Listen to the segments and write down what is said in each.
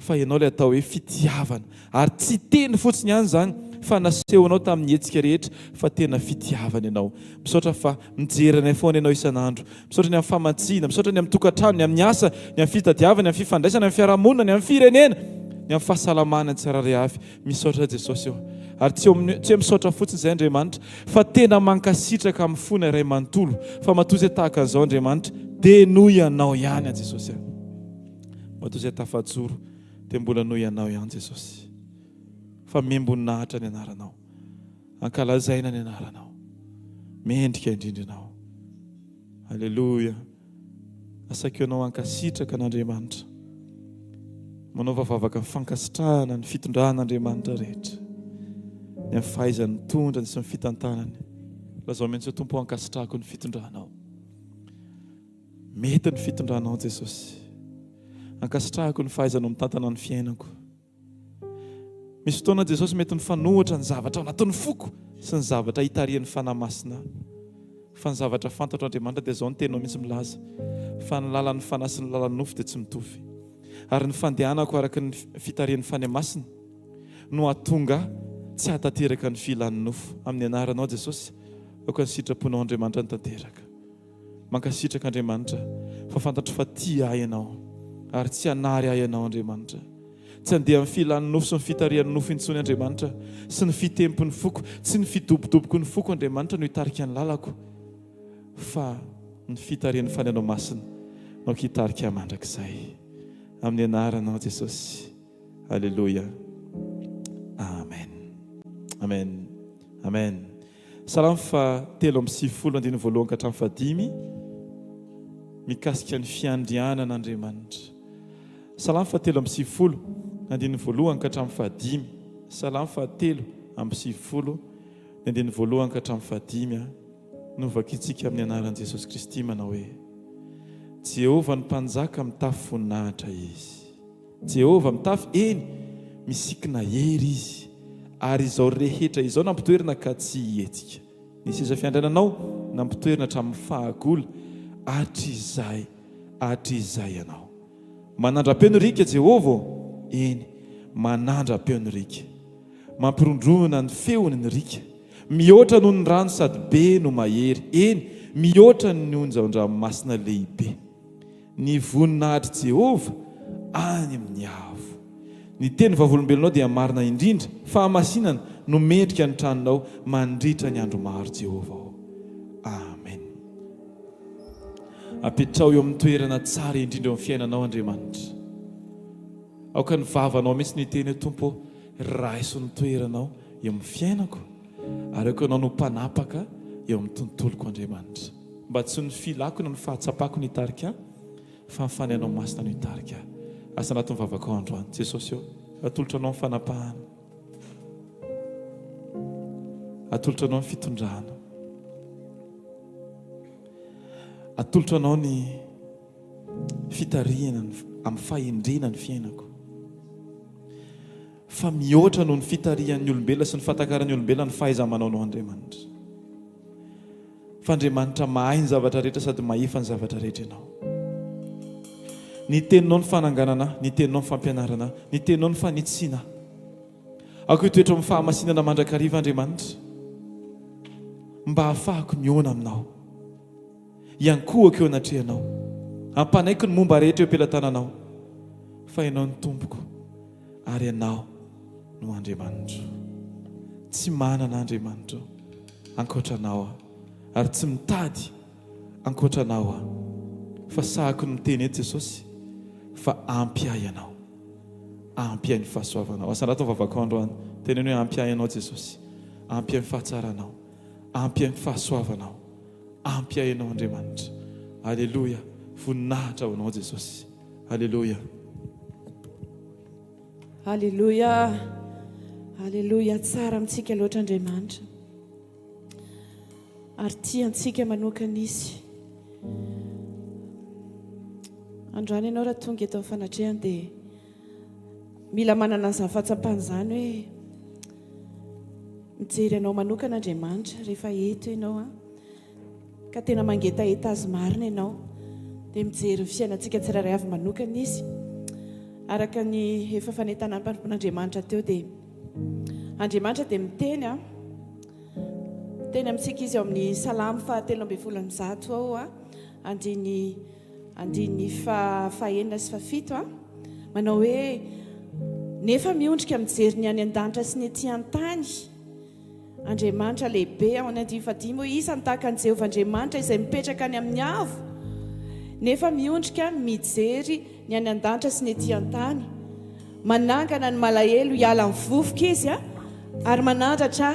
Fa Ianao ilay atao hoe fitiavana. Ary tsy teny fotsiny ihany izany fa nasehonao tamin'ny hetsika rehetra fa tena fitiavana Ianao. Misaotra fa mijery anay foana Ianao isan'andro. Misaotra ny amin'ny famatsiana, misaotra ny amin'ny tokantrano, ny amin'ny asa, ny amin'ny fitadiavana, ny amin'ny fifandraisana, ny amin'ny fiarahamonina, ny amin'ny firenena, ny amin'ny fahasalamana ny tsirairay avy. Misaotra Jesosy ô. Ary tsy eo amin'ny tsy hoe misaotra fotsiny izay Andriamanitra fa tena mankasitraka amin'ny fona iray manontolo fa matoa izay tahaka an'izao Andriamanitra dia noho Ianao ihany an Jesosy a. Matoa izay tafajoro dia mbola noho Ianao ihany Jesosy. Fa mem-boninahitra ny anaranao. Ankalazaina ny anaranao. Mendrika indrindra Ianao. Aleloia. Asaiko ianao hankasitraka an'Andriamanitra. Manaova vavaka fankasitrahana ny fitondran'Andriamanitra rehetra. Ny amin'ny fahaizany mitondra sy ny fitantanany. Lazao mihitsy hoe Tompo ankasitrahako ny fitondranao. Mety ny fitondranao Jesosy. Ankasitrahako ny fahaizanao mitantana ny fiainako. Misy fotoana Jesosy mety mifanohitra ny zavatra ao anatin'ny foko sy ny zavatra itarihan'ny Fanahy Masina ahy. Fa ny zavatra fantatro Andriamanitra dia izao ny teninao mihitsy milaza fa ny lalan'ny Fanahy sy ny lalan'ny nofo dia tsy mitovy. Ary ny fandehanako araka ny fitarihan'ny Fanahy Masina no hahatonga ahy tsy hahatanteraka ny filan'ny nofo. Amin'ny anaranao Jesosy, aoka ny sitraponao Andriamanitra no tanteraka. Mankasitraka Andriamanitra fa fantatro fa tia ahy Ianao ary tsy hanary ahy Ianao Andriamanitra. Tsy handeha amin'ny filan'ny nofo sy ny fitarihan'ny nofo intsony Andriamanitra sy ny fitempon'ny foko, tsy ny fidobodoboky ny foko Andriamanitra no hitarika ny lalako fa ny fitarihan'ny Fanahinao Masina no hitarika ahy mandrakizay. Amin'ny anaranao Jesosy. Aleloia. Amen. Amen. Amen. Salamo faha 93 andininy voalohany ka hatramin'ny fahadimy mikasika ny fiandrianan'Andriamanitra. Salamo faha 93 andininy voalohany ka hatramin'ny fahadimy. Salamo faha 93 ny andininy voalohany ka hatramin'ny fahadimy no vakintsika amin'ny anaran'i Jesosy Kristy manao hoe, Jehovah ny Mpanjaka mitafy voninahitra Izy. Jehovah mitafy, eny, misikina hery Izy, ary izao rehetra izao nampitoerina ka tsy hihetsika. Ny seza fiandriananao nampitoerina hatramin'ny fahagola, hatrizay hatrizay Ianao. Manandra-peo ny riaka, Jehovah ô, eny, manandra-peo ny riaka. Mampirondrona ny feony ny riaka. Mihoatra noho ny rano sady be no mahery, eny, mihoatra ny onjan-dranomasina lehibe. Ny voninahitr'i Jehovah any amin'ny avo. Ny teny vavolombelonao dia marina indrindra, fahamasinana no mendrika ny tranonao mandritra ny andro maro, Jehovah ô. Amen. Apetraho eo amin'ny toerana tsara indrindra eo amin'ny fiainanao Andriamanitra. Aoka ny vavanao mihitsy no hiteny hoe Tompo ô, raiso ny toeranao eo amin'ny fiainako ary aoka ianao no mpanapaka eo amin'ny tontoloko Andriamanitra. Mba tsy ny filako na ny fahatsapako no hitarika ahy, fa ny Fanahinao Masina no hitarika ahy. Asa anatin'ny vavakao androany. Jesosy ô, atolotra Anao ny fanapahana. Atolotra Anao ny fitondrana. Atolotra Anao ny fitarihana amin'ny fahendrena ny fiainako. Fa mihoatra noho ny fitarihan'ny olombelona sy ny fahatakaran'ny olombelona ny fahaiza-manaonao Andriamanitra. Fa Andriamanitra mahay ny zavatra rehetra sady mahefa ny zavatra rehetra Ianao. Ny teninao ny fananganana ahy, ny teninao ny fampianarana ahy, ny teninao ny fanitsiana ahy. Aoka hitoetra amin'ny fahamasinana mandrakariva Andriamanitra, mba hahafahako mihaona aminao. Hiankohoko eo anatrehanao. Hampanaiko ny momba rehetra eo am-pelatananao, fa Ianao no Tompoko ary Ianao no Andriamanitro. Tsy manana Andriamanitra ankoatra Anao aho, ary tsy mitady ankoatra Anao aho. Fa sahako ny miteny eto Jesosy fa ampy ahy Ianao. Ampy ahy ny fahasoavanao. Asandrato ny vavakao androany. Teneno hoe ampy ahy Ianao Jesosy. Ampy ahy ny fahatsaranao. Ampy ahy ny fahasoavanao. Ampy ahy Ianao Andriamanitra. Aleloia. Voninahitra ho Anao Jesosy. Aleloia. Aleloia. Aleloia. Tsara amintsika loatra Andriamanitra. Ary tia antsika manokana Izy. Androany ianao raha tonga eto amin'ny fanatrehany dia mila manana an'izany fahatsapana izany hoe mijery anao manokana Andriamanitra rehefa eto ianao an. Ka tena mangetaheta azy marina ianao. Dia mijery ny fiainantsika tsirairay avy manokana Izy. Araka ny efa fanentanan'ny mpanompon'Andriamanitra teo dia Andriamanitra dia miteny a, miteny amintsika izy ao amin'ny Salamo faha 113 ao a, andininy andininy faha fahenina sy fahafito a, manao hoe nefa miondrika mijery ny any an-danitra sy ny ety an-tany Andriamanitra lehibe ao amin'ny andininy fahadimy hoe iza no tahaka an'i Jehovah Andriamanitra izay mipetraka any amin'ny avo nefa miondrika mijery ny any an-danitra sy ny ety an-tany. Manangana ny malahelo hiala amin'ny vovoka izy ary manandratra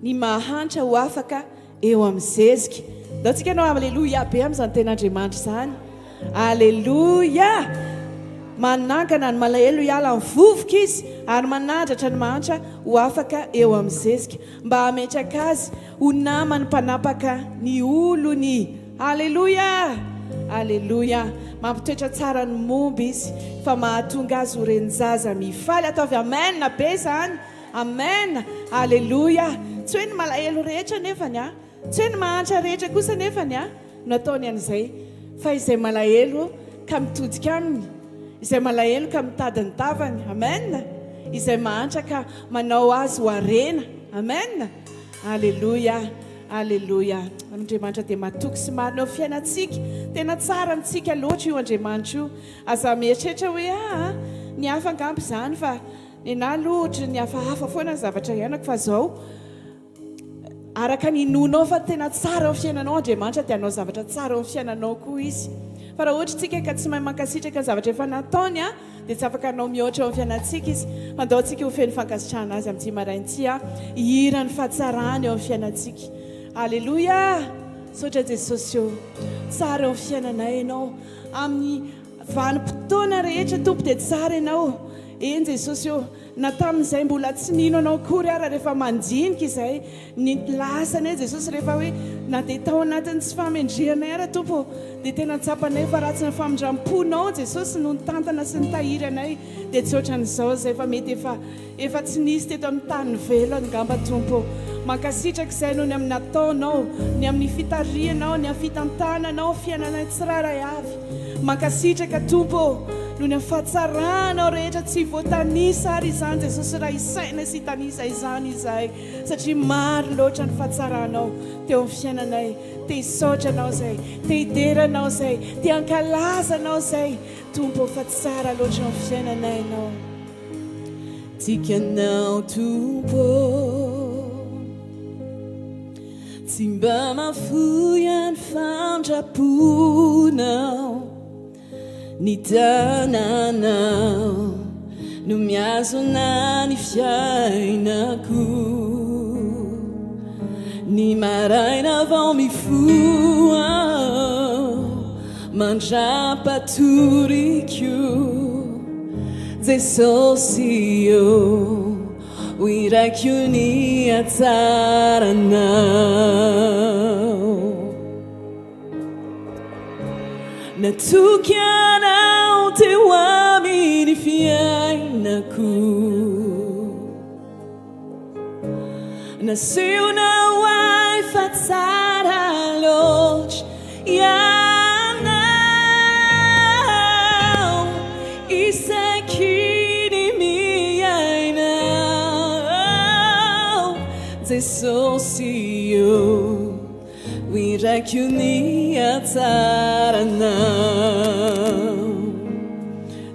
ny mahantra ho afaka eo amin'ny zezika. Ndao tsika hanao aleloia be amin'izany tenin'Andriamanitra izany. Aleloia! Manangana ny malahelo hiala amin'ny vovoka izy ary manandratra ny mahantra ho afaka eo amin'ny zezika, mba hametraka azy ho naman'ny mpanapaka ny olony. Aleloia! Aleloia! Mampitoetra tsara ny momba izy, fa mahatonga azy ho renin-jaza mifaly. Ataovy amen be izany! Amen! Aleloia! Tsy hoe ny malahelo rehetra anefany an! Tsy hoe ny mahantra rehetra kosa anefany an! No ataony an'izay, fa izay malahelo ka mitodika aminy, izay malahelo ka mitady ny tavany, amen, izay mahantra ka manao azy ho harena, amen, aleloia, aleloia. Andriamanitra dia matoky sy marina eo amin'ny fiainantsika, tena tsara amintsika loatra io Andriamanitra io, aza mieritreritra hoe aa ny hafa angamba izany fa nenaha aloha ohatry ny hafahafa foana ny zavatra iainako fa zao, Araka ny inoanao fa tena tsara eo amin'ny fiainanao Andriamanitra dia hanao zavatra tsara eo amin'ny fiainanao koa Izy. Fa raha ohatra isika ka tsy mahay mankasitraka ny zavatra efa nataony dia tsy afaka hanao mihoatra eo amin'ny fiainantsika Izy. Fa ndao isika ho feno fankasitrahana Azy amin'ity maraina ity hihira ny fahatsarany eo amin'ny fiainantsika. Aleloia! Misaotra Jesosy ô! Tsara eo amin'ny fiainanay Ianao. Amin'ny vanim-potoana rehetra Tompo dia tsara Ianao. Eny Jesosy ô! Na tamin'izay mbola tsy nino anao akory ara rehefa mandinika izay ny lasanay Jesosy rehefa hoe na dia tao anatin'ny tsy fahamendrehanay ara Tompo ô dia tena tsapanay fa raha tsy ny famindram-ponao Jesosy no nitantana sy nitahiry anay dia tsy ohatran'izao izay fa mety efa efa tsy nisy teto amin'ny tany velona angamba Tompo ô. Mankasitraka izay noho ny amin'ny nataonao, ny amin'ny fitarihanao, ny amin'ny fitantananao fiainanay tsirairay avy. Mankasitraka Tompo ô, noho ny amin'ny fahatsaranao rehetra tsy voatanisa ary izany Jesosy raha isaina sy hitanisa izany izahay satria maro loatra ny fahatsaranao teo amin'ny fiainanay. Te hisaotra Anao izay, te hidera Anao izay, te hankalaza Anao izay Tompo ô fa tsara loatra eo amin'ny fiainanay Ianao. Tiako Anao Tompo ô. Tsy mba mahafoy ny famindram-ponao, ny tananao no mihazona ny fiainako. Ny maraina vao mifoha aho, mandra-patoriko, Jesosy ô. Ho iraiko ny hatsaranao. Natoky anao teo amin'ny fiainako. Nasehonao ahy fa tsara loatra Ianao isaky ny miaina ao Jesosy ô, ho iraiko ny hatsaranao.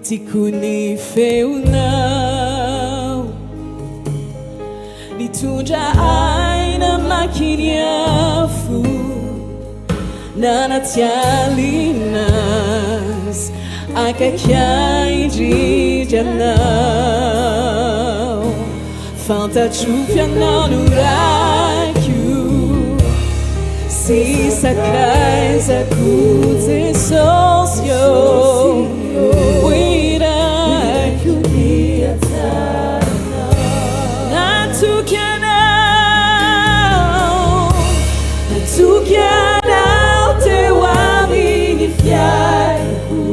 Tiako ny feonao Nitondra aina namaky ny afo Nanatialina azy akaiky ahy indrindra Ianao Fantatro f'ianao no raiko sy sakaizako Jesosy ô Ho irako Natoky anao Natoky anao teo amin'ny fiainako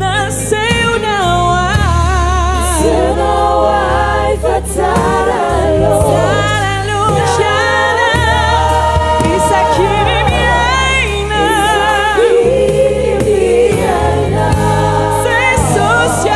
Nasehonao ahy Nasehonao ahy fa tsara loatra Tsara loatra Isaky ny miaina Isaky ny miaina Jesosy ô.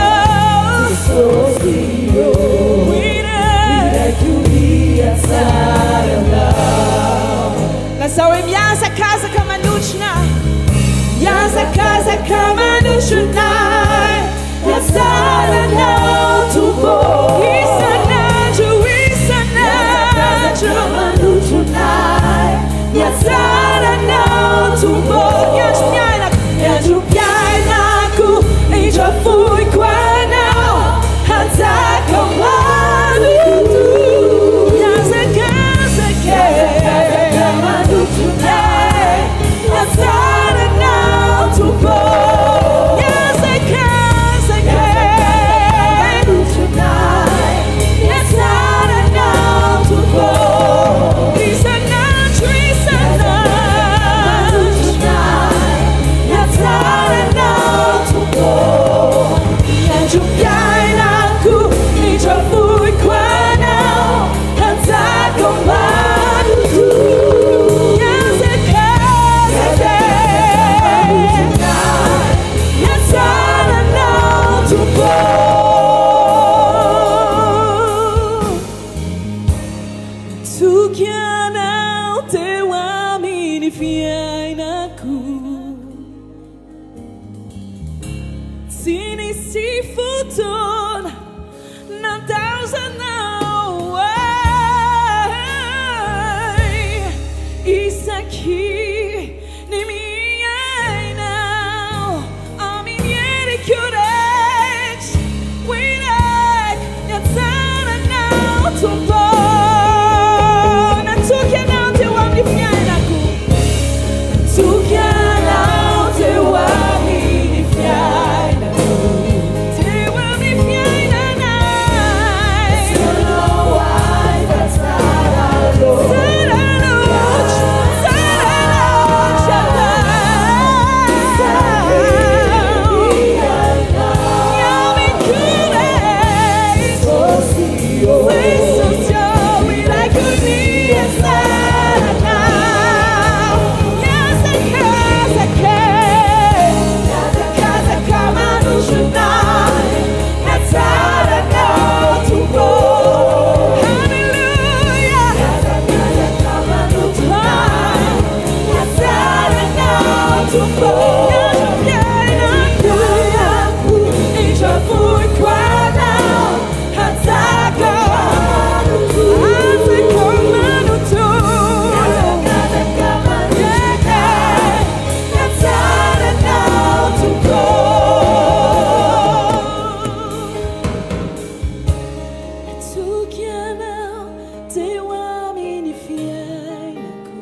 Natoky Anao teo amin'ny fiainako.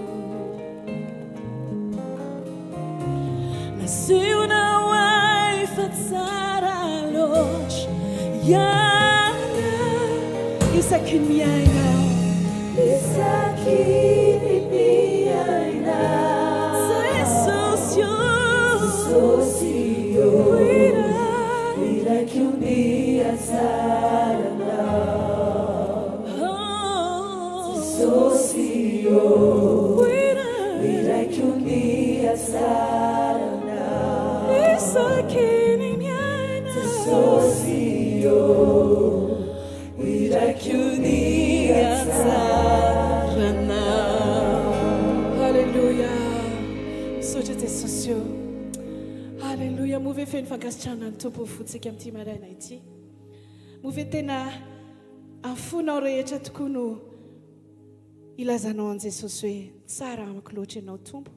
Nasehonao ahy fa tsara loatra Ianao isaky ny miaina aho. Isaky ny miaina. Jesosy ô. Jesosy ô. Ilaiko ny hatsaranao. Jesosy ô. Ilaiko ny hatsaranao. Isaky ny miaina. Jesosy ô. Ilaiko ny hatsaranao. Alléluia. Misaotra Jesosy ô. Alléluia. Moa ve feno fankasitrahana ny Tompo ny fontsika amin'ity maraina ity? Moa ve tena amin'ny fonao rehetra tokoa no ilazanao an'i Jesosy hoe tsara amiko loatra ianao Tompo?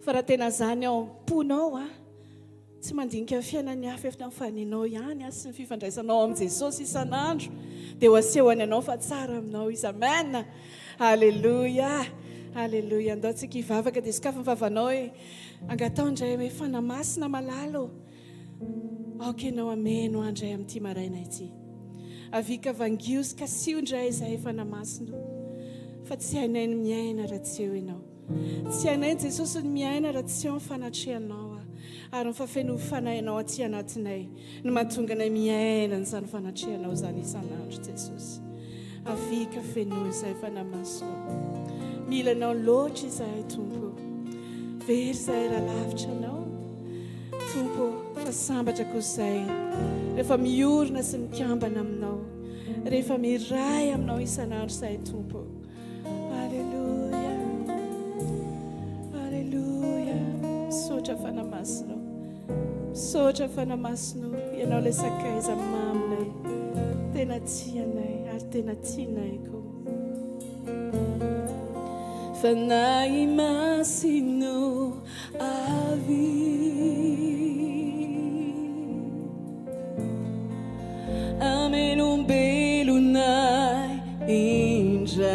Fa raha tena izany ao am-ponao a, tsy mandinika ny fiainan'ny hafa efa fa nenao ihany a, sy ny fifandraisanao amin'i Jesosy isan'andro, dia ho asehony anao fa tsara aminao Izy. Amen! Aleloia! Aleloia! Andao tsika hivavaka dia sokafy ny vavanao hoe angataho indray hoe Fanahy Masina malala ô, aoka ianao hameno ahy indray amin'ity maraina ity. Avia ka vangio sy kasiho indray izahay Fanahy Masina ô, fa tsy hainay ny miaina raha tsy eo ianao. Tsy hainay Jesosy ny miaina raha tsy eo ny fanatrehanao aho, ary ny fahafenoan'ny Fanahinao aty anatinay no mahatonga anay miaina an'izany fanatrehanao izany isan'andro Jesosy. Avia ka fenoy izahay Fanahy Masina ô. Mila Anao loatra izahay Tompo ô. Very izahay raha lavitra Anao Tompo ô, fa sambatra kosa izahay rehefa miorina sy mikambana Aminao, rehefa miray Aminao isan'andro izahay Tompo ô. Aleloia. Aleloia. Misaotra Fanahy Masina ô. Misaotra Fanahy Masina ô. Ianao ilay sakaiza maminay. Tena tia anay ary tena tianay koa. Fanahy Masina ô, avia. Amelombelona indray.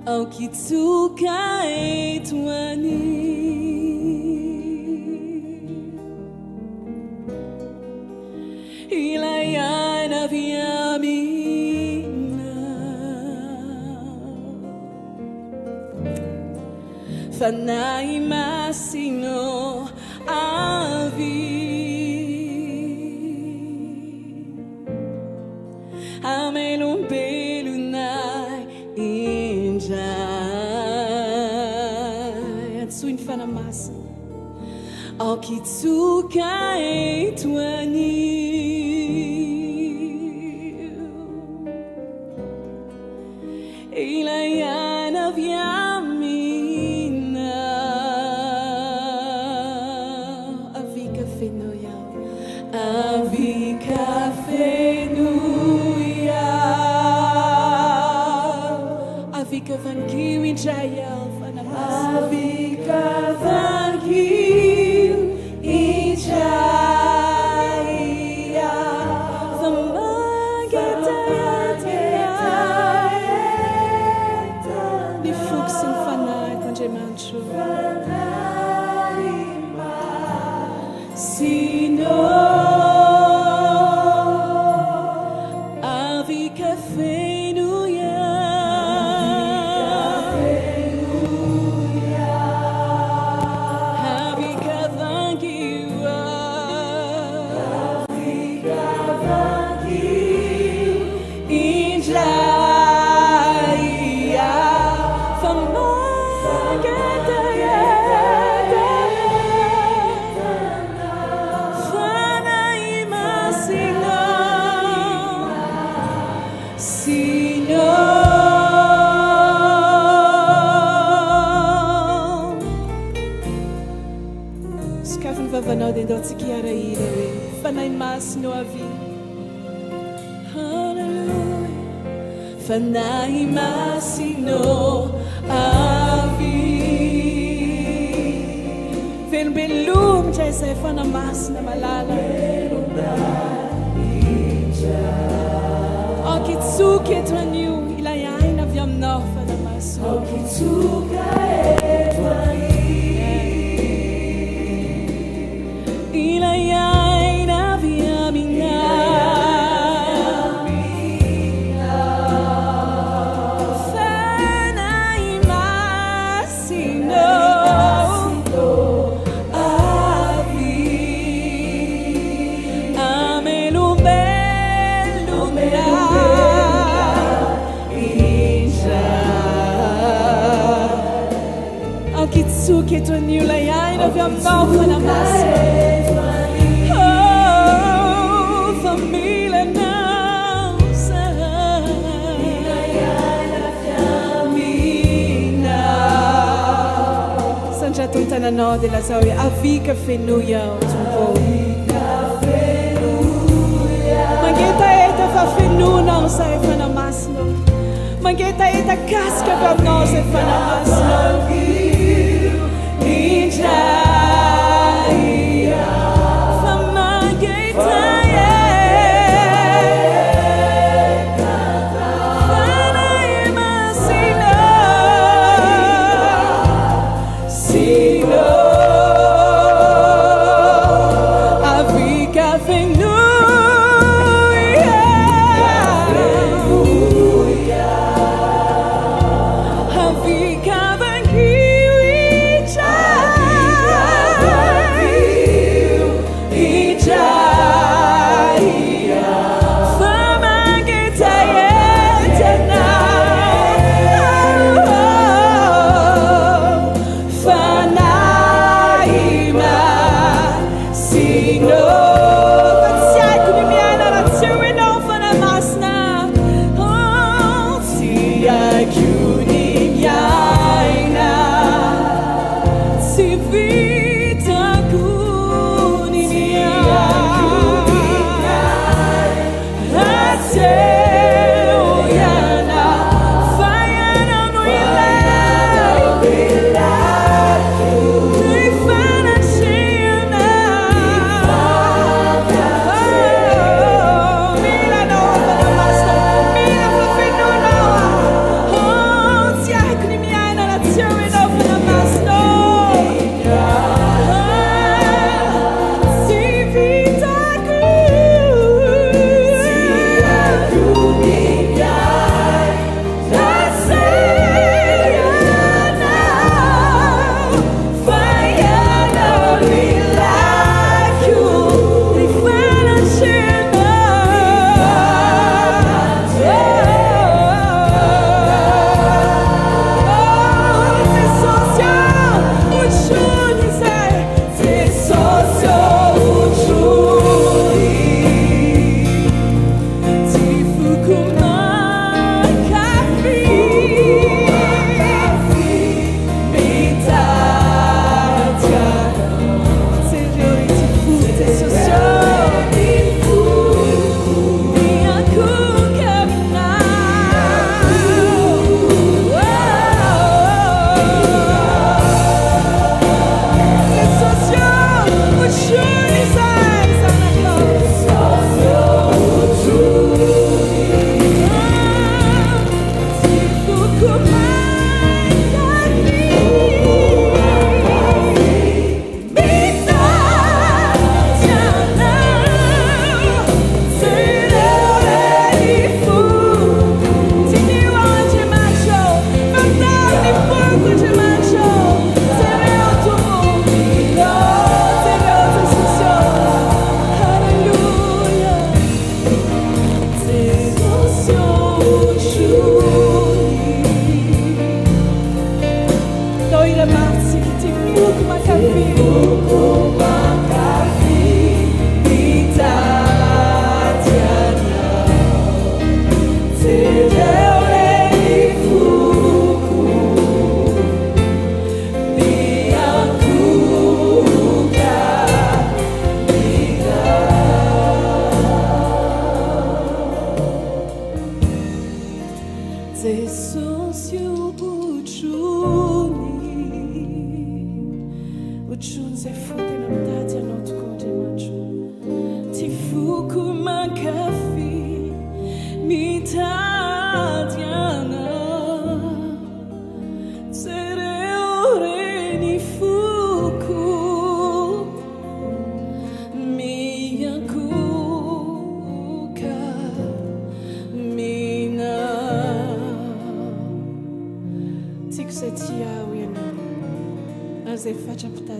Aoka hitsoka eto anio. Ilay aina avy aminao. Fanahy Masina avy Hamelombelona indray. Antsoy ny Fanahy Masina, aoka hitsoka eto anio. Ilay aina avy aminao. Avia ka fenoy aho. Avia ka fenoy aho. Avia ka vangio indray aho, Fanahy Masina. Avia ka vangio indray aho. Fa mangetaheta ny foko sy ny fanahiko, Andriamanitro. Masina. Avy ka fenoy aho. Avy ka vangio aho. Indray aho fa mangetaheta Fanahy Masina Sina. Sokafy ny vavanao dia ndao tsika hiara-hira hoe Fanahy Masina ô avia. Haleloia. Fanahy Masina ô avia. Velombelomitra izay Fanahy Masina malala. hitsoka eto anio ilay aina avy aminao Fanahy Masina. Aoka hitsoka eto anio. Ilay aina avy aminao. Fanahy Masina. Avy. Amelombelona indray. Aoka hitsoka eto anio ilay aina avy aminao Fanahy Masina. Oh, fa mila anao izahay. Aminao. Sandrato ny tananao dia lazao hoe avia ka fenoy aho Tompo. Mangetaheta fa fenonao izahay Fanahy Masina. Mangetaheta kasika avy aminao izahay Fanahy Masina. Indray fa mangetaheta. Fanahy Masina. Sino. Avia ka fenoy aho. Avia ka vangio indray. Indray. Fa mangetaheta anao. Fanahy Masina. Fa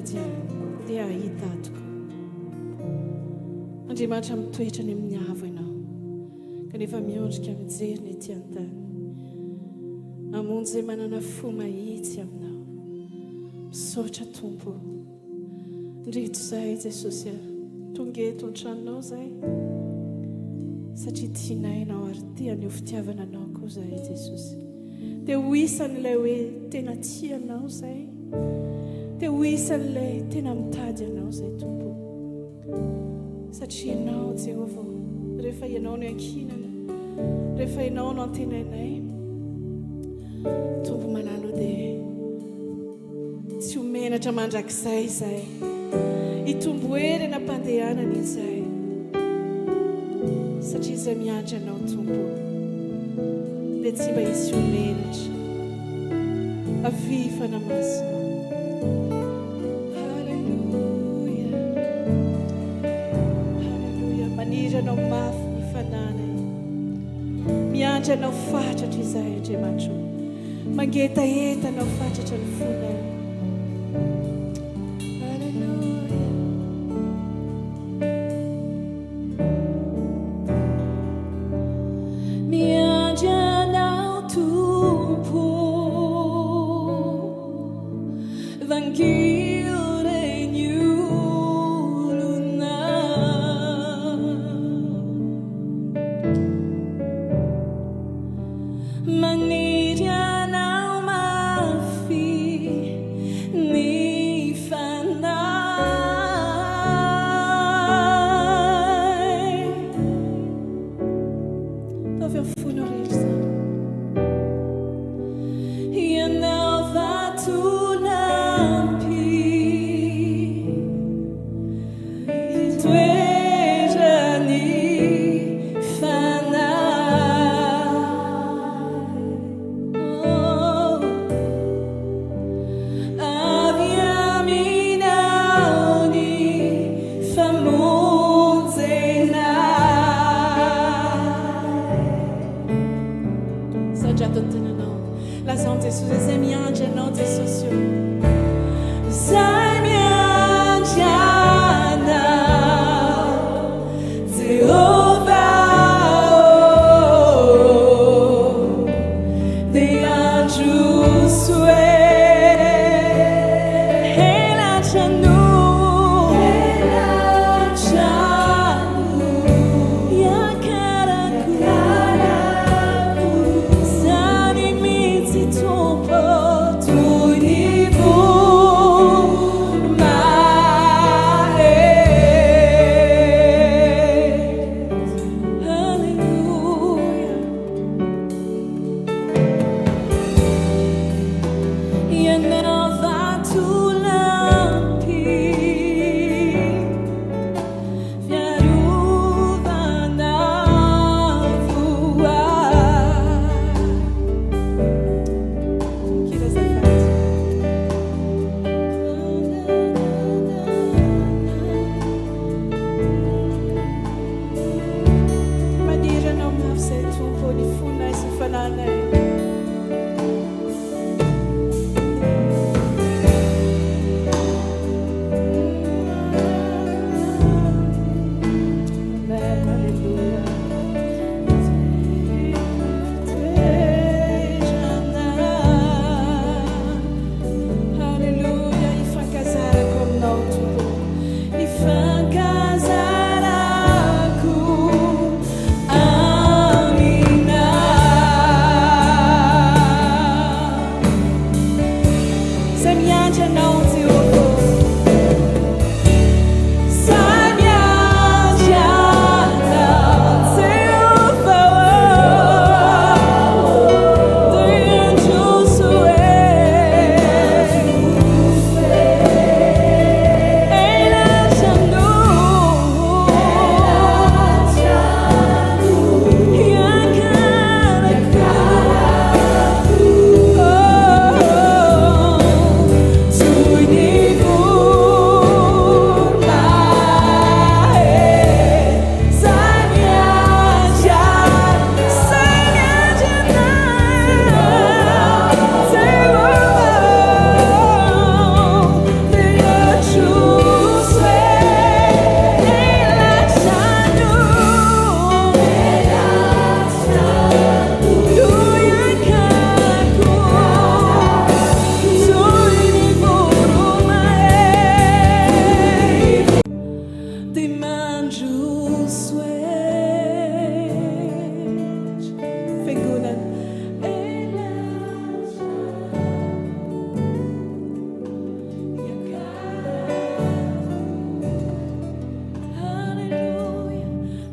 mitady Ahy dia hahita Ahy tokoa. Andriamanitra mitoetra any amin'ny avo Ianao, kanefa miondrika mijery ny ety an-tany. Hamonjy izay manana fo mahitsy Aminao. Misaotra Tompo o. Ndreto izahay Jesosy a. Tonga eto an-tranonao izahay satria tianay Ianao ary te haneho fitiavana Anao koa izahay Jesosy. Te ho isan'ilay hoe tena tia Anao izahay. Te ho isan'ilay tena mitady Anao izahay Tompo. Satria Ianao Jehovah ô, rehefa Ianao no iankinana, rehefa Ianao no antenainay, Tompo malala ô dia tsy ho menatra mandrakizay izahay. Hitombo hery any am-pandehanana izahay. Satria izay miandry Anao Tompo ô, dia tsy mba hisy ho menatra. Avia Fanahy Masina. Haleloia. Haleloia. Maniry anao mafy ny fanahinay. Miandry anao fatratra izahay Andriamanitra o. Mangetaheta anao fatratra ny fonay. Haleloia. Miandry anao Tompo. Vangio reny olona. Maniry anao mafy. Mandroso Fiangonana. Aleloia,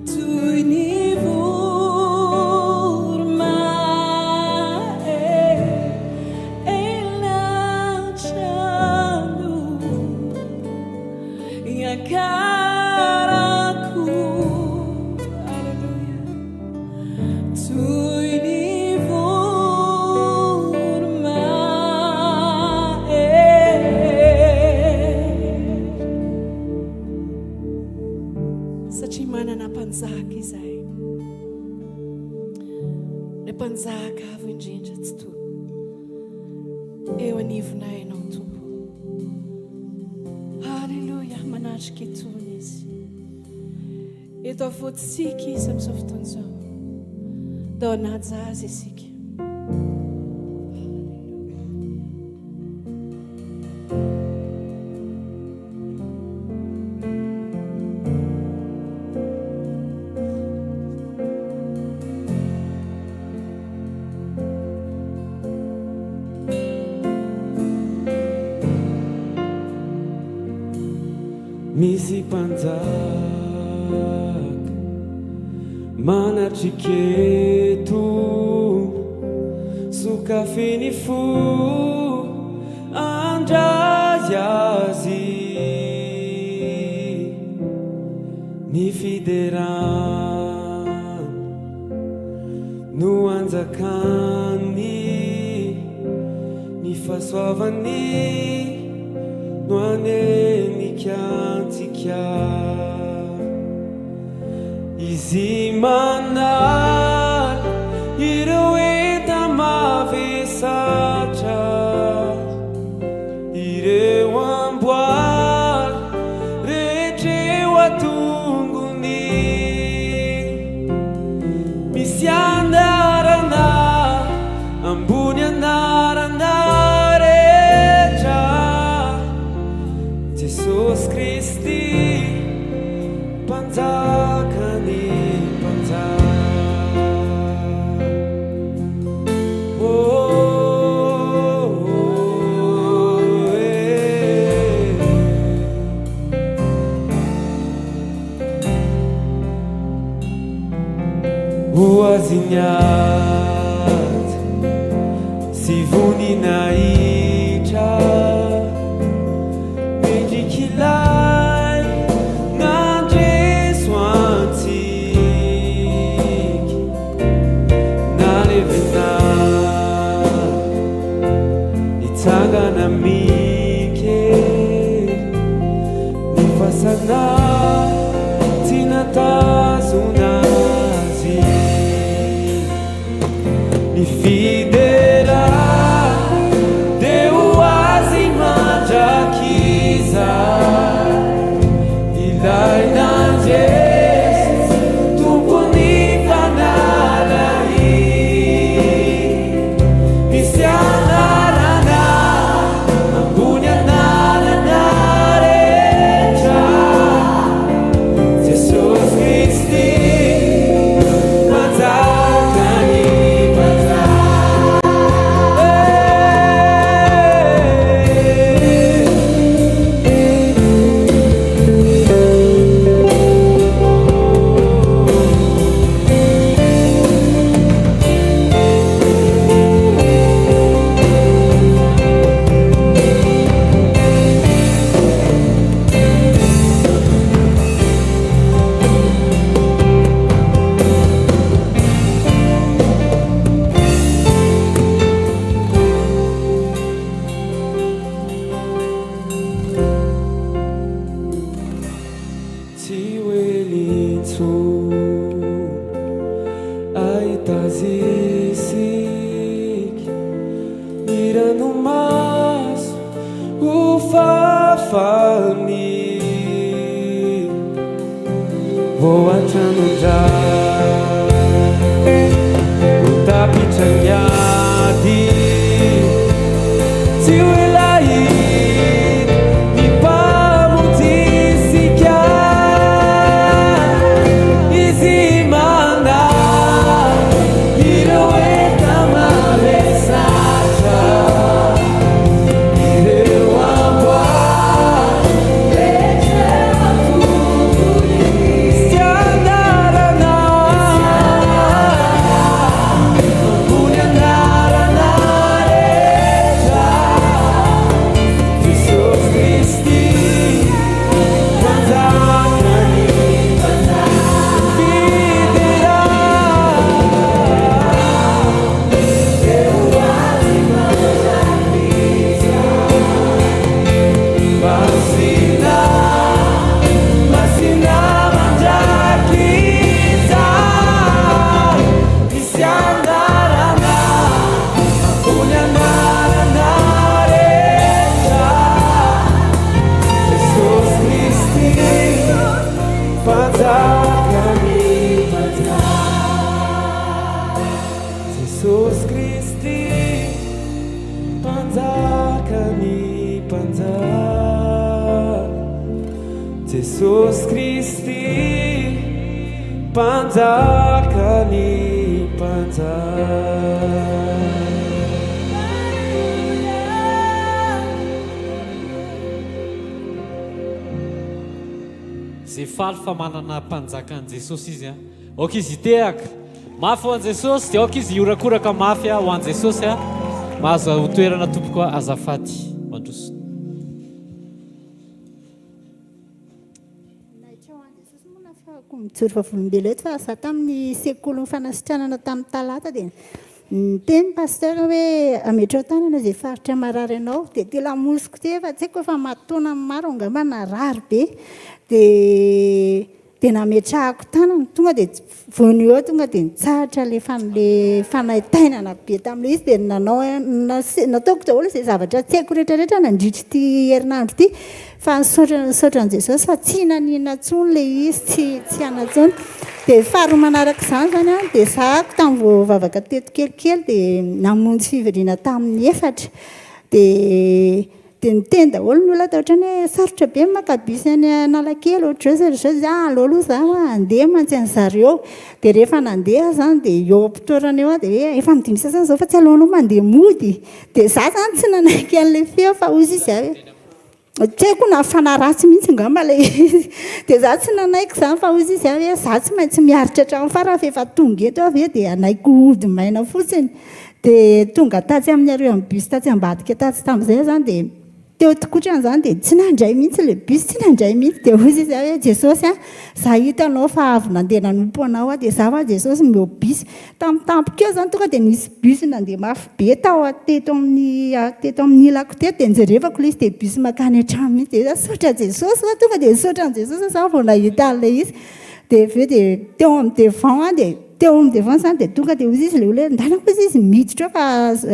toy ny voromahery elatrano Iakarako, Aleloia. Toy ny voromahery. Satria manana mpanjaka izahay. Ilay mpanjaka avo indrindra Tsitoha. Eo anivonay Ianao Tompo. Aleloia, manatrika itony Izy. Eto afovoantsika Izy amin'izao fotoana izao. Ndao hanaja Azy isika. Misy mpanjaka manatrika eto, sokafy ny fo handray azy. Ny fiderana no anjakany, ny fahasoavany no hanenika antsika. Izy manala ireo enta-mavesatra, ireo amboara rehetra eo an-tongony. Misy anarana ambony anarana rehetra, Jesosy Kristy, Mpanjakan'ny mpanjaka. Oh, eh. Ho azy ny haja sy voninahitra, mendrik'ilay nandresy antsika, nalevina nitsangana amin-kery, ny fasana tsy nahatazona azy. Ny fidera dia ho azy mandrakizay, ilay nandresy, tompon'ny fanalahidy. Misy anarana ambony anarana rehetra, Jesosy Kristy, Mpanjakan'ny mpanjaka. Tsy ho ela intsony hahita azy isika, ny ranomaso ho fafany. Vao an-tranon-dray ho tapitra ny ady, tsy ho ela hita ny Mpamonjy isika. Mpanjakan'ny mpanjaka, Jesosy Kristy, Mpanjakan'ny mpanjaka, Jesosy Kristy, Mpanjakan'ny mpanjaka. Ze faly fa manana mpanjaka an'i Jesosy izy a. Aoka izy hitehaka mafy ho an'i Jesosy dia aoka izy hihorakoraka mafy ho an'i Jesosy a. Mahazo toerana tompoko a, azafady. Mandroso. Voninahitra ho an'i Jesosy moa nahafahako mijoro vavolombelona eto fa za tamin'ny sekolin'ny fanasitranana tamin'ny talata dia Niteny pasteur hoe ametrao tanana izay faritra marary anao dia ity lamosiko ity efa tsy haiko efa aman-taonany maro angamba narary be dia dia nametrahako tanana tonga dia vao ny eo tonga dia nitsahatra ilay le fanaintainana be tamin'ilay izy dia nanao nataoko daholo izay zavatra tsy haiko rehetra rehetra nandritra ity herinandro ity Fa nisaotra nisaotra an'i Jesosy fa tsy naninona intsony ilay izy, tsy tsy ana intsony. Dia faharoa manaraka izany izany an, dia zahako tamin'ny vao vavaka teto kelikely dia namonjy fivoriana tamin'ny efatra. Dia dia niteny daholo ny olona tao ohatrany hoe sarotra be ny maka bus any Analakely ohatr'izao sy ohatr'izao. Dia aleo aloha za handeha mantsy an'i zareo. Dia rehefa nandeha aho izany dia eo am-pitoerana eo aho dia hoe efa amin'ny dimy sasany izao fa tsy aleonao mandeha mody. Dia za izany tsy nanaiky an'ilay feo fa hoy izy hoe Tsy haiko na fanahy ratsy mihitsy angamba ilay izy. Dia izaho tsy nanaiky izany fa hoy izy hoe izaho tsy maintsy miaritra hatramin'ny farany fa efa tonga eto aho ve dia hanaiky hody maina fotsiny. Dia tonga tatsy aminareo amin'ny bus tatsy ambadika tatsy tamin'izay aho izany dia teo tokotrany izany dia tsy nandray mihitsy ilay bus, tsy nandray mihitsy. Dia hoy izy hoe Jesosy a, izaho hitanao fa avy nandeha nanompo anao aho dia izaho va Jesosy omeo bus. Tampotampoka eo izany tonga dia nisy bus nandeha mafy be tao teto amin'ny teto amin'ny ilako teto dia nijerevako ilay izy dia bus mankany an-trano mihitsy dia nisaotra Jesosy aho tonga dia nisaotra an'i Jesosy aho vao nahita an'ilay izy dia avy eo dia teo amin'ny devant aho dia teo amin'ny devant izany dia tonga dia hoy izy ilay olona hoe ndana hoy izy miditra eo fa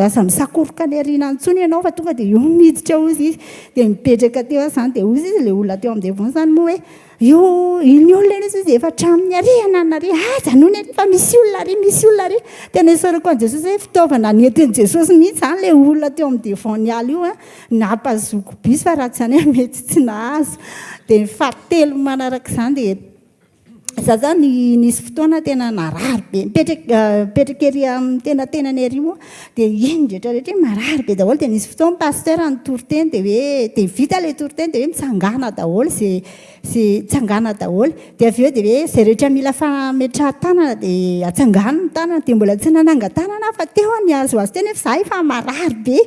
aza misakoroka any aoriana any intsony ianao fa tonga dia eo miditra hoy izy dia nipetraka teo aho izany dia hoy izy ilay olona teo amin'ny devant izany moa hoe Io iny olona iny izy efa hatramin'ny ary ananona ary ajanony ary fa misy olona ary misy olona ary. Tena isaorako an'i Jesosy hoe fitaovana nentin'i Jesosy mihitsy izany ilay olona teo amin'ny devant ny ala io nampazoako bus fa raha tsy izany aho mety tsy nahazo. Dia ny fahatelo manaraka izany dia za zany nisy fotoana tena narary be mipetraka mipetraka ery amin'ny tenatenany ery moa dia iny rehetra rehetra iny marary be daholo dia nisy fotoana pasteur nitory teny dia hoe dia vita ilay toriteny dia hoe mitsangàna daholo izay izay tsangàna daholo dia avy eo dia hoe izay rehetra mila fametrahan-tanana dia atsangano ny tanana dia mbola tsy nanangan-tanana aho fa teo aho nihazohazo teo nefa izaho efa marary be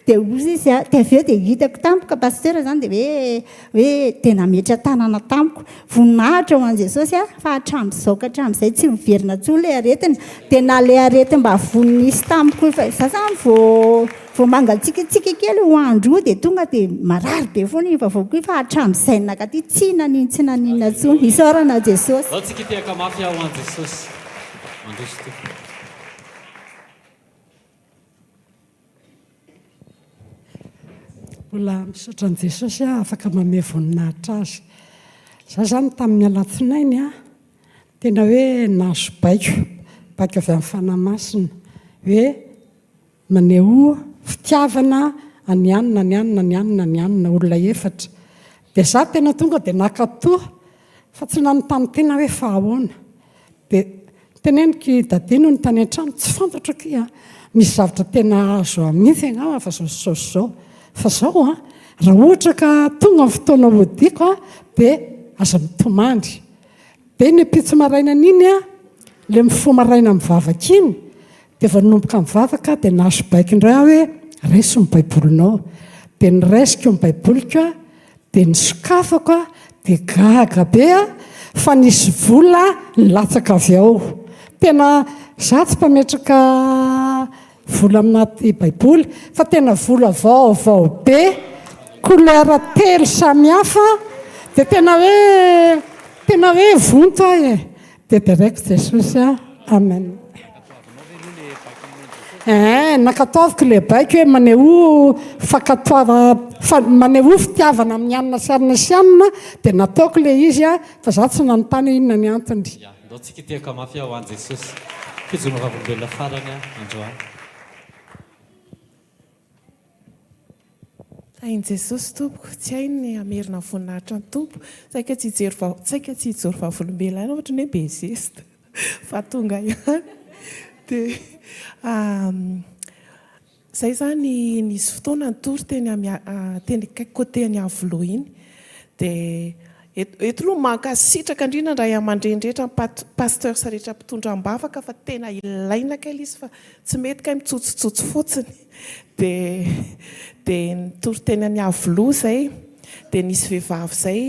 dia hoy izy dia avy eo dia hitako tampoka pasteur izany dia hoe hoe dia nametra-tanana tamiko. Voninahitra ho an'i Jesosy a, fa hatramin'izao ka hatramin'izay tsy miverina intsony ilay aretina. Dia na ilay aretim-bavony nisy tamiko efa, za zany vao vao mangatsiatsiaka kely io andro io dia tonga dia marary be foana iny vavoniko iny fa hatramin'izay nankaty tsy naninona tsy naninona intsony. Isaorana Jesosy. Zao tsika hitehaka mafy aho ho an'i Jesosy. Mandroso tompoko. Mbola misaotra an'i Jesosy aho afaka manome voninahitra Azy. Za zany tamin'ny alatsinainy a, tena hoe nahazo baiko, baiko avy amin'ny Fanahy Masina hoe manehoa fitiavana an'i anona, an'i anona, an'i anona, an'i anona, olona efatra. Dia za tena tonga dia nankatò fa tsy nanontany tena hoe fa ahoana. Dia teneniko i Daddy nony tany an-trano, tsy fantatro akia an, misy zavatra tena azo ahy mihitsy angamba fa zao sy zao sy zao. Fa zao an, raha ohatra ka tonga ny fotoana hodiako an, dia aza mitomany. Dia ny ampitso marainan'iny an, ilay mifoha maraina mivavaka iny, dia vao nanomboka nivavaka aho dia nahazo baiko indray aho hoe raiso ny baibolinao. Dia noraisiko ny baiboliko an, Dia nisokafako aho dia gaga be aho fa nisy vola nilatsaka avy ao. Tena za tsy mpametraka vola aminaty baiboly fa tena vola vaovao be, couleur telo samihafa dia tena hoe tena hoe vonto aho e. Dia deraiko Jesosy a. Amen. Eeh, nankatoaviko ilay baiko hoe manehoa fankatoava, fa manehoa fitiavana amin'ny anona sy anona sy anona, dia nataoko ilay izy an, fa za tsy nanontany hoe inona ny antony. Ya, ndao tsika hitehaka mafy ho an'i Jesosy. Fijoroana vavolombelona farany androany. Tahin'i Jesosy tompoko, tsy hay ny hamerina ny voninahitra ny Tompo, saika tsy hijery va, saika tsy hijoro vavolombelona ihany ohatran'ny hoe be zesta fa tonga ihany dia zay zany nisy fotoana nitory teny amy teny akaiky côté an'i Iavoloha iny dia eto eto aloha mankasitraka indrindra ny ray aman-dreny rehetra ny pasteurs rehetra mpitondra am-bavaka fa tena ilaina kay ilay izy fa tsy mety kay mitsotsotsotsy fotsiny dia dia nitory teny any Iavoloha izay dia nisy vehivavy izay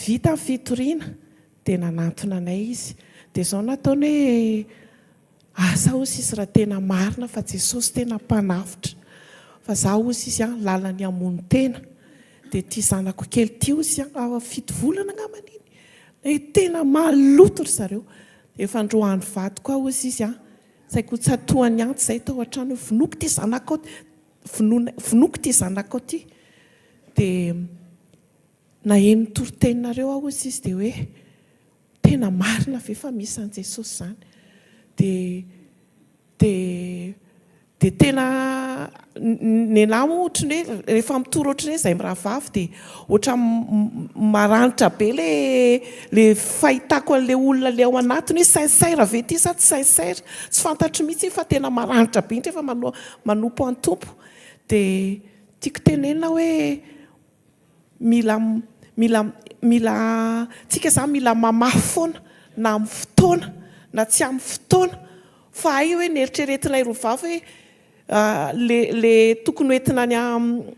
vita ny fitoriana dia nanantona anay izy dia izao nataony hoe Asa hozy izy raha tena marina fa Jesosy tena mpanavotra fa za hozy izy an lalany hamono tena dia ity zanako kely ity hozy an awa fito volana angambany iny dia tena maloto ry zareo dia efa androany vadiko aho hozy izy an saika ho tsatohan'ny antsy izay tao an-trano hoe vonoiko ity zanakao vonoina vonoiko ity zanakao ity dia naheno ny toriteninareo aho hozy izy dia hoe Tena marina ve fa misy an'i Jesosy izany? Dia dia dia tena nenahy moa ohatry ny hoe rehefa mitory ohatry ny hoe izay mirahavavy dia ohatran'ny maranitra be le le fahitako an'ilay olona ilay ao anatiny hoe sincère ve ity sa tsy sincère? Tsy fantatro mihitsy fa tena maranitra be indry rehefa manompo an'i Tompo. Dia tiako tenenina hoe Mila mila mila tsika zany mila mamaha foana na amin'ny fotoana na tsy amin'ny fotoana fa hay hoe neritreretinay roa vavy hoe le le tokony ho entina any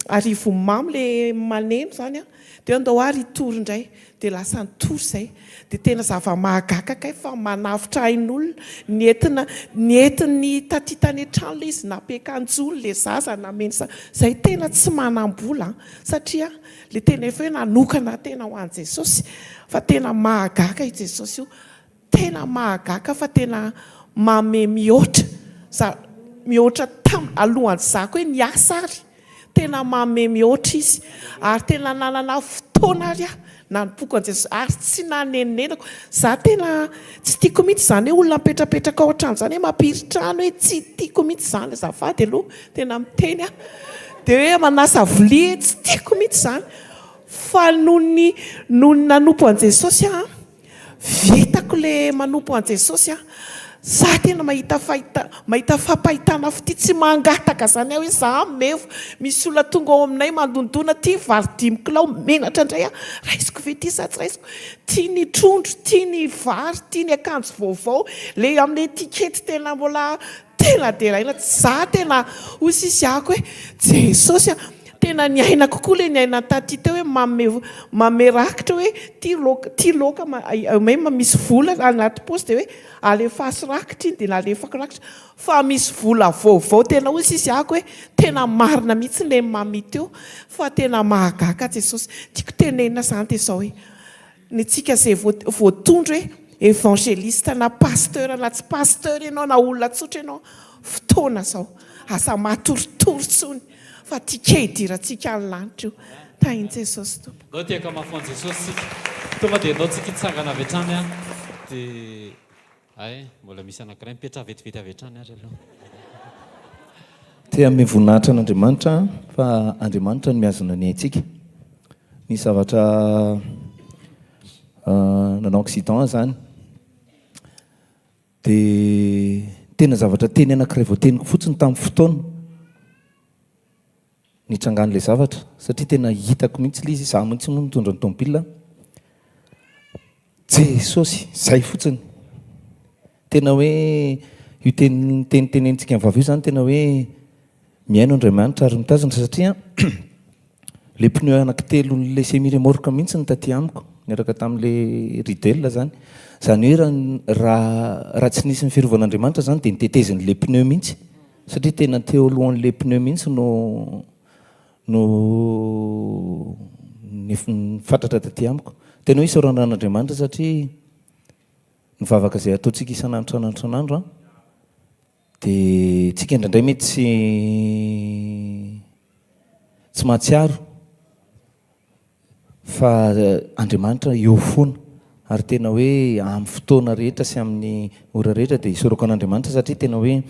Arivonimamo le maneno zany an de hoe andao ary hitory indray de lasa nitory zay de tena zava-mahagaga kay fa manavotra ain'olona ny entina ny entin'ny taty tany an-trano le izy nampiakanjoany le zaza nameno sa zay tena tsy manam-bola an satria le tena efa hoe nanokana tena ho an'i Jesosy fa tena mahagaga i Jesosy io tena mahagaga fa tena mame mihoatra za mihoatra tam alohan'ny zako hoe niasa ary tena mame mihoatra izy ary tena nanana fotoana ary aho nanompoako an'i Jesosy ary tsy nanenenako za tena tsy tiako mihitsy izany hoe olona mipetrapetraka ao an-trano izany hoe mampiry trano hoe tsy tiako mihitsy izany azafady aloha tena miteny aho dia hoe manasa vilia tsy tiako mihitsy izany fa noho ny noho ny nanompo an'i Jesosy aho Vitako le manompo an'i Jesosy an! Za tena mahita fahita mahita fampahitana fitia tsy mangataka zany aho hoe za mevo misy olona tonga ao aminay mandondona ty vary dimy kilao menatra indray aho raisiko ve ty sa tsy raisiko ty ny trondro ty ny vary ty ny akanjo vaovao le amin'ny etikety tena mbola Tena deraina za tena hoy sisy ako hoe Jesosy a! Tena niainako koa le niainan'i taty teo hoe manome manome rakitra hoe ty laoka ty laoka même misy vola anaty paosy de hoe alefaso rakitra iny de nalefako rakitra fa misy vola vaovao tena hoy sisy ako hoe tena marina mihitsy le mamy teo fa tena mahagaga Jesosy tiako tenenina zany de zao hoe Ny tsika izay voatondro hoe evangeliste na pasteur na tsy pasteur ianao na olona tsotra ianao, fotoana izao, aza matoritory intsony fa ticket hidirantsika any lanitra io. Tahin'i Jesosy Tompo. Ndao tehaka mafy ho an'i Jesosy tsika. Tonga dia ndao tsika hitsangana avy hatrany an. Dia hay, mbola misy anankiray mipetraha vetivety avy hatrany ary aloha. Te hanome voninahitra an'Andriamanitra aho fa Andriamanitra no mihazona ny aintsika. Nisy zavatra nanao accident aho zany dia tena zavatra teny anankiray voateniko fotsiny tamin'ny fotoana nitrangan'ilay zavatra satria tena hitako mihitsy ilay izy, izaho mihitsy moa nitondra ny tomobile. Jesosy, zay fotsiny. Tena hoe io teny teny tenenintsika amin'ny vava io zany tena hoe mihaino Andriamanitra ary mitazona satria le pneu anankitelon'le semi remorque mihitsy no taty amiko niaraka tamin'le ridelle zany. Zany hoe raha raha raha tsy nisy ny fiarovan'Andriamanitra zany dia notetezin'le pneu mihitsy satria tena teo alohan'le pneu mihitsy no no nifatratra taty amiko. Tena hoe isaorana an'Andriamanitra satria. Ny vavaka izay ataontsika isan'andro isan'andro isan'andro an, dia tsika indraindray mety tsy tsy mahatsiaro fa Andriamanitra eo foana ary tena hoe amin'ny fotoana rehetra sy amin'ny ora rehetra dia isaorako an'Andriamanitra satria tena hoe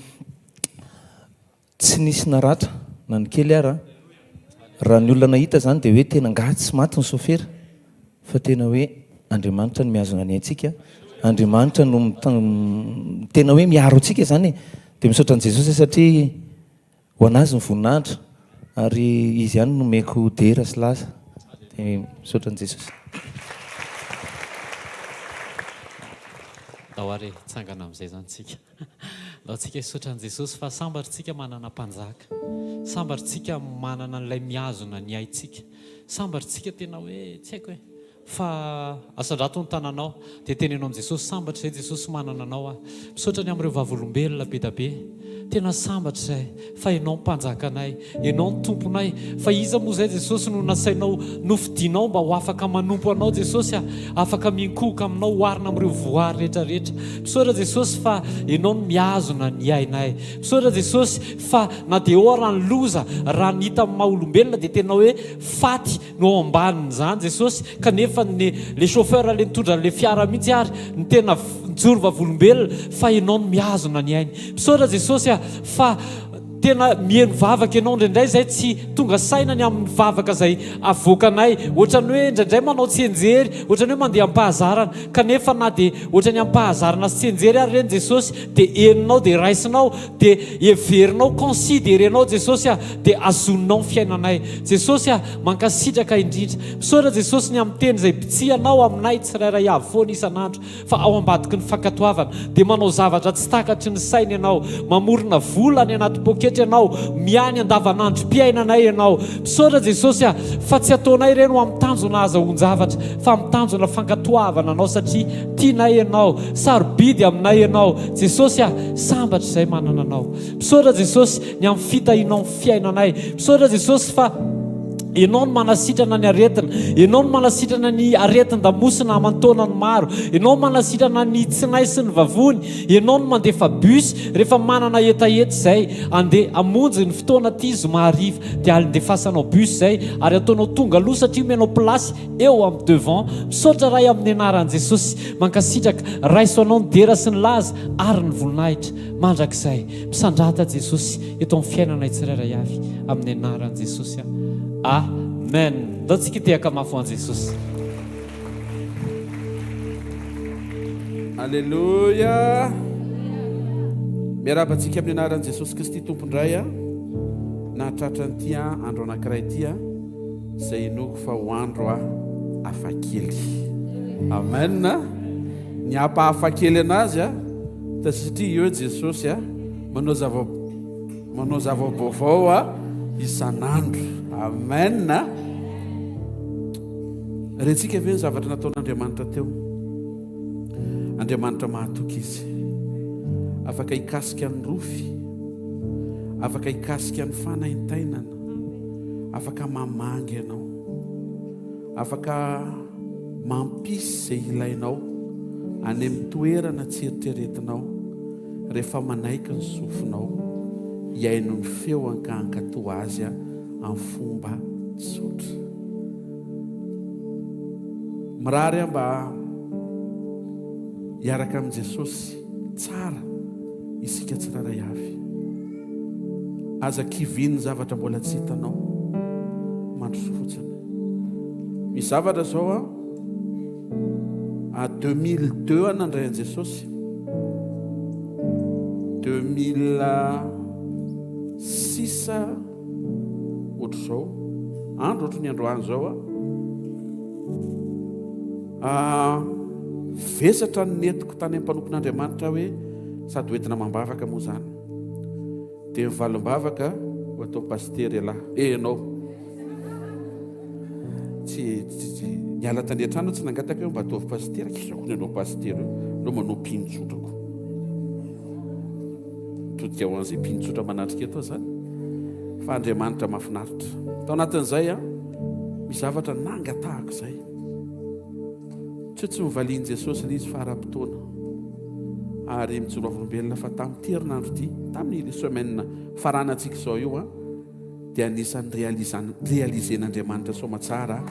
Tsy nisy naratra na ny kely ara. Raha ny olona nahita izany dia hoe tena angaha tsy maty ny sofera? Fa tena hoe Andriamanitra no mihazona ny aintsika, Andriamanitra no tena hoe miaro antsika izany e. Dia misaotra an'i Jesosy aho satria ho an'Azy ny voninahitra ary Izy ihany no omeko dera sy laza. Dia misaotra an'i Jesosy. Ndao ary hitsangana amin'izay izany tsika. Ndao tsika hisaotra an'i Jesosy fa sambatra tsika manana mpanjaka. Sambatra tsika manana an'ilay mihazona ny aintsika. Sambatra tsika tena hoe tsy haiko e. Fa asandrato ny tananao dia teneno amin'i Jesosy sambatra izay Jesosy manana anao aho. Misaotra ny amin'ireo vavolombelona be da be. Tena sambatra izay fa Ianao mpanjakanay, Ianao ny Tomponay. Fa iza moa izay Jesosy no nasainao nofidinao mba ho afaka manompo Anao Jesosy a, afaka miankohoka aminao oharina amin'ireo voary rehetra rehetra. Misaotra Jesosy fa Ianao no mihazona ny ainay. Misaotra Jesosy fa na dia eo ara ny loza, raha ny hita amin'ny maha olombelona dia tena hoe faty no ao ambanin'izany Jesosy kanefa ny le chauffeur le nitondra an'le fiara mihitsy ary ny tena nijoro vavolombelona fa ianao no mihazona ny ainy. Misaotra Jesosy a fa tena miheno vavaka ianao indraindray izay tsy tonga saina ny amin'ny vavaka izay avoakanay ohatran'ny hoe indraindray manao tsianjery ohatran'ny hoe mandeha am-pahazarana kanefa na dia ohatran'ny am-pahazarana sy tsianjery ary ireny Jesosy dia henonao dia raisinao dia heverinao considerenao Jesosy a dia azoninao ny fiainanay Jesosy a mankasitraka indrindra misaotra Jesosy ny amin'ny teny izay bitsihanao aminay tsirairay avy foana isan'andro fa ao ambadiky ny fankatoavana dia manao zavatra tsy takatry ny saina ianao mamorona vola any anaty poketra ianao miahy ny andavanandrom-piainanay ianao misaotra Jesosy a fa tsy ataonay ireny ho amin'ny tanjona ahazahoan-javatra fa amin'ny tanjona fankatoavana anao satria tianay ianao sarobidy aminay ianao Jesosy a Sambatra izay manana Anao. Misaotra Jesosy ny amin'ny fitahianao ny fiainanay. Misaotra Jesosy fa Ianao no manasitrana ny aretina. Ianao no manasitrana ny aretin-damosina aman-taonany maro. Ianao no manasitrana ny tsinay sy ny vavony. Ianao no mandefa bus rehefa manana hetaheta izay andeha hamonjy ny fotoana aty zoma hariva dia alindefasanao bus izay ary ataonao tonga aloha satria omenao place eo amin'ny devant. Misaotra Ray amin'ny anaran'i Jesosy. Mankasitraka. Raiso anao ny dera sy ny laza ary ny voninahitra mandrakizay. Misandrata Jesosy eto amin'ny fiainanay tsirairay avy amin'ny anaran'i Jesosy. Amen. Ndao tsika hitehaka mafy ho an'i Jesosy. Aleloia! Miarahaba antsika amin'ny anaran'i Jesosy Kristy Tompo indray a. Nahatratra an'ity andro anankiray ity a. Izay inoako fa ho andro hafakely. Amen. Ny hampahafakely anazy a, satria eo Jesosy a, manao zava manao zava-baovao a isan'andro. Amen. Rentsika ve ny zavatra nataon'Andriamanitra teo? Andriamanitra mahatoky izy. Afaka hikasika ny rofy, afaka hikasika ny fanaintainana. Afaka mamangy ianao. Afaka mampisy izay ilainao any amin'ny toerana tsy eritreretinao rehefa manaiky ny sofinao hihaino ny feo ankahankatoa azy amin'ny fomba tsotra. Mirary aho mba hiaraka amin'i Jesosy tsara isika tsirairay avy. Aza kivian'ny zavatra mbola tsy hitanao. Mandrosoa fotsiny. Misy zavatra izao an, à 2002 aho nandray an'i Jesosy. 2006 ohatr'izao, andro ohatry ny androany izao aho. Ah, vesatra ny nentiko tany amin'ny mpanompon'Andriamanitra hoe sady hoentina amam-bavaka moa izany. Dia ny valim-bavaka ho atao pasitera ialahy. Eh ianao. Tsy tsy tsy niala tany an-trano tsy nangataka hoe mba ataovy pasitera, k'iza koa ny anao pasitera io. Aleo manao mpino tsotra ko. Mitodika ho an'izay mpino tsotra manatrika eto aho izany. Fa Andriamanitra mahafinaritra. Tao anatin'izay an, misy zavatra nangatahako izay. Tsy hoe tsy novalian'i Jesosy ilay izy fa ara-potoana. Ary mijoro vavolombelona fa tamin'ity herinandro ity, tamin'ny semaine faranantsika izao io an, dia anisan'ny réalisant réaliser-n'Andriamanitra soamatsara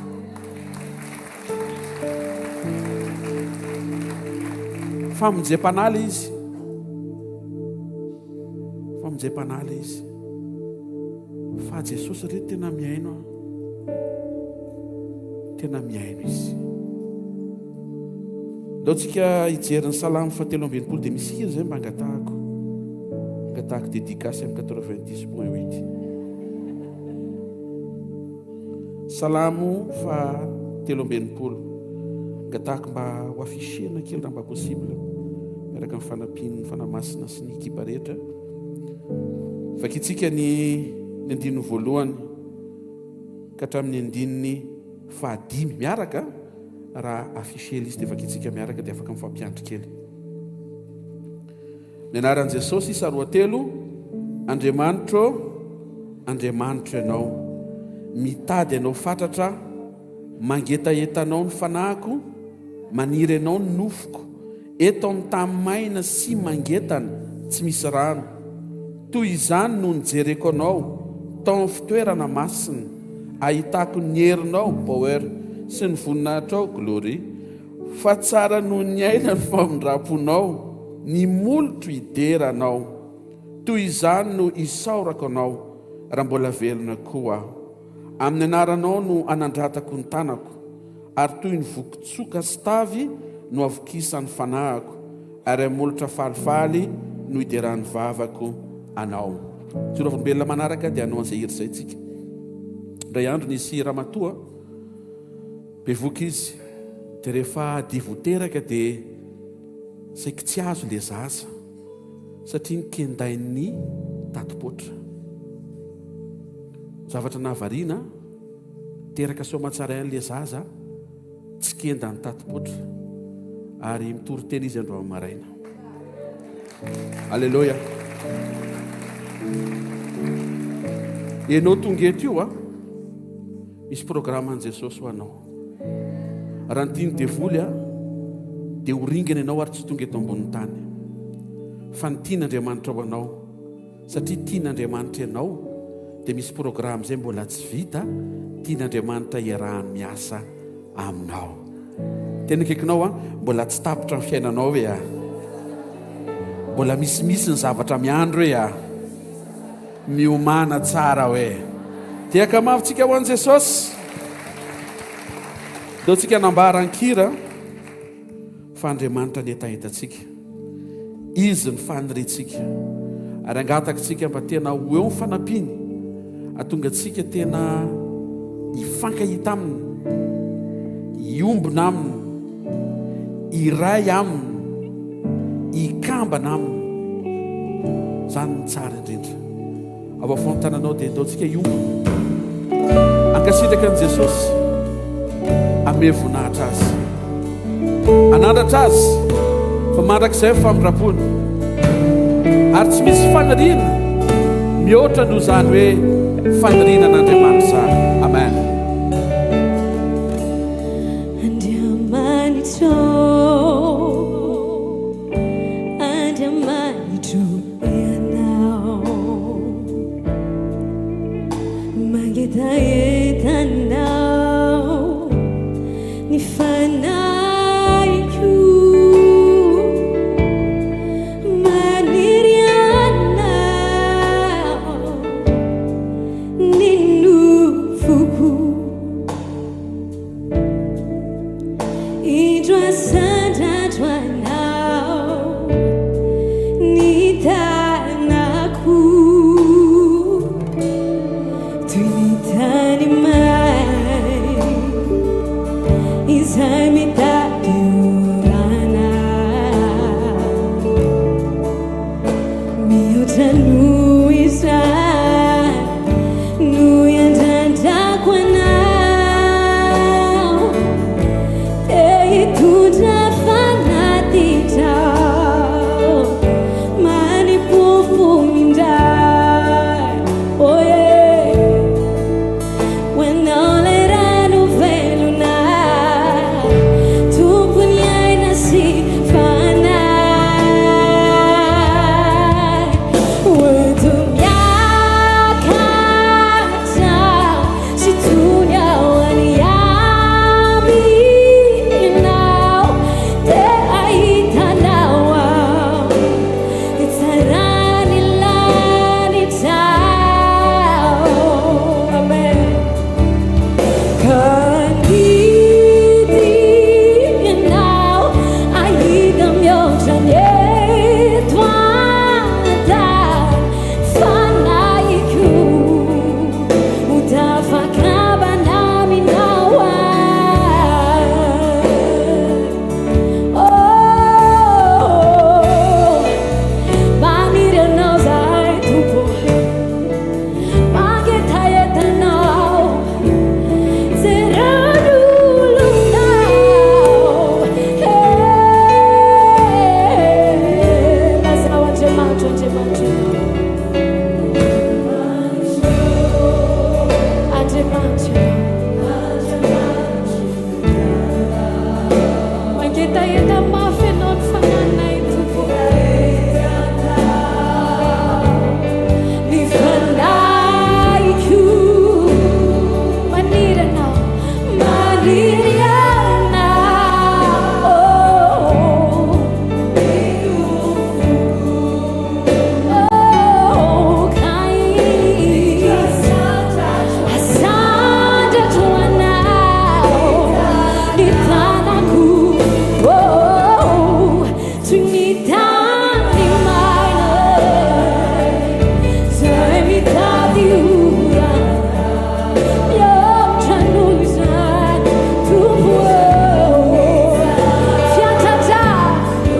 famonjem-panahy ilay izy. Famonjem-panahy ilay izy. Fa Jesosy re tena mihaino an. Tena mihaino izy. Ndao tsika hijery ny salamo fahatelo amby 60 dia misy hira izay mba angatahako. Angatahako dédicace amin'ny 90.8. Salamo faha 63. Angatahako mba ho affichena kely raha mba possible miaraka amin'ny fanampian'ny Fanahy Masina sy ny ekipa rehetra. Vakintsika ny ny andininy voalohany ka hatramin'ny andininy fahadimy miaraka. Raha afficher liste dia vakintsika miaraka dia afaka mifampiandry kely. Ny anaran'i Jesosy isa roa telo, Andriamanitro, Andriamanitro ianao. Mitady anao fatratra aho, mangetaheta anao ny fanahiko, maniry anao ny nofoko. Eto amin'ny tany maina sy mangetana, tsy misy rano. Toy izany no nijereko anao tao amin'ny fitoerana masina, ahitako ny herinao, power, sy ny voninahitrao, glory. Fa tsara noho ny aina ny famindram-ponao, ny molotro hidera anao. Toy izany no isaorako anao, raha mbola velona koa aho. Amin'ny anaranao no anandratako ny tanako, ary toy ny voky-tsoka sy tavy no avokisan'ny fanahiko, ary amin'ny molotra falifaly no hideran'ny vavako Anao. Joro vavolombelona manaraka dia hanao an'izay hira izay tsika. Indray andro nisy ramatoa bevoka izy, dia rehefa hadivo teraka dia saiky tsy azo ilay zaza satria nikendain'ny tati-poatra. Zavatra nahavariana, teraka soamantsara ihany ilay zaza, tsy kenda ny tati-poatra ary mitory teny izy androany maraina. Aleloia. Ianao tonga eto io a, misy programme an'i Jesosy ho anao. Raha ny tian'ny devoly a, dia ho ringana ianao ary tsy tonga eto ambonin'ny tany. Fa ny tian'Andriamanitra ho anao, Satria tian'Andriamanitra ianao dia misy programme izay mbola tsy vita tian'Andriamanitra hiarahany miasa aminao. Tena akaikinao an, mbola tsy tapitra ny fiainanao hoe a. Mbola misimisy ny zavatra miandry hoe a. Miomàna tsara hoe. Dia ankamavintsika ho an'i Jesosy. Ndao tsika hanambara an-kira. Fa Andriamanitra ny hetahetantsika. Izy ny faniriantsika. Ary angatakitsika mba tena ho eo ny fanampiany, hahatonga antsika tena hifankahita Aminy, hiombona Aminy, hiray Aminy, hikambana Aminy. Izany no tsara indrindra. Ao afovoan-tananao dia andaontsika hiombona. Hankasitraka an'i Jesosy. Hanome voninahitra Azy. Hanandratra Azy fa mandrakizay ny famindram-pony. Ary tsy misy faniriana mihoatra noho izany hoe faniriana an'Andriamanitra izany. Amen. Andriamanitro, Andriamanitro. Ianao mangetaheta anao ny fanahiko maniry anao ny nofoko Indro asandratro anao ny tanako toy ny tany may izay mitady orana mihoatra noho izany no iandrandrako anao te hitondra fanantenana. Mangetaheta mafy Anao ny fanahinay, Tompo ô. Ny fanahiko maniry Anao, maniry Anao. Oh, ka asandratro Anao ny tanako, oh, toy ny tany maina izay mitady orana mihoatra noho izany, Tompo ô, fiantratrako.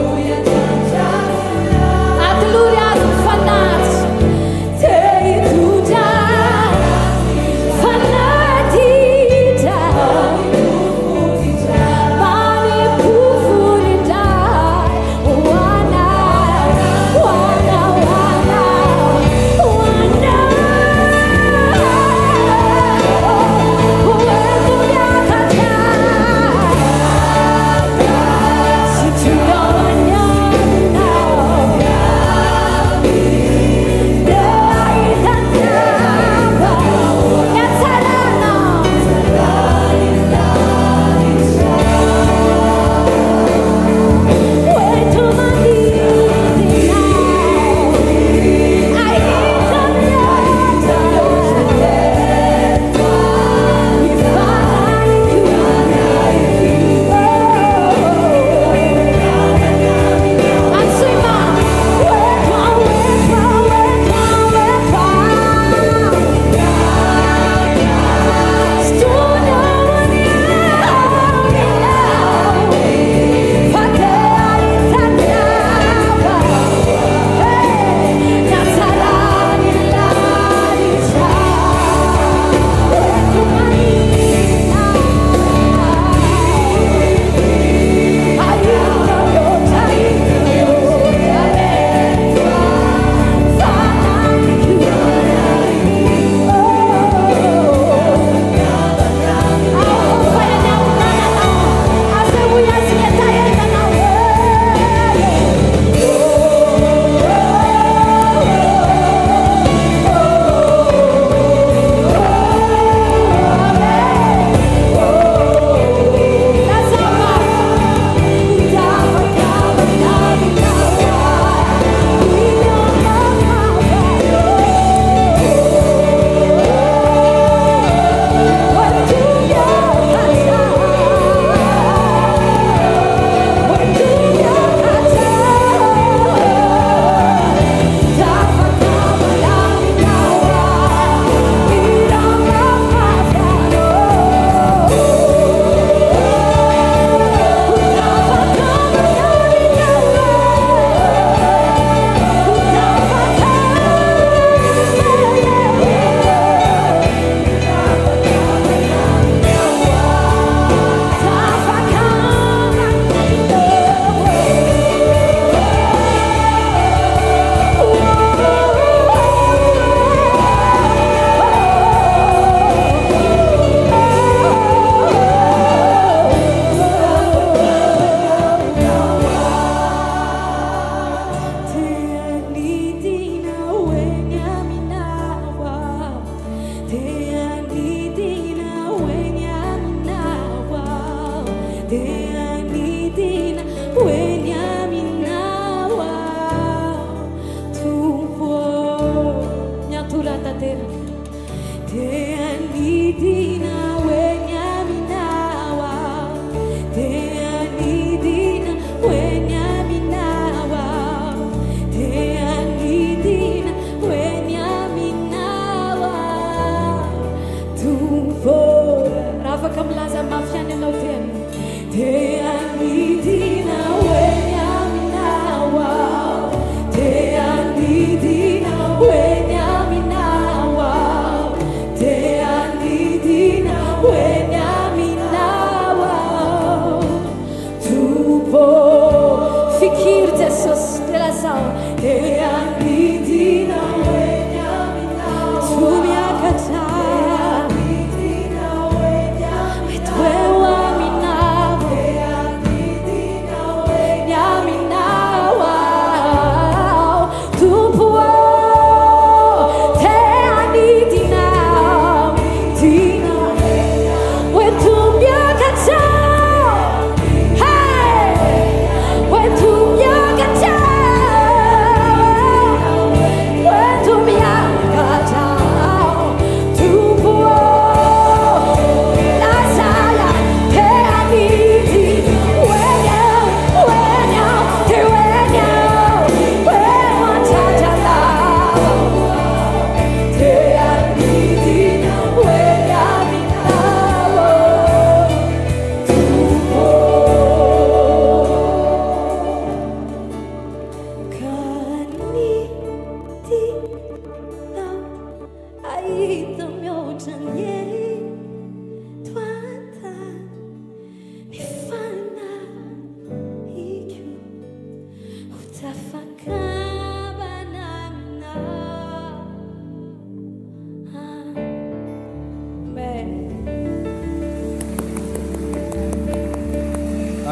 Atolory azy ny fanatitra te hitondra fanatitra Manim-pofony indray ho anao, ho anao, ho anao, ho anao. Ho ento miakatra.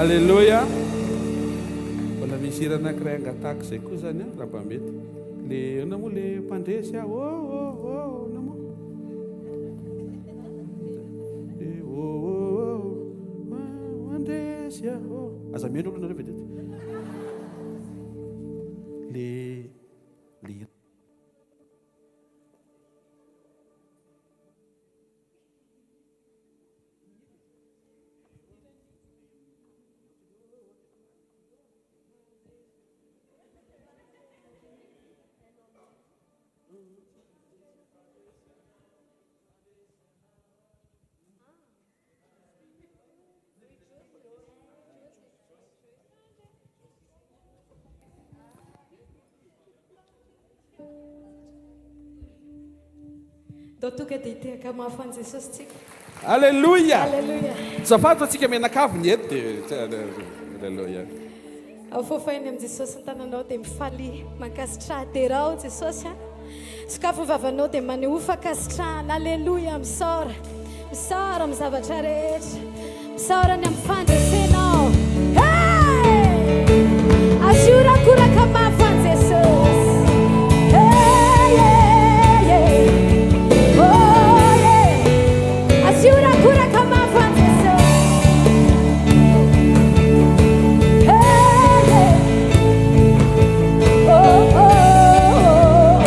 Aleloia. Mbola misy hira anankiray angatahako izay koa izany an, raha mba mety. Le inona moa le mpandresy aho? Oh oh oh, inona moa? Le oh oh oh, mpandresy aho. Aza mihaino aloha nareo vetivety. Le le hira. Ndao tonga dia hitehaka mafy an'i Jesosy tsika. Aleloia! Aleloia. Azafady fa tsika mianakavy ny eto dia Aleloia. Afoafainy amin'i Jesosy ny tananao dia mifalia, mankasitraha, derao Jesosy a. Sokafy ny vavanao dia manehoa fankasitrahana. Aleloia, misaora. Misaora amin'ny zavatra rehetra. Misaora ny amin'ny fandresenao. Hey! Asio horakoraka mafy an'i Jesosy. Hey, hey, hey. Oh, yeah. Asio horakoraka mafy an'i Jesosy. Hey, hey. Oh, oh, oh, oh.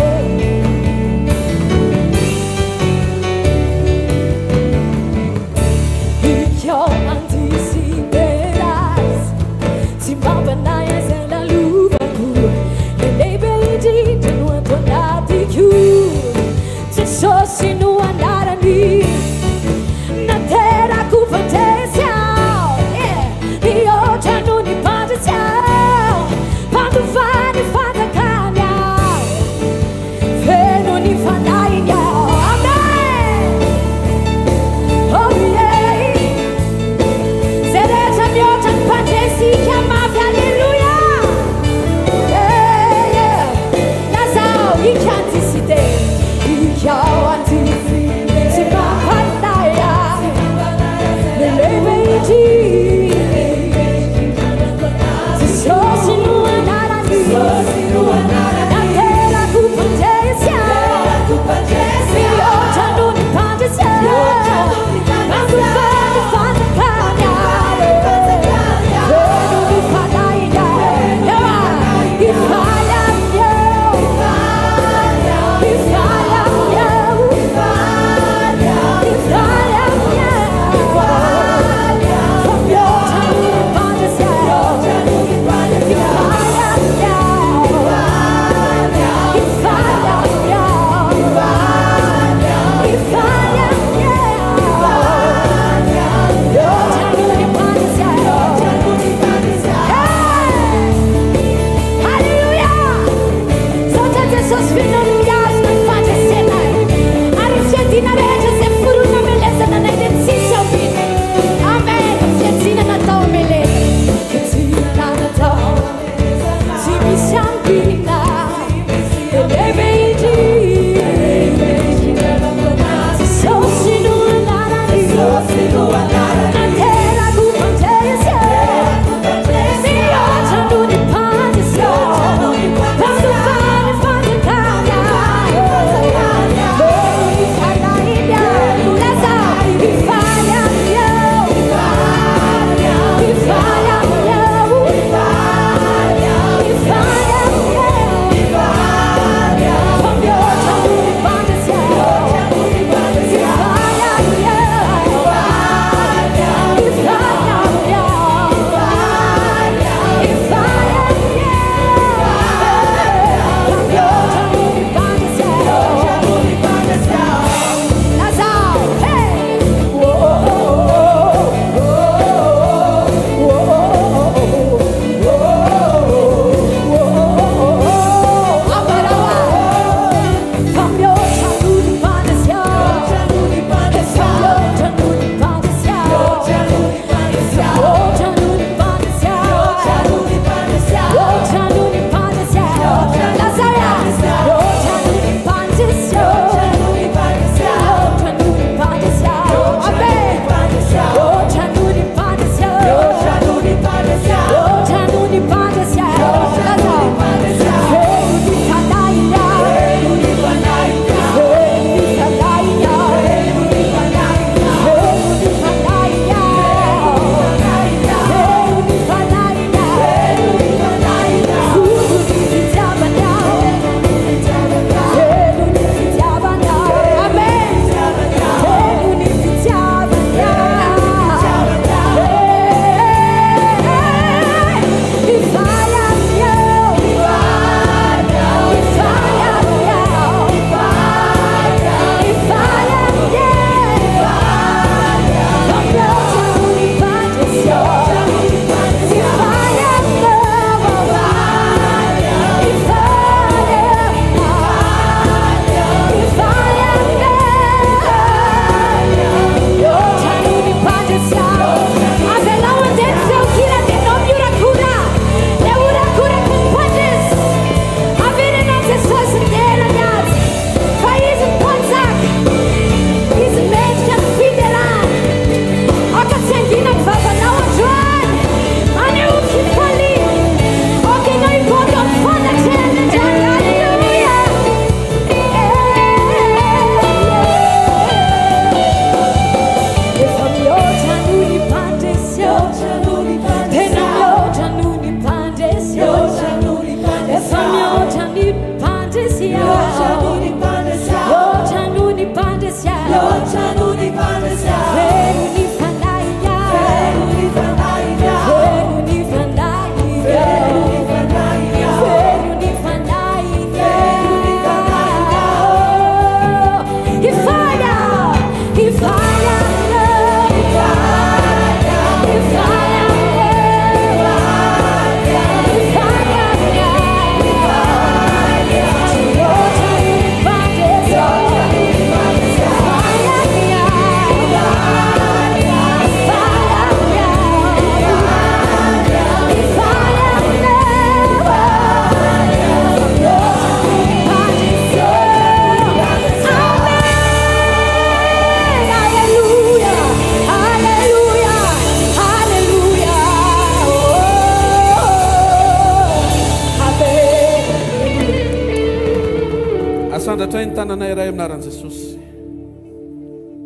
Asandratray ny tananay Ray amin'ny anaran'i Jesosy.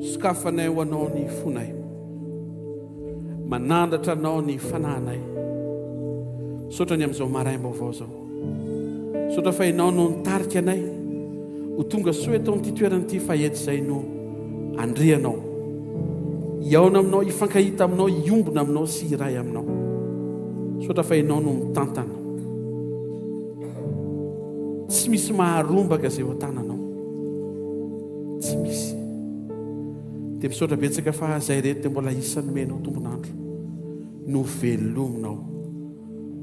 Sokafanay ho anao ny fonay. Manandratra anao ny fanahinay. Misaotra ny amin'izao maraim-baovao izao. Misaotra fa ianao no nitarika anay ho tonga soa eto amin'ity toerana ity fa eto izay no andrianao. Hihaona aminao, hifankahita aminao, hiombona aminao sy hiray aminao. Misaotra fa ianao no mitantana. Tsy misy maharombaka izay eo an-tananao. Tsy misy. Dia misaotra betsaka fa izay reto dia mbola isan'ny nomenao tombon'andro. Novelominao.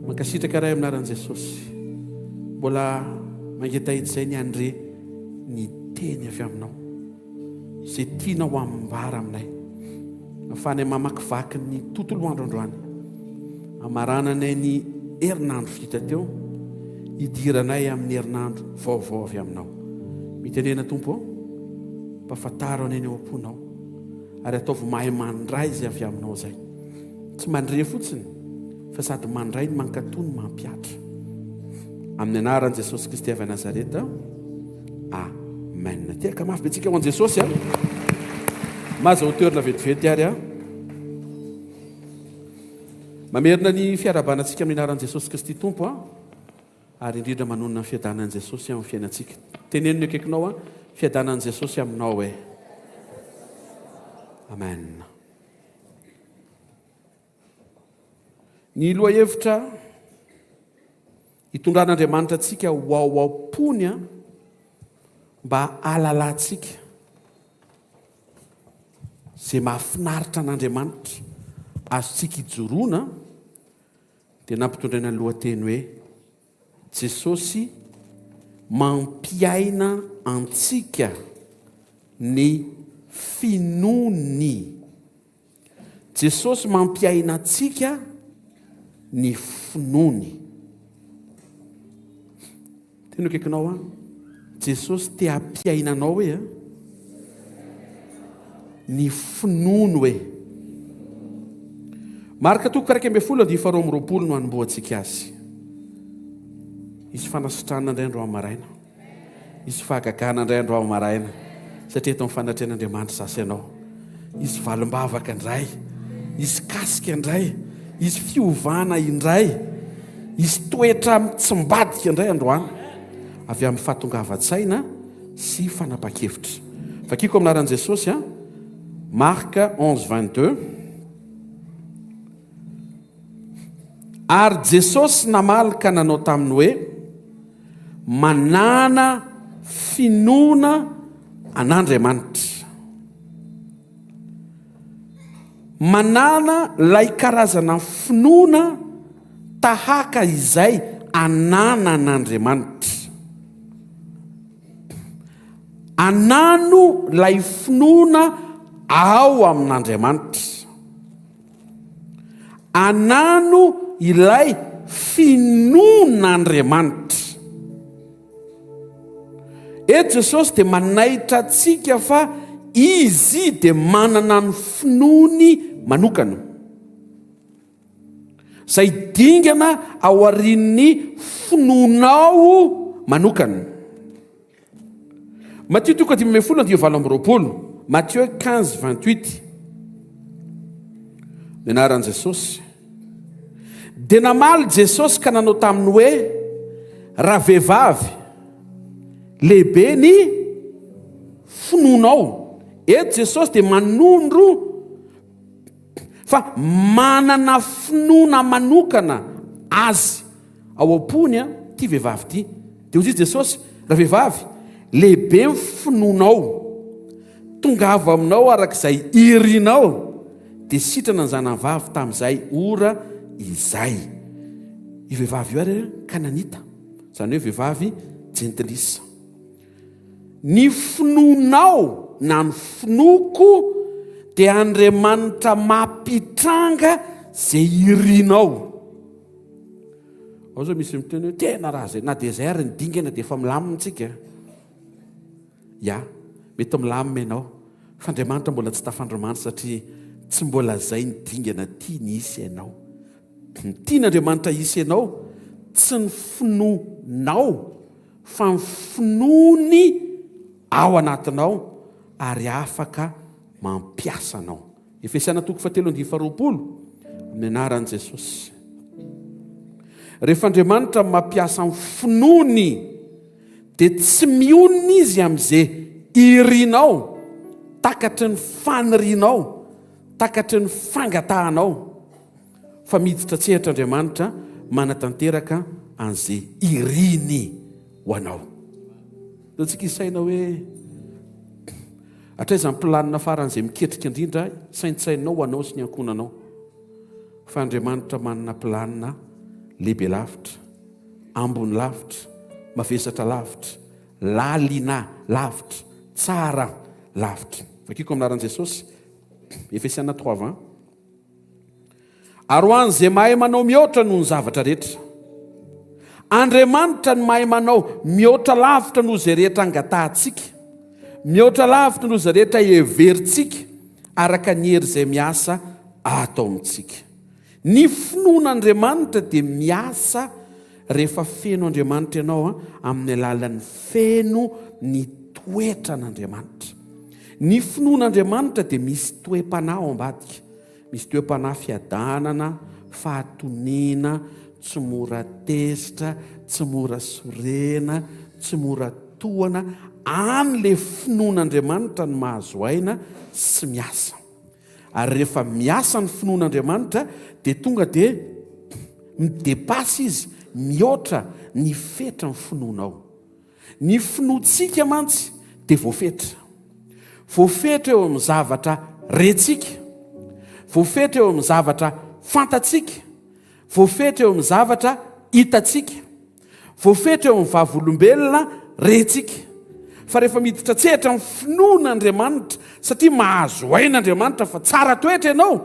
Mankasitraka Ray amin'ny anaran'i Jesosy. Mbola mangetaheta izay ny handre ny teny avy aminao. Izay tianao ambara aminay. Afahanay mamakivaky ny tontolo andro androany. Amarananay ny herinandro vita teo, hidiranay amin'ny herinandro vaovao avy aminao. Mitenena Tompo ô, mpafantaro anay ny ao am-ponao, ary ataovy mahay mandray izay avy aminao izay. Tsy mandre fotsiny, fa sady mandray ny mankatò no mampihatra. Amin'ny anaran'i Jesosy Kristy avy Nazareta. Amen. Tehaka mafy be tsika ho an'i Jesosy a. Maza ho toerana vetivety ary a. Mamerina ny fiarahabana antsika amin'ny anaran'i Jesosy Kristy Tompo a. Ary indrindra manonona ny fiadanan'i Jesosy amin'ny fiainantsika. Teneno ny akaikinao a, fiadanan'i Jesosy aminao e. Amen. Ny lohahevitra hitondran'Andriamanitra antsika ho ao am-pony mba hahalalantsika izay mahafinaritra an'Andriamanitra azontsika ijoroana dia nampitondraina ny lohateny hoe Jesosy mampiaina antsika ny finoany. Jesosy mampiaina antsika ny finoany. Tena akaikinao an. Jesosy te hampiaina anao hoe an. Ny finoany hoe. Marka toko 11 andininy faharoa amby roapolo no hanombohantsika azy. Hisy fanasitranana indray androany maraina. Hisy fahagagana indray androany maraina satria eto amin'ny fanatrehan'Andriamanitra izaho sy ianao. Hisy valim-bavaka indray, hisy kasika indray, hisy fiovana indray, hisy toetra mitsimbadika indray androany avy amin'ny fahatongavan-tsaina sy fanapahan-kevitra. Vakiko amin'ny anaran'i Jesosy a. Marc 11 22. Ary Jesosy namaly ka nanao taminy hoe, Manàna finoana an'Andriamanitra. Manàna ilay karazana finoana tahaka izay ananan'Andriamanitra. Anano ilay finoana ao amin'Andriamanitra. Anano ilay finoan'Andriamanitra. Eto Jesosy dia manaitra antsika fa Izy dia manana ny finoany manokana. Izay dingana aorian'ny finoanao manokana. Matio toko 15 andivo 28. Matthieu 15, 28. Ny anaran'i Jesosy. Dia namaly Jesosy ka nanao taminy hoe, Ravehivavy, lehibe ny finoanao. Eto Jesosy dia manondro fa manana finoana manokana azy ao am-pony ity vehivavy ity. Dia hoy izy Jesosy, Ravehivavy, lehibe ny finoanao. Tongava aminao araka izay irinao. Dia sitrana ny zanany vavy tamin'izay ora izay. Io vehivavy io ary Kananita, izany hoe vehivavy jentilisa. Ny finoanao na ny finoako dia Andriamanitra mampitranga izay irinao. Ao zao misy miteny hoe tena raha zay na dia zay ary ny dingana dia efa milamina tsika. Ya, mety milamina ianao fa Andriamanitra mbola tsy tafandrimandry satria tsy mbola zay ny dingana tiany hisy ianao. Ny tian'Andriamanitra hisy ianao tsy ny finoanao fa ny finoany. ao anatinao ary afaka mampiasa anao. Efesiana toko fahatelo andininy faharoapolo, amin'ny anaran'i Jesosy. Rehefa Andriamanitra mampiasa ny finoany dia tsy mionona izy amin'izay irinao, takatry ny fanirianao, takatry ny fangatahanao, fa miditra an-tsehatra Andriamanitra manatanteraka an'izay iriny ho anao. Ataontsika hisaina hoe hatraiza ny planina faran'izay miketrika indrindra saintsaininao ho anao sy ny ankohonanao. Fa Andriamanitra manana planina lehibe lavitra, ambony lavitra, mavesatra lavitra, lalina lavitra, tsara lavitra. Vakiko amin'ny anaran'i Jesosy, Efesiana 3 20. Ary ho an'izay mahay manao mihoatra noho ny zavatra rehetra. Andriamanitra no mahay manao mihoatra lavitra noho izay rehetra angatahantsika, mihoatra lavitra noho izay rehetra heverintsika, araka ny hery izay miasa ato amintsika. Ny finoan'Andriamanitra dia miasa rehefa feno Andriamanitra ianao amin'ny alalan'ny feno ny toetran'Andriamanitra. Ny finoan'Andriamanitra dia misy toe-panahy ao ambadika. Misy toe-panahy fiadanana, fahatoniana, tsy mora tezitra, tsy mora sorena, tsy mora tohana. Any le finoan'Andriamanitra no mahazo aina sy miasa. Ary rehefa miasa ny finoan'Andriamanitra dia tonga dia mi-dépasse izy, mihoatra ny fetran'ny finoanao. Ny finoantsika mantsy dia voafetra. Voafetra eo amin'ny zavatra rentsika, voafetra eo amin'ny zavatra fantatsika, voafetra eo amin'ny zavatra hitantsika, voafetra eo amin'ny vavolombelona rentsika. Fa rehefa miditra an-tsehatra amin'ny finoana Andriamanitra, satria mahazo aina Andriamanitra fa tsara toetra ianao,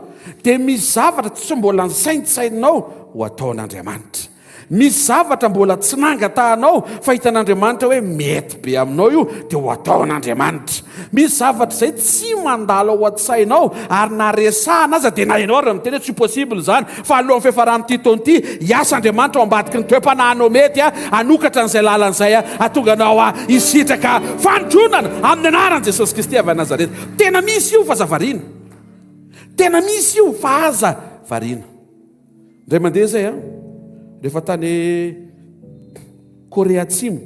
dia misy zavatra tsy mbola nisaintsaininao ho ataon'Andriamanitra. Misy zavatra mbola tsy nangatahanao fa hitan'Andriamanitra hoe mety be aminao io dia ho ataon'Andriamanitra. Misy zavatra izay tsy mandalo ao an-tsainao ary na resahana aza dia na ianao ary miteny hoe tsy possible izany fa alohan'ny fiafaran'ity taona ity hiasa Andriamanitra ao ambadiky ny toe-panahinao mety hanokatra an'izay lalana izay hahatonga anao hisitraka fandronana amin'ny anaran'i Jesosy Kristy avy any Nazareta. Tena misy io fa aza variana. Tena misy io fa aza variana. Indray mandeha izay an, rehefa tany Korea Atsimo.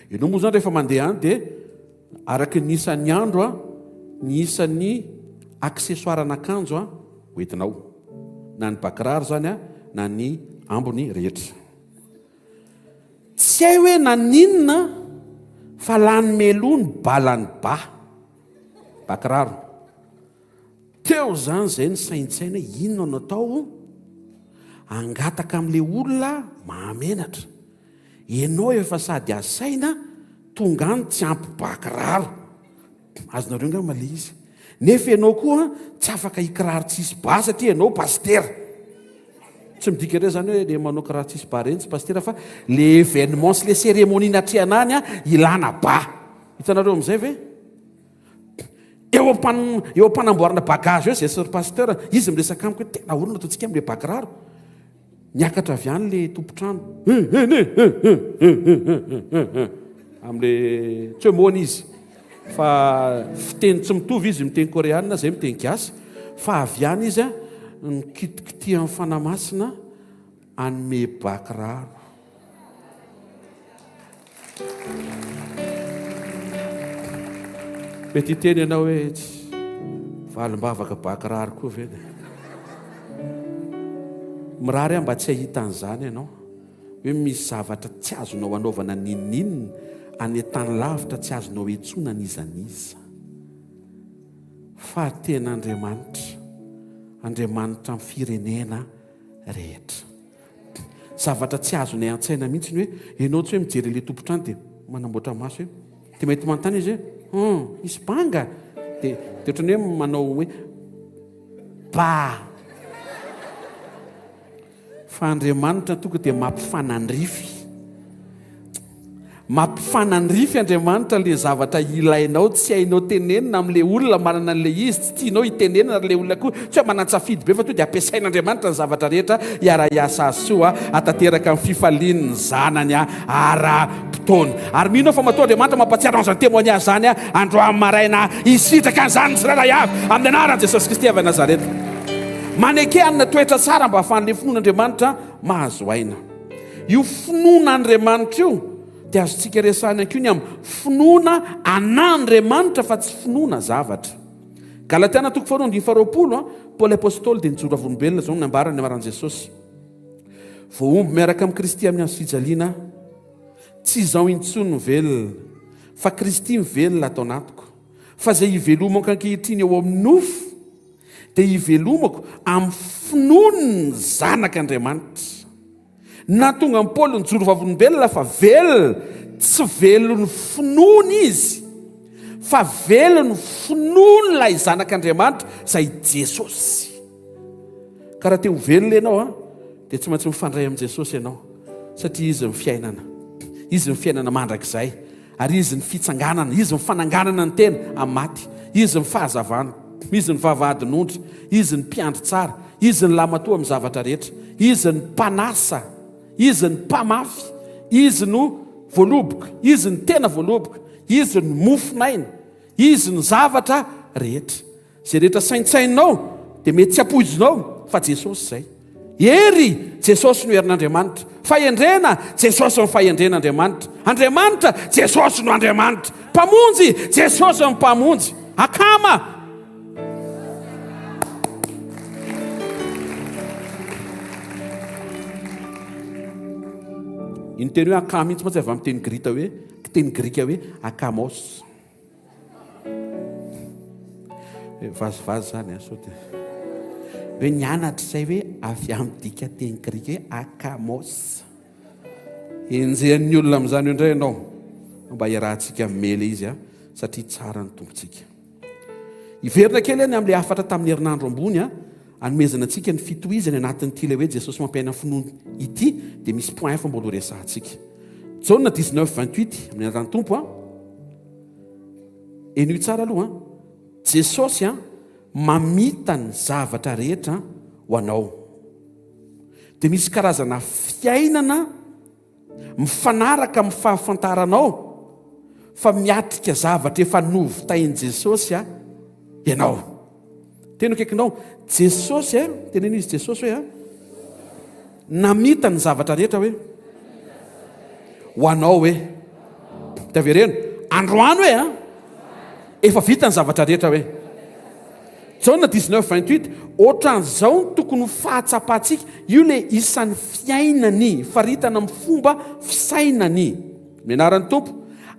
Ianao moa izany rehefa mandeha any dia araka ny isan'ny andro an, ny isan'ny accessoire an'akanjo an, hoentinao. Na ny bakiraro izany an, na ny ambiny rehetra. Tsy hay hoe naninona fa lany meloa ny balan'ny ba, bakiraro. Teo izany izay nisaintsaina hoe inona no atao, hangataka amin'ilay olona mahamenatra. Ianao efa sady asaina tonga any tsy ampy ba kiraro. Azonareo angamba ilay izy. Nefa ianao koa tsy afaka hikiraro tsisy ba satria ianao pasitera. Tsy midika indray izany hoe ilay manao kiraro tsisy ba ireny tsy pasitera fa le événement sy le cérémonie natrehana any ilana ba. Hitanareo amin'izay ve? Eo am-pan eo am-panamboarana bagage eo zay sy ry pasteur, izy miresaka amiko hoe tena ahoana no ataontsika amin'ilay bakiraro? Niakatra avy any le tompon-trano. Amin'le tsy hoe moana izy fa fiteny tsy mitovy izy miteny koreana zay miteny gasy fa avy any izy a nikitikitihan'ny fanahy masina hanome bakiraro. Mety hiteny ianao hoe tsy valim-bavaka bakiraro koa ve dia. Mirary aho mba tsy hahita an'izany ianao. Hoe misy zavatra tsy azonao anaovana n'inon'inona any an-tany lavitra tsy azonao iantsoana n'iza n'iza. Fa tena Andriamanitra, Andriamanitra amin'ny firenena rehetra. Zavatra tsy azonay an-tsaina mihitsy ny hoe ianao tsy hoe mijery ilay tompon-trano dia manamboatra maso hoe dia mety manontany izy hoe hum misy banga dia dia ohatran'ny hoe manao hoe ba fa Andriamanitra tonga dia mampifanandrify Mampifanandrify Andriamanitra le zavatra ilainao tsy hainao tenenina amle olona manana anle izy tsy tianao hitenenana ary le olona koa tsy hoe manan-tsafidy be fa tonga dia ampiasain'Andriamanitra ny zavatra rehetra hiara-hiasa soa hatanteraka ny fifalian'ny zanany ara-pinoana. Ara-potoana. Ary mino aho fa matoa Andriamanitra mampahatsiaro an'izany témoignage izany androany maraina, hisitraka an'izany ny tsirairay avy, amin'ny anaran'i Jesosy Kristy avy any Nazareta. Maneke hanana toetra tsara mba hahafahan'ilay finoan'Andriamanitra mahazo aina. Io finoan'Andriamanitra io dia azontsika resahina koa ny amin'ny finoana an'Andriamanitra fa tsy finoana zavatra. Galatiana toko faharoa andininy faharoapolo, Paoly Apostoly dia nijoro vavolombelona izao no nambarany ny anaran'i Jesosy. Voahombo miaraka amin'i Kristy amin'ny hazo fijaliana aho. Tsy izaho intsony no velona, fa Kristy mivelona ato anatiko. Fa izay ivelomako ankehitriny eo amin'ny nofo, dia ivelomako amin'ny finoan'ny Zanak'Andriamanitra. Nahatonga an'i Paoly nijoro vavolombelona fa velona, tsy velon'ny finoany izy, fa velon'ny finoan'ilay Zanak'Andriamanitra, izay Jesosy. Ka raha te ho velona ianao an, dia tsy maintsy mifandray amin'i Jesosy ianao, satria Izy ny fiainana. Izy ny fiainana mandrakizay, ary Izy ny fitsanganana, Izy ny fananganana ny tena amin'ny maty, Izy ny fahazavana, Izy ny vavahadin'ondry, Izy ny mpiandry tsara, Izy ny lamatoa amin'ny zavatra rehetra, Izy ny mpanasa, Izy ny mpamafy, Izy no voaloboka, Izy ny tena voaloboka, Izy ny mofon'aina, Izy ny zavatra rehetra. Izay rehetra saintsaininao dia mety tsy ampoizinao fa Jesosy izay. Hery, Jesosy no herin'Andriamanitra. Fahendrena, Jesosy no fahendren'Andriamanitra. Andriamanitra, Jesosy no Andriamanitra. Mpamonjy, Jesosy no Mpamonjy. Akama. Iny teny hoe akama iny tsy mantsy avy amin'ny teny grika hoe teny grika hoe akamos. Vazivazy zany a, sao dia hoe nianatra izay hoe avy amin'ny dikanteny grika hoe akamos. Enjehan'ny olona amin'izany eo indray ianao. Mba hiarahantsika mamela izy a, satria tsara ny Tompontsika. Hiverina kely any amin'ilay hafatra tamin'ny herinandro ambony a, hanomezana antsika ny fitohizany anatin'ity ilay hoe Jesosy mampiaina finoana ity, dia misy point hafa mbola horesahantsika. Jaona 19 28 amin'ny anaran'ny Tompo a. Henoy tsara aloha an. Jesosy an, mamita ny zavatra rehetra ho anao. Dia misy karazana fiainana mifanaraka amin'ny fahafantaranao fa miatrika zavatra efa novitain'i Jesosy an, ianao. Teny akaikinao, Jesosy eh, teneno izy Jesosy hoe an, namita ny zavatra rehetra hoe ho anao hoe. Dia avereno, androany hoe an, efa vita ny zavatra rehetra hoe. Jaona 19 28, ohatran'izao no tokony ho fahatsapantsika, io le isan'ny fiainany, faritana amin'ny fomba fisainany. Amin'ny anaran'ny Tompo.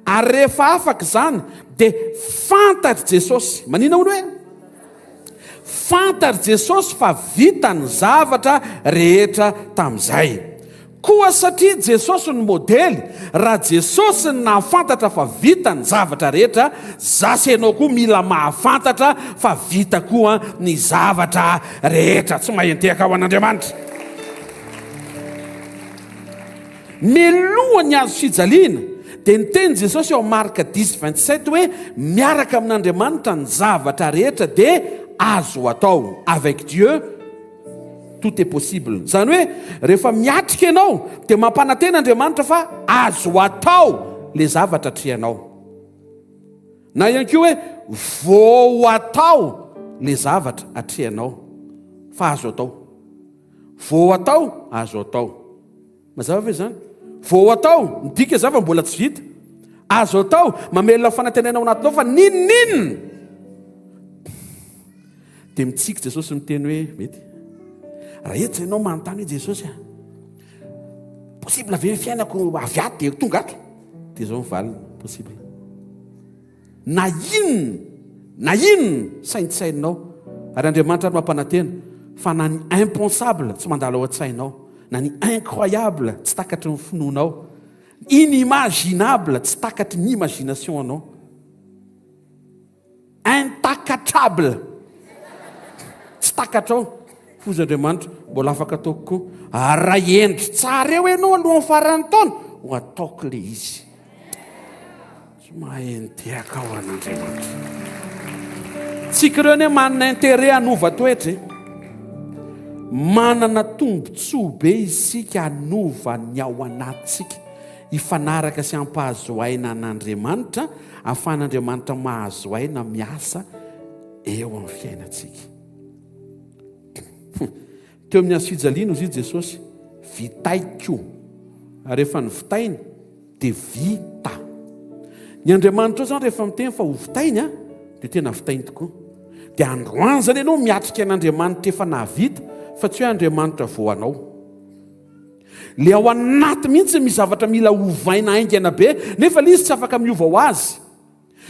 Ary rehefa afaka izany dia fantatr'i Jesosy. Manina hono hoe? Fantatr'i Jesosy fa vita ny zavatra rehetra tamin'izay. Koa satria Jesosy no modely, raha Jesosy no nahafantatra fa vita ny zavatra rehetra, za sy ianao koa mila mahafantatra fa vita koa ny zavatra rehetra. Tsy mahay nitehaka ho an'Andriamanitra. Mialoha ny hazo fijaliana, dia niteny Jesosy ao Marka dix 27 hoe miaraka amin'Andriamanitra ny zavatra rehetra dia azo atao, avec Dieu tout est possible. Izany hoe rehefa miatrika ianao dia mampanantena Andriamanitra fa azo atao le zavatra atrehanao. Na ihany koa hoe vao atao le zavatra atrehanao fa azo atao. Vao atao, azo atao. Mazava ve izany? Vao atao, midika izany fa mbola tsy vita. Azo atao, mamelona fanantenana ao anatinao fa n'inon'inona. Dia mitsiky Jesosy miteny hoe mety. Raha eto ianao manontany hoe Jesosy a, possible ve ny fiainako avy ato dia tonga ato? Dia izao ny valiny, possible. Na inona na inona saintsaininao, ary Andriamanitra ary mampanantena fa na ny impensable tsy mandalo ao an-tsainao, na ny incroyable tsy takatry ny finoanao, inimaginable tsy takatry ny imagination anao, intakatrable tsy takatrao, foza Andriamanitra, mbola afaka ataoko koa. Ary raha hendry tsara eo ianao alohan'ny faran'ny taona, ho ataoko ilay izy. Tsy mahay nitehaka ho an'Andriamanitra. Tsika ireo anie manana intérêt hanova toetra e. Manana tombontsoa be isika hanova ny ao anatintsika. hifanaraka sy hampahazo aina an'Andriamanitra, ahafahan'Andriamanitra mahazo aina miasa eo amin'ny fiainantsika. Teo amin'ny hazo fijaliana hozy Jesosy, vitaiko. Ary rehefa novitainy dia vita. Ny Andriamanitra ao zany rehefa miteny fa ho vitainy a, dia tena vitainy tokoa. Dia androany zany ianao miatrika an'Andriamanitra efa nahavita fa tsy hoe Andriamanitra vao hanao. Le ao anaty mihitsy misy zavatra mila ovaina haingana be nefa le izy tsy afaka miova ho azy.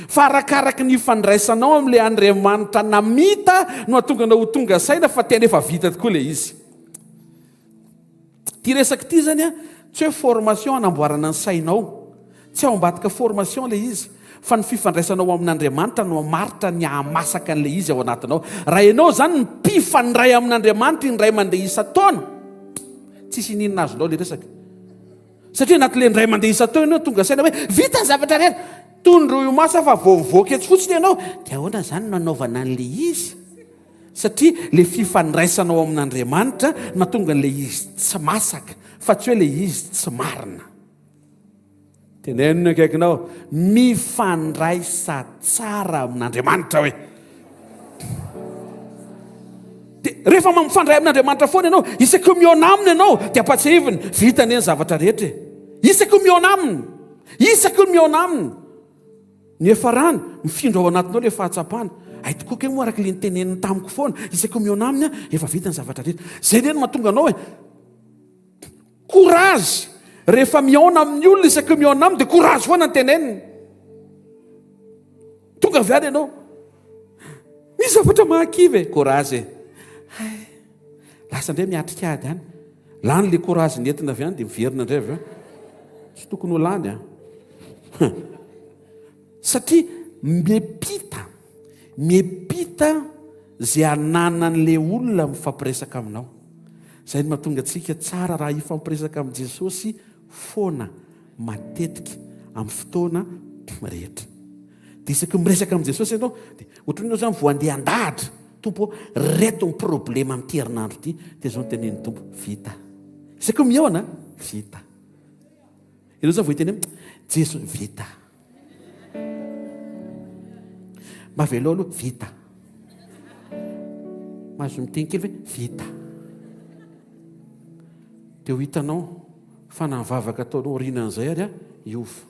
Fa arakaraky ny ifandraisanao amin'ilay Andriamanitra namita no hahatonga anao ho tonga saina fa tena efa vita tokoa ilay izy. Ity resaka ity zany a, tsy hoe formation hanamboarana ny sainao. Tsy ao ambadika formation ilay izy, fa ny fifandraisanao amin'Andriamanitra no hamaritra ny hahamasaka an'ilay izy ao anatinao. Raha ianao zany ny mpifandray amin'Andriamanitra indray mandeha isan-taona, tsisy ininona azonao ilay resaka. Satria anatin'ilay indray mandeha isan-taona ianao tonga saina hoe vita ny zavatra rehetra. Tondroy maso fa vao mivoaka etsy fotsiny ianao dia ahoana izany no nanaovana an'ilay izy? Satria ilay fifandraisanao amin'Andriamanitra no mahatonga an'ilay izy tsy masaka fa tsy hoe ilay izy tsy marina. Teneno ny akaikinao, mifandraisa tsara amin'Andriamanitra hoe. Dia rehefa mifandray amin'Andriamanitra foana ianao, isaky ny mihaona aminy ianao, dia ampatsiahiviny, vita anie ny zavatra rehetra e. Isaky ny mihaona aminy, isaky ny mihaona aminy. Ny hiafarany, mifindra ao anatinao ilay fahatsapana. Hay tokoa kay moa araka ilay niteneniny tamiko foana, isaky ny mihaona aminy aho, efa vita ny zavatra rehetra. Izay anie no mahatonga anao e. Courage! Rehefa mihaona amin'ny olona isaky ny mihaona aminy dia courage foana ny teneniny. Tonga avy any ianao. Misy zavatra mahakivy e. Courage e. Hay. Lasa indray miatrika ady any. Lany le courage nentina avy any dia miverina indray avy eo. Tsy tokony ho lany a. Satria miepita, miepita izay ananan'ilay olona mifampiresaka aminao. Izay no mahatonga antsika tsara raha hifampiresaka amin'i Jesosy foana, matetika, amin'ny fotoana rehetra. Dia isaky ny miresaka amin'i Jesosy ianao, dia ohatran'ny ianao izany vao handeha handahatra. Tompo ô, reto ny problema amin'ity herinandro ity. Dia izao no tenenin'ny Tompo, vita. Isaky ny mihaona, vita. Ianao izany vao hiteny hoe, Jeso, vita. Mba avelao aloha, vita. Mahazo miteny kely ve? Vita. Dia ho hitanao fa na ny vavaka ataonao aorianan'izay ary hiova.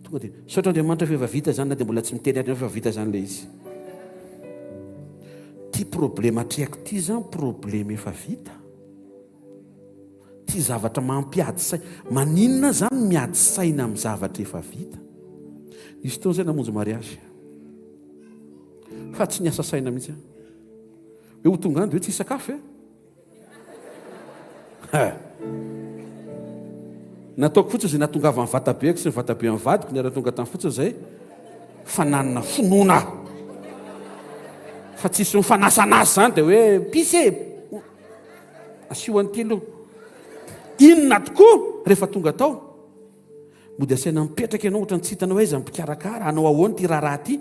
Tonga dia, misaotra Andriamanitra fa efa vita izany na dia mbola tsy miteny ary ianao fa efa vita izany ilay izy. Ity problema atrehako ity izany problema efa vita. Ity zavatra mampiady saina. Maninona izany miady saina amin'ny zavatra efa vita? Nisy fotoana izay namonjy mariazy. Fa tsy niasa saina mihitsy aho. Hoe ho tonga any dia hoe tsy hisakafo e? Nataoko fotsiny izay nahatongavan'ny vatabeko sy ny vataben'ny vadiko niara-tonga tany fotsiny izay fa nanana finoana aho. Fa tsisy mifanasanasa izany dia hoe pisy e! Asio an'ity aloha. Inona tokoa rehefa tonga tao? Mody asaina mipetraka ianao ohatran'ny tsy hitanao aiza ny mpikarakara, hanao ahoana ity raharaha ity?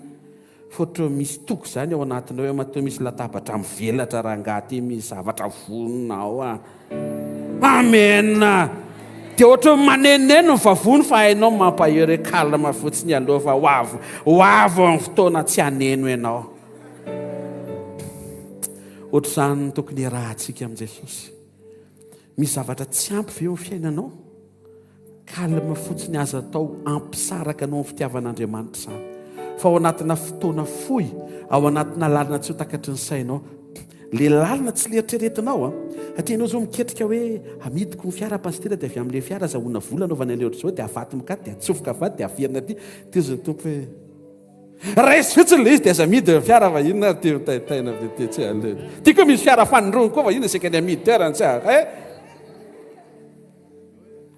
Fa ohatran'ny misy toky izany ao anatinao hoe matoa misy latabatra mivelatra rangahy ity, misy zavatra vonona ao a. Amen! Dia ohatran'ny manenoneno ny vavony fa hainao ny mampahery hoe calme fotsiny aloha fa ho avy, ho avy ny fotoana tsy haneno ianao. Ohatr'izany no tokony hiarahantsika amin'i Jesosy. Misy zavatra tsy ampy ve eo amin'ny fiainanao? Calme fotsiny aza atao hampisaraka anao amin'ny fitiavan'Andriamanitra izany. Fa ao anatina fotoana fohy, ao anatina lalina tsy ho takatry ny sainao. Le lalina tsy le eritreretinao an. Satria ianao izao miketrika hoe amidiko ny fiara pasitera dia avy amin'ilay fiara azahoana vola anaovana an'ilay ohatr'izao dia avaty mikaty dia atsofoka avaty dia averina aty. Dia hozy ny Tompo hoe Raiso fotsiny ilay izy dia aza amidy ny fiara fa inona ary ity mitaintaina be ity tsy aleo. Ity koa misy fiara fanindroany koa fa inona saika ny amidy teo ary ny tsy azo eh.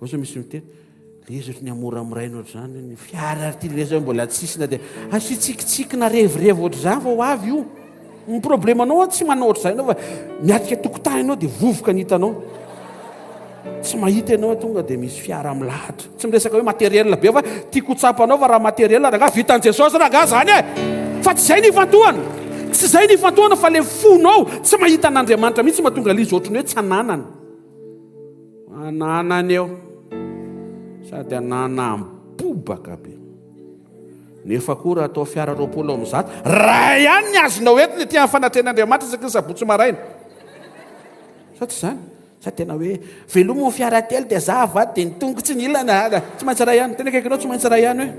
Osa misy miteny, le izy ohatry ny amoramoraina ohatr'izany ny fiara ary ity le zao mbola tsisy na dia asio tsikitsiky na revirevy ohatr'izany fa ho avy io. Ny problemanao an tsy manao ohatr'izay ianao fa miatrika tokotany ianao dia vovoka ny hitanao. Tsy mahita ianao tonga dia misy fiara milahatra. Tsy miresaka hoe matériel be fa tiako ho tsapanao fa raha matériel rangaha vitan'i Jesosy rangaha zany e! Fa tsy izay ny ifantohana. Tsy izay ny ifantohana fa le fonao tsy mahita an'Andriamanitra mihitsy mahatonga ilay izy ohatran'ny hoe tsy ananana. Ananana eo. Sady ananam-bobaka be. Nefa koa raha atao fiara 120, ray ihany ny azonao entina ety amin'ny fanatrehan'Andriamanitra isaky ny sabotsy maraina. Sa tsy izany? Sa tena hoe velomo ny fiara telo dia za avy dia ny tongo tsy ny ilana ah, tsy maintsy ray ihany. Tena akaikinao tsy maintsy ray ihany hoe.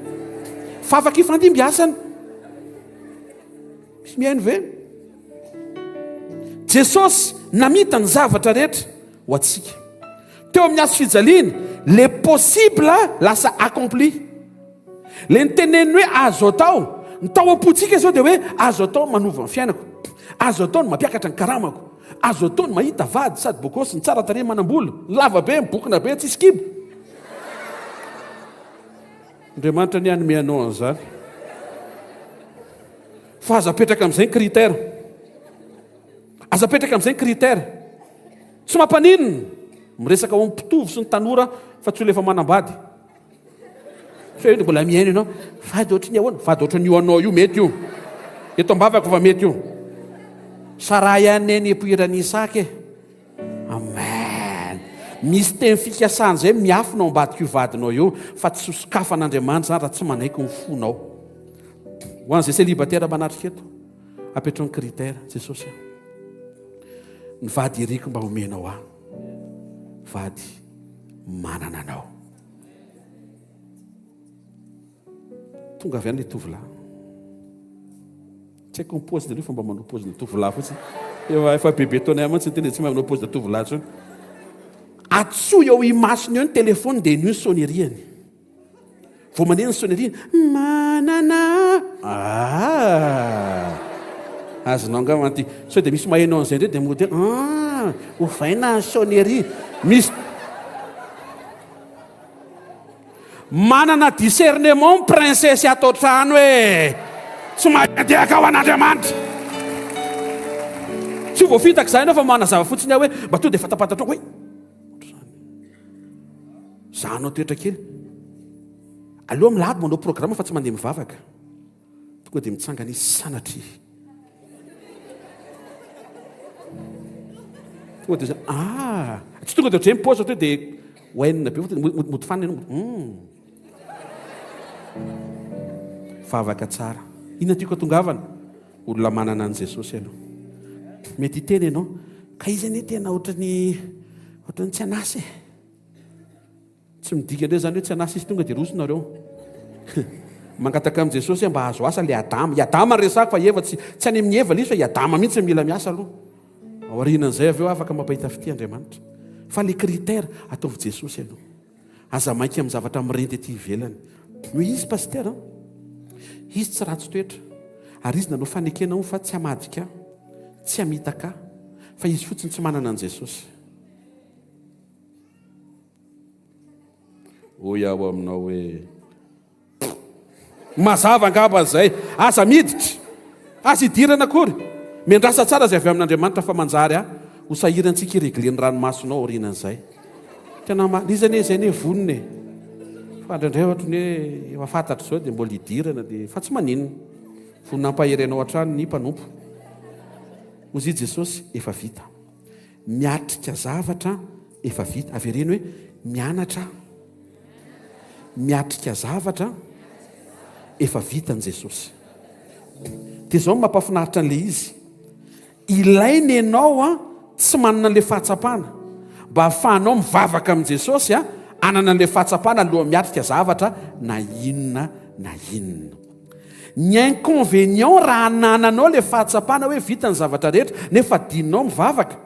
Fa afaka ifandimbiasana. Misy mihaino ve? Jesosy namita ny zavatra rehetra ho antsika. Teo amin'ny hazo fijaliana, le possible lasa accompli. Le niteneniny hoe azo atao, ny tao am-pontsika izao dia hoe azo atao manova ny fiainako, azo atao ny mampiakatra ny karamako, azo atao ny mahita vady sady bogosy, ny tsara tarehy manam-bola, ny lava be, ny bokona be, tsisy kibo. Andriamanitra anie hanome anao an'izany. Fa aza apetraka amin'izay ny critère. Aza apetraka amin'izay ny critère. Tsy mampaninona. Miresaka ho an'ny mpitovo sy ny tanora fa tsy olona efa manambady. Tsy hoe mbola mihaino ianao. Vady ohatry ny ahoana? Vady ohatry ny io anao io mety io. Eto am-bavako fa mety io. Saraha ihany neny hipoiran'i Isaka e. Amen. Misy teny fikasana izay miafina ao ambadik'io vadinao io fa tsy hosokafan'Andriamanitra izany raha tsy manaiky ny fonao. Ho an'izay célibataire manatrika eto, apetrao ny critère, Jesosy a. Ny vady iriko mba omenao ahy. Vady manana anao. Tonga avy any ilay tovolahy. Tsy haiko ny paoziny aloha fa mba manao paozina tovolahy fotsiny. Efa efa bebe taona ihany mantsy ny tena tsy mahay manao paozina tovolahy intsony. Atsoy eo imasony eo ny téléphone dia henoy ny sonnerie-ny. Vao maneno ny sonnerie, manana ah! Azonao angamba ity. Sao dia misy maheno an'izay indray dia mody hoe ah, ovaina ny sonnerie. Misy Manana discernement ny princesse ato an-trano e! Tsy mahay miandehaka ho an'Andriamanitra. Tsy ho voafitaka izany ianao fa manazava fotsiny aho hoe mba tonga dia fantapantatrao hoe ohatr'izany. Zahanao toetra kely. Aleo milady manao programme fa tsy mandeha mivavaka. Tonga dia mitsangana izy sanatria. Tonga dia ah, tsy tonga dia ohatran'ny paozy ohatra hoe dia oainina be fotsiny, mody fanina ianao, hum. Vavaka tsara. Inona tiako atongavana? Olona manana an'i Jesosy ianao. Mety hiteny ianao, ka izy anie tena ohatran'ny ohatran'ny tsy an'asa e. Tsy midika indray izany hoe tsy an'asa izy tonga dia roso nareo. Mangataka amin'i Jesosy mba hahazo asa ilay Adama. I Adama no resako fa i Eva tsy tsy any amin'i Eva ilay izy fa i Adama mihitsy no mila miasa aloha. Aorianan'izay avy eo afaka mampahita fitia Andriamanitra. Fa le critère ataovy Jesosy aloha. Aza maika amin'ny zavatra mirenty aty ivelany. Noho izy pasitera, izy tsy ratsy toetra. Ary izy nanao fanekena hono fa tsy hamadika ahy, tsy hamitaka ahy, fa izy fotsiny tsy manana an'i Jesosy. Hoy aho aminao hoe, Mazava angamba izay. Aza miditra. Aza idirana akory. Miandrasa tsara izay avy amin'Andriamanitra fa manjary ahy ho sahirantsika hi-regler ny ranomasonao aorianan'izay. Tena marina. Iza anie izay anie vonona e. Fa indraindray ohatry ny hoe efa fantatro izao dia mbola idirana dia fa tsy maninona. Vonona hampahery anao hatrany ny mpanompo. Hoy i Jesosy, efa vita. Miatrika zavatra efa vita. Avereno hoe, mianatra aho. Miatrika zavatra efa vitan'i Jesosy. Dia izao no mampafinaritra an'ilay izy. Ilaina ianao an, tsy manana an'ilay fahatsapana. Mba hahafahanao mivavaka amin'i Jesosy an, hanana an'ilay fahatsapana alohan'ny miatrika zavatra na inona na inona. Ny inconvénient raha anananao ilay fahatsapana hoe vita ny zavatra rehetra nefa adinonao mivavaka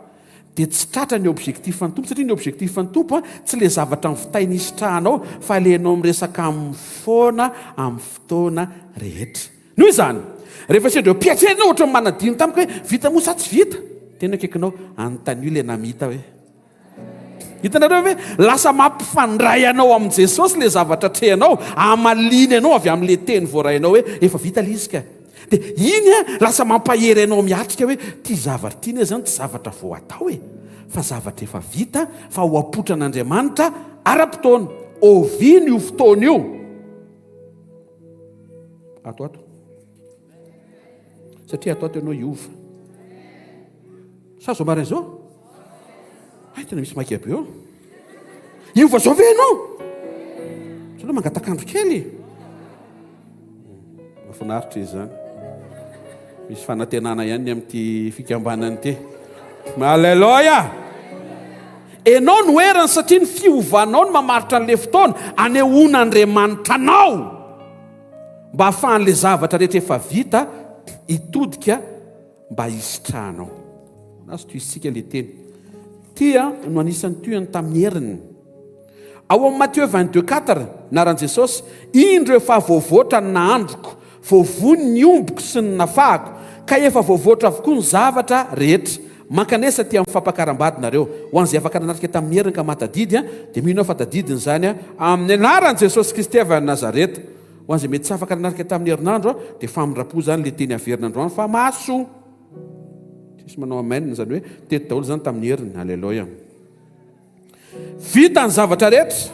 dia tsy tratra ny objectif an'ny Tompo satria ny objectif an'ny Tompo tsy ilay zavatra mivitainy hisitrahanao fa ilay ianao miresaka aminy foana amin'ny fotoana rehetra. Noho izany, rehefa sendra eo am-piatrehana ianao ohatran'ny manadino tampoka hoe vita moa sa tsy vita? Tena akaikinao, anontanio ilay namita hoe. Hitanareo ve? Lasa mampifandray anao amin'i Jesosy ilay zavatra atrehanao, hamaliany anao avy amin'ilay teny voarainao hoe efa vita ilay izy ka. Dia iny an, lasa mampahery anao miatrika hoe ity zavatra ity anie izany tsy zavatra vao atao e, fa zavatra efa vita fa ho apotran'Andriamanitra ara-potoana. Oviana io fotoana io? Ato ato. Satria ato ato ianao hiova. Sa zao maraina zao? Hay tena misy maika be eo. Hiova zao ve ianao? Aleo mangatak'andro kely e. Mahafinaritra izy izany. Misy fanantenana ihany ny amin'ity fikambanana ity. Aleloia! Enao no heriny satria ny fiovanao no mamaritra an'ilay fotoana anehoan'Andriamanitra anao mba hahafahan'ilay zavatra rehetra efa vita hitodika mba hisitrahanao. Azo tohizintsika ilay teny. Tia no anisan'ny tohiny tamin'ny heriny. Ao amin'ny Matthieu 22, 4, anaran'i Jesosy, Indro efa voavoatra ny nahandroko, voavono ny ombiko sy ny nafahako, ka efa voavoatra avokoa ny zavatra rehetra. Mankanesa aty amin'ny fampakaram-bady nareo. Ho an'izay afaka nanatrika tamin'ny heriny ka mahatadidy, dia mino aho fa tadidiny izany, amin'ny anaran'i Jesosy Kristy avy any Nazareta. Ho an'izay mety tsy afaka nanatrika tamin'ny herinandro, dia famindram-po izany ilay teny averina androany fa mahasoa. Tsisy manao amen, izany hoe teto daholo izany tamin'ny heriny. Aleloia. Vita ny zavatra rehetra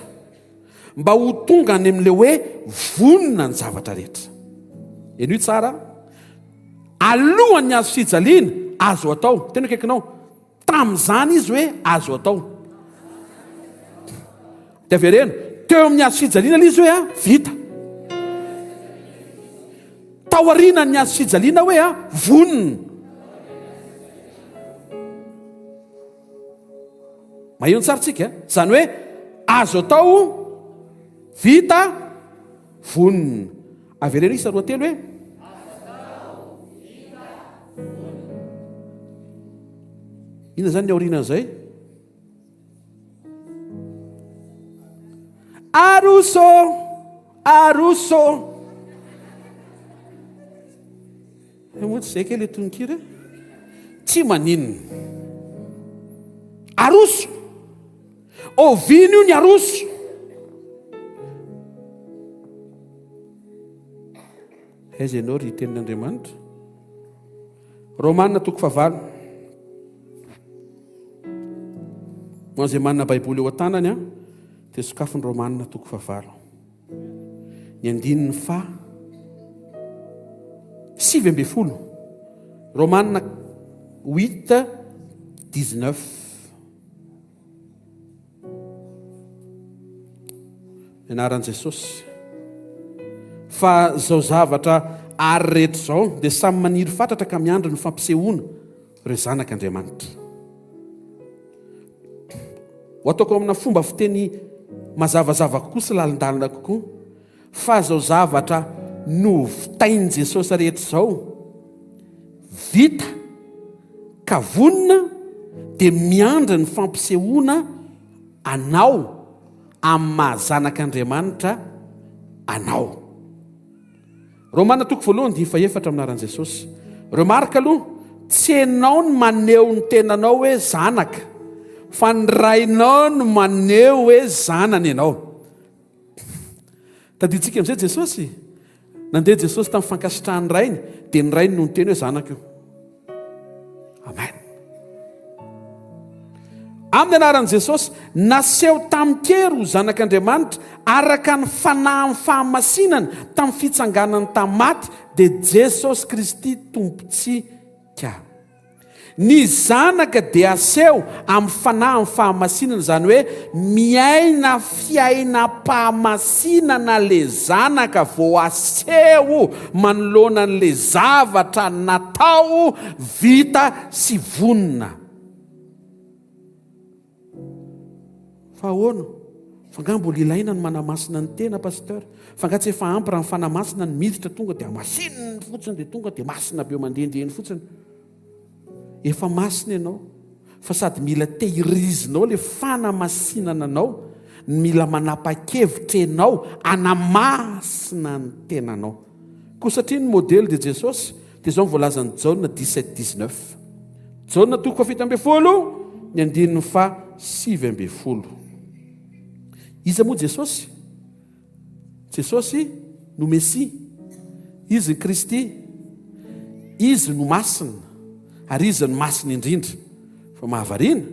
mba ho tonga any amin'ilay hoe vonona ny zavatra rehetra. Henoy tsara, alohan'ny hazo fijaliana, azo atao. Tena akaikinao. Tamin'izany izy hoe azo atao. Dia avereno, teo amin'ny hazo fijaliana ilay izy hoe ah, vita. Taorianan'ny hazo fijaliana hoe ah, vonona. Maheno tsara tsika? Izany hoe azo atao vita vonona. Avereno isa roa telo hoe. Inona izany ny aorianan'izay? Aroso! Aroso! Hay moa tsy zay kay le tononkira e? Tsy maninona. Aroso! Oviana io ny aroso? Aiza ianao ry tenin'Andriamanitra? Romana toko fahavalo. Ho an'izay manana Baiboly eo an-tanany an, dia sokafy ny Romana toko fahavalo. Ny andininy faha 19. Romana 8 19. Ny anaran'i Jesosy. Fa izao zavatra ary rehetra izao dia samy maniry fatratra ka miandry ny fampisehoana ireo zanak'Andriamanitra. Ho ataoko amina fomba fiteny mazavazava kokoa sy lalindalina kokoa fa izao zavatra novitain'i Jesosy rehetra izao vita ka vonona dia miandry ny fampisehoana anao amin'ny maha zanak'Andriamanitra anao. Romana toko voalohany andininy fahefatra amin'ny anaran'i Jesosy. Remarque aloha, tsy enao no maneho ny tenanao hoe zanaka, fa ny rainao no maneho hoe zanany ianao. Tadidintsika amin'izay Jesosy? Nandeha Jesosy tamin'ny fankasitrahan'ny rainy, dia ny rainy no niteny hoe zanako io. Amen. Amin'ny anaran'i Jesosy, naseho tamin-kery ho zanak'Andriamanitra araka ny fanahin'ny fahamasinana tamin'ny fitsanganany tamin'ny maty, dia Jesosy Kristy Tompontsika. Ny zanaka dia aseho amin'ny fanahin'ny fahamasinana, izany hoe miaina fiainam-pahamasinana le zanaka vao aseho manoloana an'le zavatra natao, vita sy vonona. Fa ahoana? Fa nga mbola ilaina ny manamasina ny tena Pasteur? Fa nga tsy efa ampy raha ny fanamasina ny miditra tonga dia hamasininy fotsiny dia tonga dia masina be mandehandeha eny fotsiny? Efa masina ianao fa sady mila tehirizinao le fanamasinana anao no mila manapa-kevitra ianao hanamasina ny tenanao. Koa satria ny modely dia Jesosy Dia izao no voalazan'i Jaona 17, 19. Jaona toko faha-17, ny andininy faha-19. Iza moa Jesosy? Jesosy no Mesia. Izy ny Kristy. Izy no masina. Ary izy no masina indrindra. Fa mahavariana.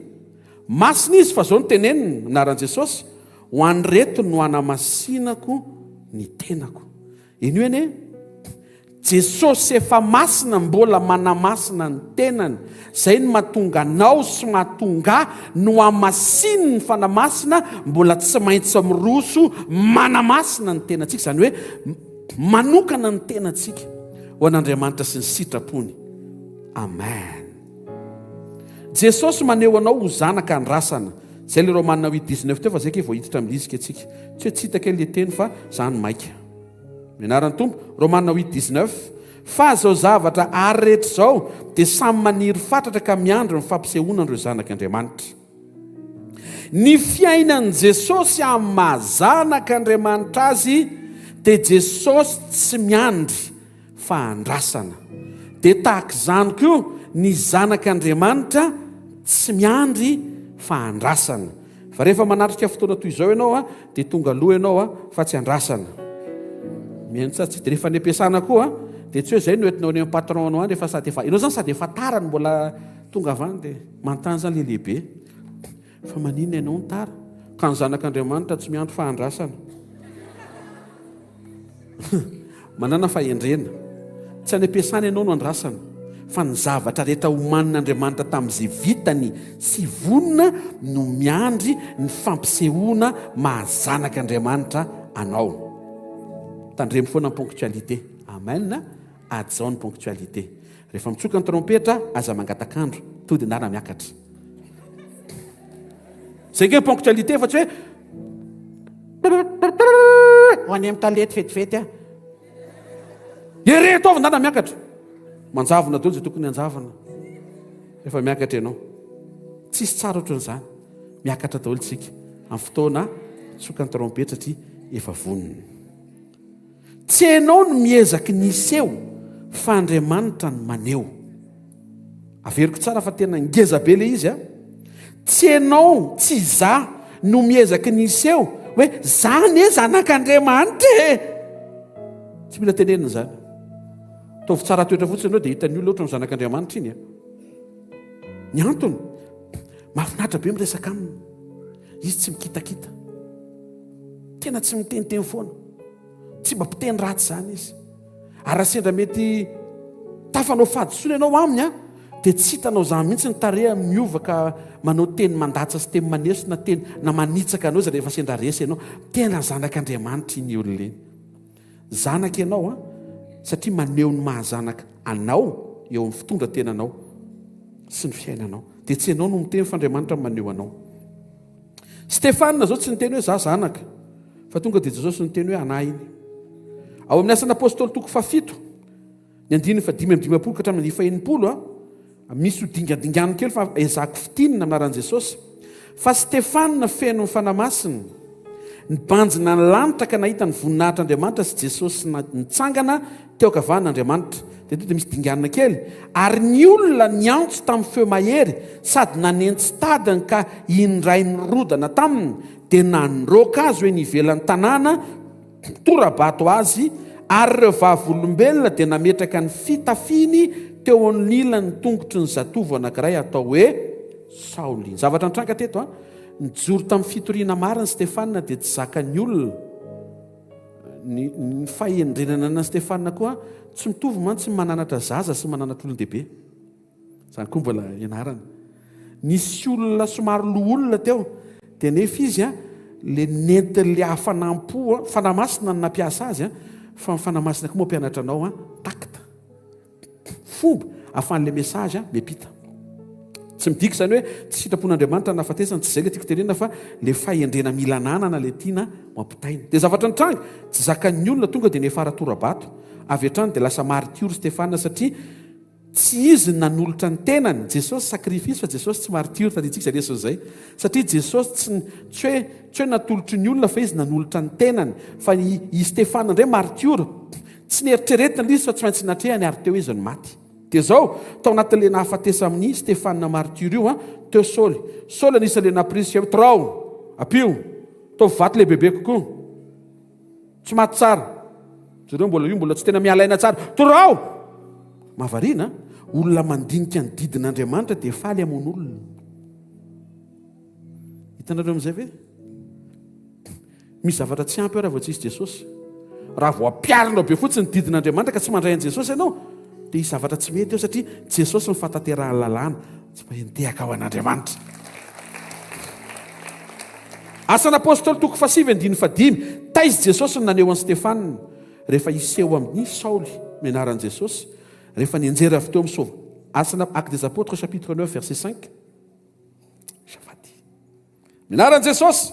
Masina izy fa izao no teneniny, anaran'i Jesosy, ho an'ireto no hanamasinako ny tenako. Eny io anie. Jesosy efa masina mbola manamasina ny tenany. Zay no mahatonga anao sy mahatonga ahy nohamasinin ny Fanahy Masina mbola tsy maintsy miroso manamasina ny tenantsika, izany hoe manokana ny tenantsika ho an'Andriamanitra sy ny sitrapony. Amen. Jesosy maneho anao ho zanaka andrasana. Zay le Romana huit dix-neuf teo fa zay kay vao hiditra amin'ny lisika tsika. Tsy hoe tsy hita kay le teny fa za no maika. Ny anaran'ny Tompo, Romana huit dix-neuf, Fa izao zavatra ary rehetra izao dia samy maniry fatratra ka miandry ny fampisehoana an'ireo zanak' Andriamanitra. Ny fiainan'i Jesosy amin'ny maha zanak' Andriamanitra azy dia Jesosy tsy miandry fa andrasana. Dia tahaka izany koa ny zanak' Andriamanitra tsy miandry fa andrasana. Fa rehefa manatrika fotoana toy izao ianao a, dia tonga aloha ianao a, fa tsy andrasana. Mihaino tsara tsy dia rehefa any am-piasana koa dia tsy hoe izay no entinao any amin'ny patron anao any rehefa sady efa ianao zany sady efa tara no mbola tonga avy any dia manontany zany le lehibe fa maninona ianao no tara? Ka ny zanak'Andriamanitra tsy miandry fa andrasana. Manana fahendrena. Tsy any am-piasana ianao no andrasana, fa ny zavatra rehetra omanin'Andriamanitra tamin'izay vitany sy vonona no miandry ny fampisehoana maha zanak'Andriamanitra anao. Tandremo foana ny ponctualité. Amen. Hajao ny ponctualité. Rehefa mitsoka ny trompetra, aza mangatak'andro, tody ndana miakatra. Zay nge ponctualité fa tsy hoe ho any amin'ny talety vetivety aho. Ereto avy ndana miakatra. Manjavona daholo izay tokony hanjavona. Rehefa miakatra ianao. Tsisy tsara ohatran'izany. Miakatra daholo tsika amin'ny fotoana tsokan'ny trompetra satria efa vonona. Tsy ianao no miezaky ny hiseho fa Andriamanitra no maneho. Averiko tsara fa tena ngeza be le izy a. Tsy ianao, tsy izaho no miezaky ny hiseho hoe za anie zanak'Andriamanitra e. Tsy mila tenenina izany. Ataovy tsara toetra fotsiny ianao dia hitan'ny olona ohatran'ny zanak'Andriamanitra iny a. Ny antony, mahafinaritra be miresaka aminy. Izy tsy mikitakita. Tena tsy miteniteny foana. Tsy mba mpiteny ratsy izany izy. Ary raha sendra mety tafanao fahadisoana ianao aminy a, dia tsy hitanao izany mihitsy ny tarehiny miova ka manao teny mandatsa sy teny maneso na teny na manitsaka anao izy rehefa sendra resy ianao. Tena zanak'Andriamanitra iny olona iny. Zanaka ianao a, satria maneho ny maha zanaka anao eo amin'ny fitondra-tenanao sy ny fiainanao. Dia tsy ianao no miteny fa Andriamanitra no maneho anao. Stefana zao tsy niteny hoe za zanaka fa tonga dia Jesosy niteny hoe anahy iny. Ao amin'ny asan'ny apostoly toko fahafito ny andininy faha-55 ka hatramin'ny andininy faha-60 a, misy ho dingadingano kely fa ezahako fintinina amin'ny anaran'i Jesosy. Fa Stefana feno ny Fanahy Masina, nibanjina ny lanitra ka nahita ny voninahitr'Andriamanitra sy Jesosy nitsangana Teo ankavanana Andriamanitra. Dia eto dia misy dinganina kely. Ary ny olona niantso tamin'ny feo mahery sady nanentsi-tadiny ka indray nirodana taminy, dia nandroaka azy ho eny ivelan'ny tanàna, tora-bato azy, ary ireo vavolombelona dia nametraka ny fitafiany teo anilan'ny tongotry ny zatovo anankiray atao hoe Saoly. Ny zavatra nitranga teto, nijoro tamin'ny fitoriana marina Stefana dia tsy zakan'ny olona. Ny ny fahendrena ananan'i Stefana koa tsy mitovy mantsy ny mananatra zaza sy mananatra olon-dehibe. Izany koa mbola ianarana. Nisy olona somary loholona teo, dia nefa izy a, le nentin'le hafanam-po a, Fanahy Masina no nampiasa azy a, fa ny Fanahy Masina koa mampianatra anao a, tact. Fomba ahafahan'ilay message miampita. Tsy midika izany hoe tsy sitrapon'Andriamanitra ny nahafatesany, tsy izay ilay tiako tenenina fa ilay fahendrena mila ananana ilay tiana ho ampitaina. Dia zavatra nitranga, tsy zakan'ny olona tonga dia niafara tora-bato. Avy hatrany dia lasa maritiora Stefana satria tsy izy no nanolotra ny tenany, Jesosy sacrifice fa Jesosy tsy maritiora, tadidintsika izay lesona izay. Satria Jesosy tsy tsy hoe tsy hoe natolotry ny olona fa izy nanolotra ny tenany. Fa i i Stefana indray maritiora. Tsy nieritreretina ilay izy fa tsy maintsy natrehany ary teo izy no maty. Dia izao, tao anatin'ilay nahafatesan'i Stefana maritiora io, teo Saoly. Saoly anisan'ilay nampirisika hoe, Torao! Ampio! Ataovy vato lehibebe kokoa. Tsy maty tsara. Jereo mbola io mbola tsy tena miala aina tsara. Torao! Mahavariana, olona mandinika ny didin'Andriamanitra dia faly hamono olona. Hitanareo amin'izay ve? Misy zavatra tsy ampy eo raha vao tsisy Jesosy. Raha vao ampiharinao be fotsiny ny didin'Andriamanitra ka tsy mandray an'i Jesosy ianao, dia hisy zavatra tsy mety eo satria Jesosy no fahatanterahan'ny lalàna. Tsy mba hentehaka ho an'Andriamanitra. Asan'ny Apostoly toko fahasivy andininy fahadimy, Taiza Jesosy no naneho an'i Stefana rehefa hiseho amin'i Saoly ny anaran'i Jesosy, rehefa nianjera avy teo amin'ny sova. Asan'ny Actes des Apôtres chapitre 9 verset 5. Azafady. Ny anaran'i Jesosy.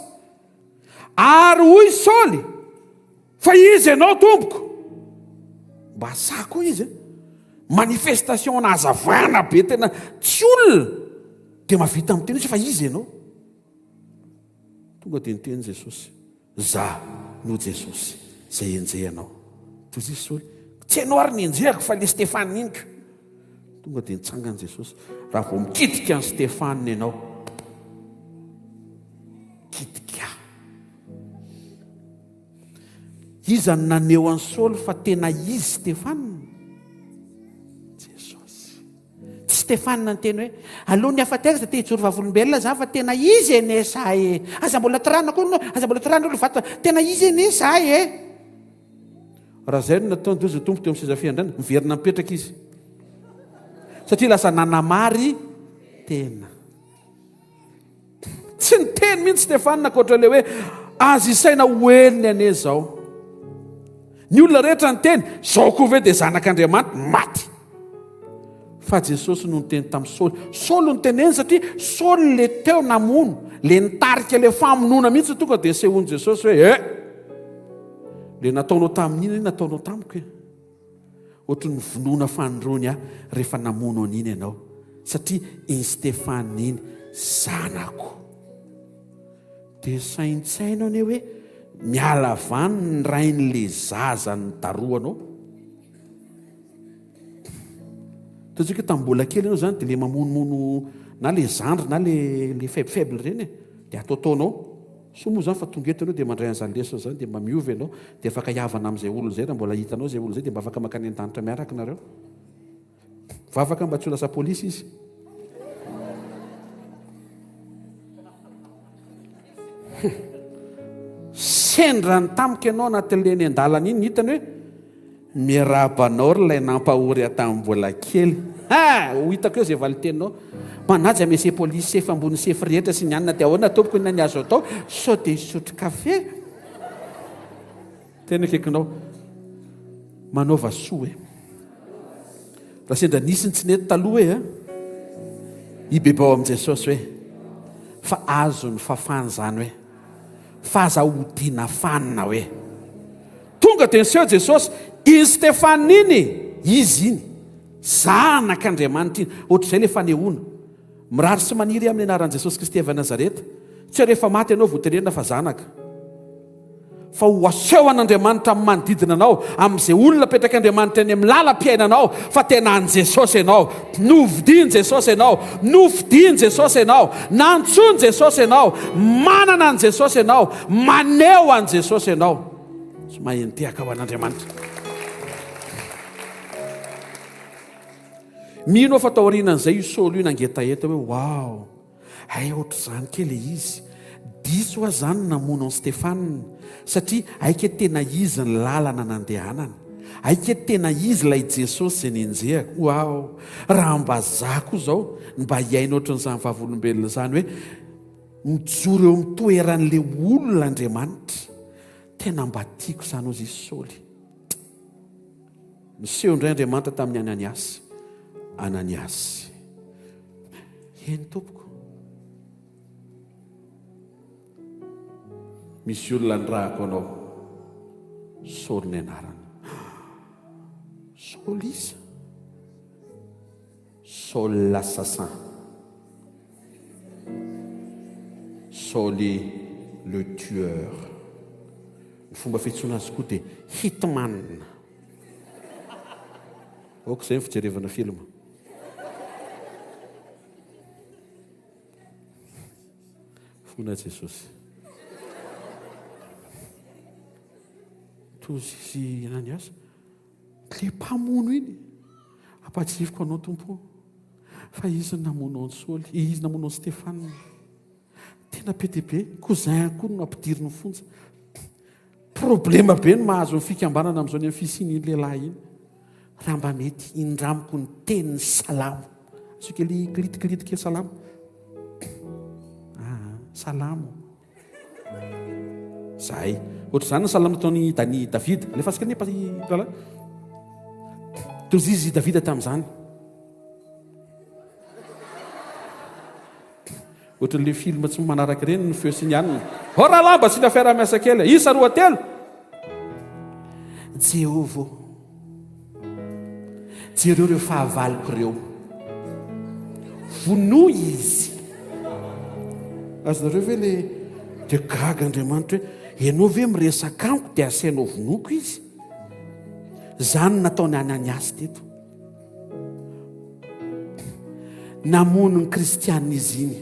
Ary hoy Saoly, fa iza ianao tompoko? Mba sahy koa izy. Eh? Manifestation nahazavana be tena tsy olona dia mahavita miteny izy fa iza ianao? Tonga dia niteny Jesosy. Za no Jesosy izay enjehanao. Toy izay Saoly, tsy ianao ary ny enjehako fa le Stefana iny ko. Tonga dia nitsangana Jesosy. Raha vao mikitika an'i Stefana ianao, kitika. Iza no naneho an'i Saoly fa tena izy Stefana? Jesosy. Tsy Stefana niteny hoe, aloha ny hafatesana dia te hijoro vavolombelona za fa tena izy anie za e. Aza mbola torahana koa no, aza mbola torahana aloha vato, tena izy anie za e. Raha izay no nataony dia hoy Tompo teo amin'ny seza fiandrianana, miverina mipetraka izy. Satria lasa nanamary tena. Tsy niteny mihitsy Stefana ankoatra ilay hoe azo isaina ho helony anie izao. Ny olona rehetra niteny, izao koa ve dia zanak'Andriamanitra? Maty. Fa Jesosy no niteny tamin'i Saoly. Saoly no niteneny satria Saoly le teo namono, le nitarika le famonoana mihitsy tonga dia sehoan'i Jesosy hoe eh! Le nataonao tamin'iny anie nataonao tamiko e. Ohatry ny vonoana fanindroany ahy rehefa namono an'iny ianao, satria iny Stefana iny zanako. Dia saintsaino anie hoe miala avy any ny rain'le zaza nidarohanao. Ataontsika hoe tamin'ny mbola kely ianao izany dia le mamonomono na le zandry na le le faible faible ireny e, dia ataotaonao. Soa moa izany fa tonga eto ianao dia mandray an'izany lesona izany dia mba miova ianao dia afaka hihavana amin'izay olona izay raha mbola hitanao izay olona izay dia mba afaka mankany an-danitra miaraka nareo. Vavaka mba tsy ho lasa polisy izy. Sendra ny tamiko ianao anatin'ilay eny an-dalana iny hitany hoe Miarahaba anao ry ilay nampahory ahy tamin'ny mbola kely. Ha! Ho hitako eo izay valin-teninao. Manaja Monsieur Police sefo ambony sefo rehetra sy ny anona dia ahoana tompoko inona ny azo atao? Sao dia hisotro kafe? Tena akaikinao. Manaova soa e. Raha sendra nisy ny tsy nety taloha e, hibebao amin'i Jesosy hoe fa azony fafana izany hoe. Fa aza odiana fanina hoe. Tonga dia niseho Jesosy, iny Stefana iny, izy iny, Zanak'Andriamanitra iny. Ohatr'izay ilay fanehoana. Mirary sy maniry aho amin'ny anaran'i Jesosy Kristy avy any Nazareta. Tsy hoe rehefa maty ianao vao tenenina fa zanaka. Fa ho aseho an'Andriamanitra amin'ny manodidina anao, amin'izay olona apetrak'Andriamanitra eny amin'ny lalam-piainanao, fa tena an'i Jesosy ianao. Novidian'i Jesosy ianao, nofidian'i Jesosy ianao, nantsoin'i Jesosy ianao, manana an'i Jesosy ianao, maneho an'i Jesosy ianao. Tsy mahay nitehaka ho an'Andriamanitra. Mino aho fa taorianan'izay io Saoly io nangetaheta hoe wow, hay ohatr'izany kely ilay izy. Diso aho izany namono an'i Stefana satria hay ke tena izy ny lalana nandehanana. Hay ke tena izy ilay Jesosy izay nenjehako. Wow, raha mba za koa izao ny mba hiaina ohatran'izany vavolombelona izany hoe mijoro eo amin'ny toeran'ilay olona Andriamanitra. Tena mba tiako izany hozy i Saoly. Niseho indray Andriamanitra tamin'i Ananiasy. Ananiasy. Eny tompoko. Misy olona nirahako anao. Saoly ny anarany. Saoly iza? Saul l'assassin. Saoly le tueur. Ny fomba fiantsoana azy koa dia hitman. Ok izay ny fijerevana film. Fona Jesosy. Tozy sy Ananiasy. Le mpamono iny. Ampahatsiahiviko anao Tompo ô, fa izy no namono an'i Saoly, izy namono an'i Stefana. Tena be dia be, cousin koa no nampidiriny fonja. Problema be ny mahazo ny fikambanana amin'izao ny amin'ny fisian'iny lehilahy iny. Raha mba mety indramiko ny tenin'ny salamo. Asio kely kility kely salamo. Ah, salamo. Zay. Ohatr'izany ny salamo nataon'i Dani Davida. Alefaso kely nefa rahalahy. Toy izy Davida tamin'izany. Ohatran'le film tsy manaraka ireny ny feo sy ny anona. Oh rahalahy mba asiana fiaraha-miasa kely. Isa 2 3. Jehovah ô, jereo ireo fahavaloko ireo. Vonoy izy. Azonareo ve le dia gaga Andriamanitra hoe ianao ve miresaka amiko dia asainao vonoiko izy? Izany no nataon'i Ananiasy teto. Namono ny kristianina izy iny.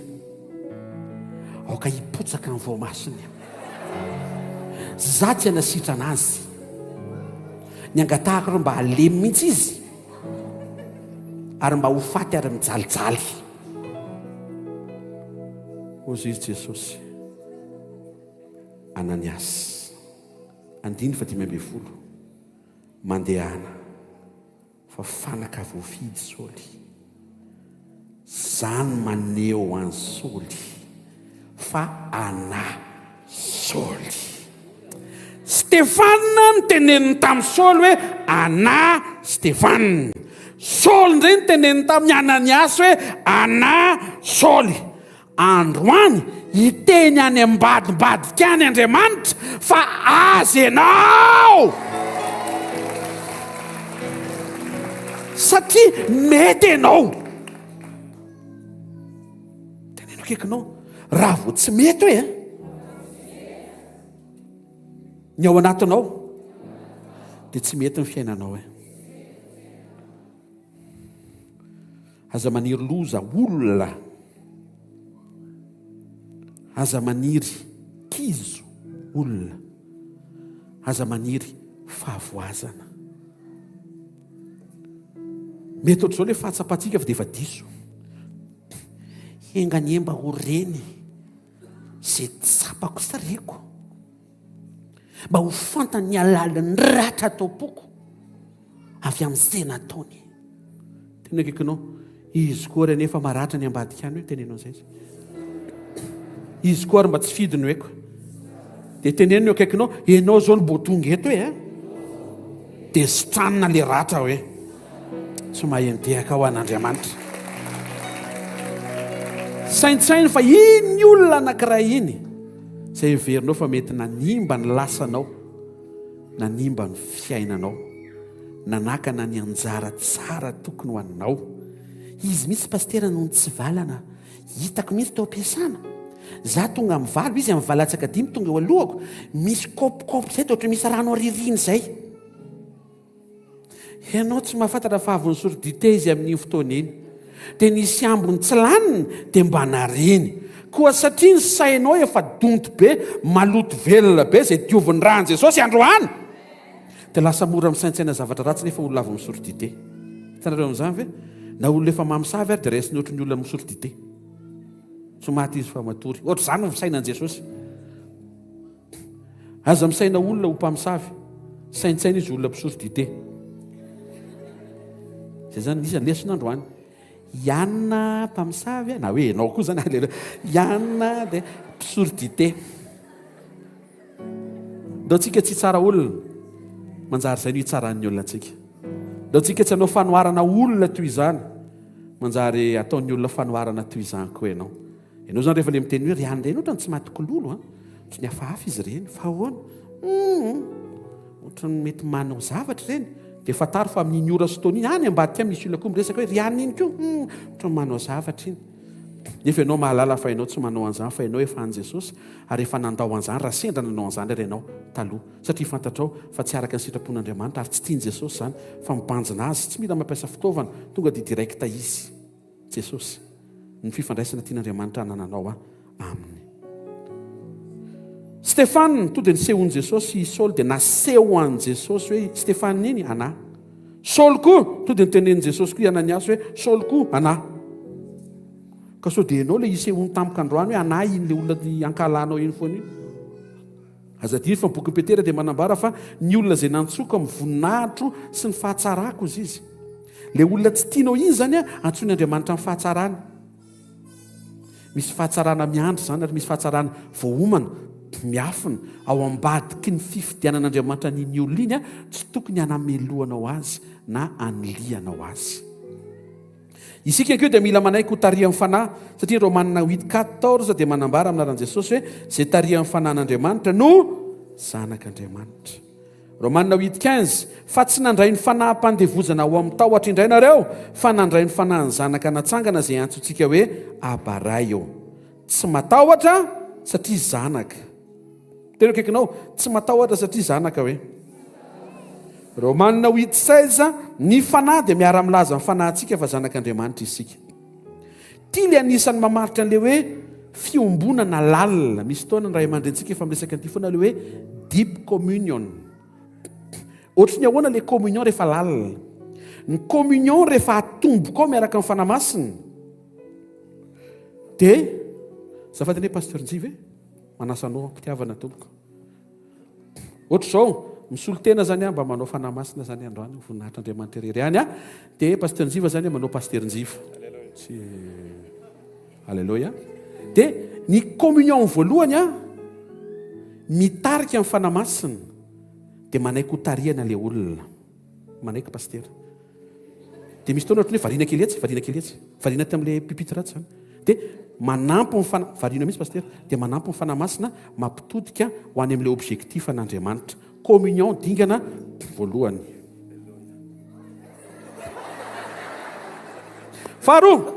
Aoka hipotsaka ny voamasony. Za tsy hanasitrana azy. Ny angatahako ireo mba halemy mihitsy izy. Ary mba ho faty ary mijalijaly. Hozy izy Jesosy. Ananias. Andiny fa 15. Mandehana. Fa fanaka voafidy Saoly. Zany maneho an'i Saoly fa ana Saoly. Stefana noteneniny tamin'i Saoly hoe ana Stefana. Saoly indray noteneniny tamin'i Ananiasy hoe ana Saoly. Androany, hiteny any ambadimbadika any Andriamanitra fa Azy ianao! Satria mety ianao. Teneno akaikinao, raha vao tsy mety hoe ny ao anatinao, dia tsy mety ny fiainanao e. Aza maniry loza olona. Aza maniry kizo olona. Aza maniry fahavoazana. Mety ohatr'izao ilay fahatsapantsika fa dia efa diso. Enga anie mba ho reny izay tsapako sy reko. Mba ho fantany ny halalin'ny ratra ato am-poko. avy amin'izay nataony. Tena akaikinao, izy koa ary anefa maratra ny ambadika any hoe teneno an'izay izy. Izy koa ary mba tsy fidiny hoeko. Dia teneno ny akaikinao, ianao izao no mbo tonga eto e. Dia sitranina le ratra hoe. Tsy mahay mitehaka ho an'Andriamanitra. Saintsaino fa iny olona anankiray iny izay heverinao fa mety nanimba ny lasanao. nanimba ny fiainanao, nanakana ny anjara tsara tokony ho anao. Izy mihitsy pasitera no nitsivalana, hitako mihitsy tao am-piasana. Za tonga amin'ny valo, izy amin'ny valatsaka dimy tonga eo alohako, misy kaopikaopy izay, dia ohatran'ny misy rano aririny izay. Ianao tsy mahafantatra fa avy nisotro dite izy amin'iny fotoana iny. Dia nisy ambiny tsy laniny dia mba nariany. Koa satria ny sainao efa donto be, maloto velona be izay diovin'ny ràn'i Jesosy androany, dia lasa mora misaintsaina zavatra ratsy nefa olona avy misotro dite. Hitanareo amin'izany ve? Na olona efa mamosavy ary dia raisiny ohatry ny olona misotro dite. Tsy maty izy fa matory. Ohatr'izany ny fisainan'i Jesosy. Aza misaina olona ho mpamosavy. Saintsaina izy olona mpisotro dite. Zay zany nisy lesona androany. Ianina mpamosavy na hoe ianao koa zany alelo. Ianina dia mpisotro dite. Ndao tsika tsy hitsara olona. Manjary izay no hitsaran'ny olona antsika. Ndao tsika tsy hanao fanoharana olona toy izany. Manjary ataon'ny olona fanoharana toy izany koa ianao. Ianao izany rehefa ilay miteny hoe ry any ireny ohatrany tsy maty kololo an, ohatry ny hafahafa izy ireny, fa ahoana? Humm, ohatry ny mety manao zavatra ireny, dia fantaro fa amin'iny ora sy taona iny, any ambadika any misy olona koa miresaka hoe ry any iny koa, humm, ohatry ny manao zavatra iny. Nefa ianao mahalala fa ianao tsy manao an'izany fa ianao efa an'i Jesosy ary efa nandao an'izany raha sendra nanao an'izany ary ianao taloha. Satria fantatrao fa tsy araka ny sitrapon'Andriamanitra ary tsy tian'i Jesosy izany fa mibanjina Azy, tsy mila mampiasa fitaovana, tonga dia direct Izy. Jesosy, ny fifandraisana tian'Andriamanitra hanananao Aminy. Stefana, to dia nisehoan'i Jesosy i Saoly dia naseho an'i Jesosy hoe Stefana iny anà. Saoly koa, to dia nitenenin'i Jesosy koa i Ananiasy hoe Saoly koa anà. Ka sao dia ianao ilay isehoany tampoka androany hoe anà iny ilay olona ankahalanao iny foana iny. Aza adino fa ny bokin'i Petera dia manambara fa ny olona izay nantsoiko amin'ny voninahitro sy ny fahatsarako hozy izy. Ilay olona tsy tianao iny izany antsoin' Andriamanitra amin'ny fahatsarany. Misy fahatsarana miandry izany ary misy fahatsarana voaomana, miafina, ao ambadiky ny fifidianan'Andriamanitra an'iny olona iny, tsy tokony hanamelohanao azy na hanilihanao azy. Isika ankeo dia mila manaiky ho tarihan'ny Fanahy, satria Romana huit quatorze dia manambara amin'ny anaran'i Jesosy hoe izay tarihan'ny Fanahin'Andriamanitra no zanak'Andriamanitra. Romana huit quinze, Fa tsy nandray ny fanahim-pandevozana ho amin'ny tahotra indray nareo, fa nandray ny fanahin'ny zanaka natsangana izay antsointsika hoe Aba Ray ô. Tsy matahotra satria zanaka. Tena akaikinao, tsy matahotra satria zanaka hoe. Romana huit 16, Ny fanahy dia miara-milaza amin'ny fanahintsika fa zanak'Andriamanitra isika. Ity ilay anisan'ny mamaritra an'ilay hoe fiombonana lalina. Misy fotoana ny ray aman-drenintsika efa miresaka an'ity foana ilay hoe deep communion. Ohatry ny ahoana ilay communion rehefa lalina? Ny communion rehefa atomboka ao miaraka amin'ny Fanahy Masina dia azafady anie Pasteur Njiva e, manasa anao am-pitiavana tompoko. Ohatr'izao, misolo tena zany aho mba manao fanahy masina zany androany, voninahitr'Andriamanitra irery ihany aho, dia Pasteur Njiva zany manao Pasteur Njiva. Tsy Alléluia. Dia ny communion voalohany a mitarika ny fanahy masina dia manaiky ho tarihana ilay olona. Manaiky Pasitera. Dia misy fotoana ohatran'ny hoe variana kely etsy, variana kely etsy. Variana aty amin'ilay pupitre atsy izany. Dia manampy ny fanahy, variana mihitsy Pasitera, dia manampy ny Fanahy Masina mampitodika ho any amin'ilay objectif an'Andriamanitra. Communion dingana voalohany. Faharoa,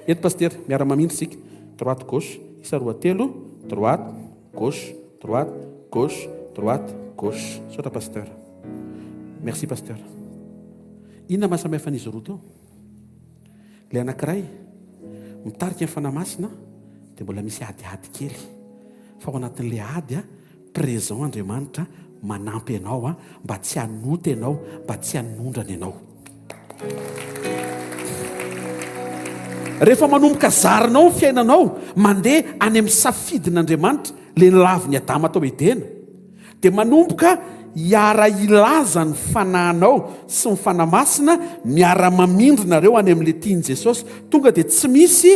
eto Pasitera, miara-mamindra isika. Droite gauche, isa roa telo, droite, gauche, droite, gauche, droite, gauche. Misaotra Pasteur. Merci Pasteur. Inona maha samihafa an'izy roa teo? Ilay anankiray mitarika ny Fanahy Masina dia mbola misy adiady kely. Fa ao anatin'ilay ady, présent Andriamanitra manampy anao mba tsy hanota ianao, mba tsy hanondrana ianao. Rehefa manomboka zarinao ny fiainanao, mandeha any amin'ny safidin'Andriamanitra, ilay nilavin'i Adama tao Edena, Dia manomboka hiara-hilaza ny fanahinao sy ny Fanahy Masina, miara-mamindra nareo any amin'ilay tian'i Jesosy. Tonga dia tsy misy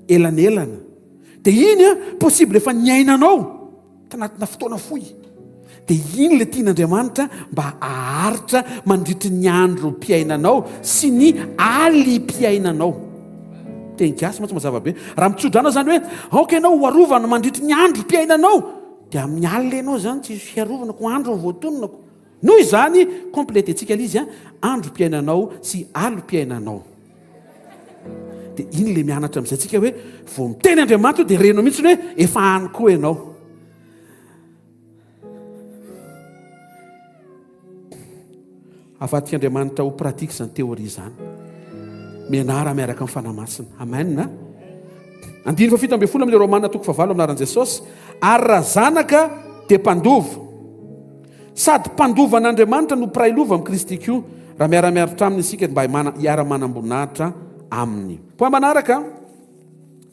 elanelana. Dia iny an, possible efa niainanao tanatina fotoana fohy. Dia iny ilay tian'Andriamanitra mba haharitra mandritry ny androm-piainanao sy ny alim-piainanao. Teny gasy mantsy mazava be. Raha mitsodrano izany hoe aoka ianao ho arovana mandritry ny androm-piainanao, Dia amin'ny alina ianao izany tsisy fiarovana ko andro ny voatononako. Noho izany completentsika ilay izy an, androm-piainanao sy alom-piainanao. Dia iny ilay mianatra amin'izay tsika hoe vao miteny Andriamanitra io dia renao mihitsy hoe efa any koa ianao. Avadik'Andriamanitra ho pratique izany théorie izany. Mianara miaraka amin'ny Fanahy Masina. Amen. Andininy faha 17 amin'ny Romana toko fahavalo amin'ny anaran'i Jesosy. Ary raha zanaka dia mpandova. Sady mpandova an'Andriamanitra no mpiray lova amin'i Kristy koa, raha miara-miaritra aminy isika mba hiara-manam-boninahitra aminy. Point manaraka.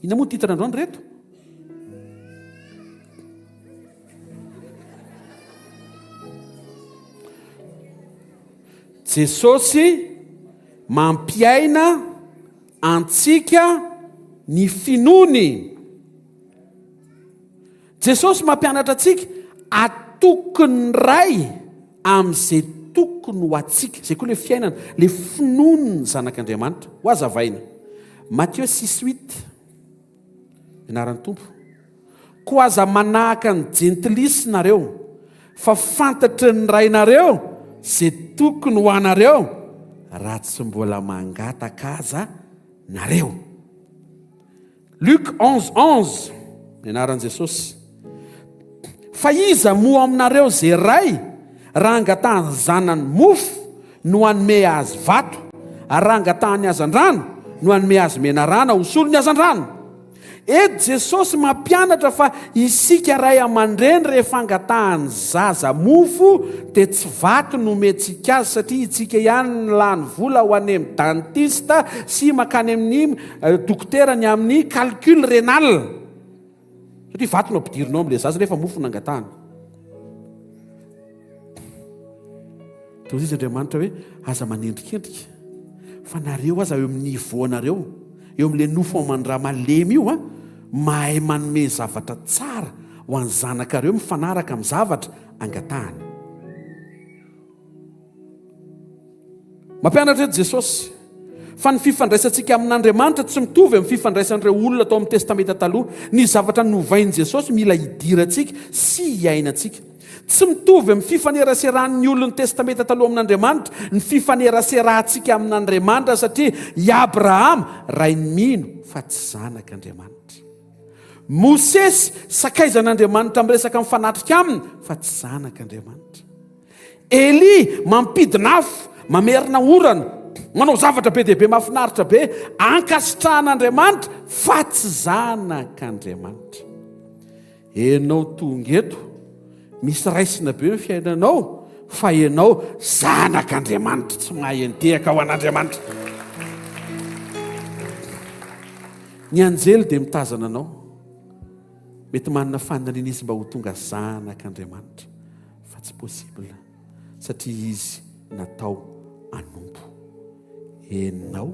Inona moa ny titre androany reto? Jesosy mampiaina antsika ny finoany. Jesosy mampianatra antsika atoky ny Ray amin'izay tokony ho antsika. Izay koa ilay fiainana, ilay finoan'ny zanak'Andriamanitra. Ho hazavaina. Mathieu 6, 8. Anaran'ny Tompo. Koa aza manahaka ny jentilisa nareo, fa fantatry ny Rainareo izay tokony ho anareo, raha tsy mbola mangataka aza nareo. Luc 11, 11, ny anaran'i Jesosy. Fa iza moa aminareo izay ray, raha angatahan'ny zanany mofo, no hanome azy vato, ary raha angatahany hazandrano, no hanome azy menarana ho solon'ny hazandrano? Eto Jesosy mampianatra fa isika ray aman-dreny rehefa angatahan'ny zaza mofo dia tsy vato no omentsika azy satria itsika ihany no lany vola ho any amin'ny dentiste sy mankany amin'ny dokotera ny amin'ny calcul rénal. Satria vato no ampidirinao amin'ilay zaza nefa mofo no nangatahany. Dia hoy izy Andriamanitra hoe aza manendrikendrika fa nareo aza eo amin'ny niveau anareo, eo amin'ilay nofo aman-dra malemy io an, mahay manome zavatra tsara ho an'ny zanakareo mifanaraka amin'ny zavatra angatahany. Mampianatra eto Jesosy fa ny fifandraisantsika amin'Andriamanitra tsy mitovy amin'ny fifandraisan'ireo olona tao amin'ny Testamenta Taloha. Ny zavatra novain'i Jesosy mila hidirantsika sy hiainantsika. Tsy mitovy amin'ny fifaneraseran'ny olon'ny Testamenta Taloha amin'Andriamanitra ny fifaneraserantsika amin'Andriamanitra satria i Abrahama rain'ny mino fa tsy zanak'Andriamanitra. Mosesy sakaizan'Andriamanitra miresaka mifanatrika aminy fa tsy zanak'Andriamanitra. Elia mampidina afo, mamerina orana, manao zavatra be dia be mahafinaritra be, ankasitrahan'Andriamanitra fa tsy zanak'Andriamanitra. Enao tonga eto, misy raisina be ny fiainanao fa enao zanak'Andriamanitra, tsy mahay entehaka ho an'Andriamanitra. Ny anjely dia mitazana anao. Mety manana faniriana izy mba ho tonga zanak'Andriamanitra. Fa tsy possible satria izy natao hanompo. Enao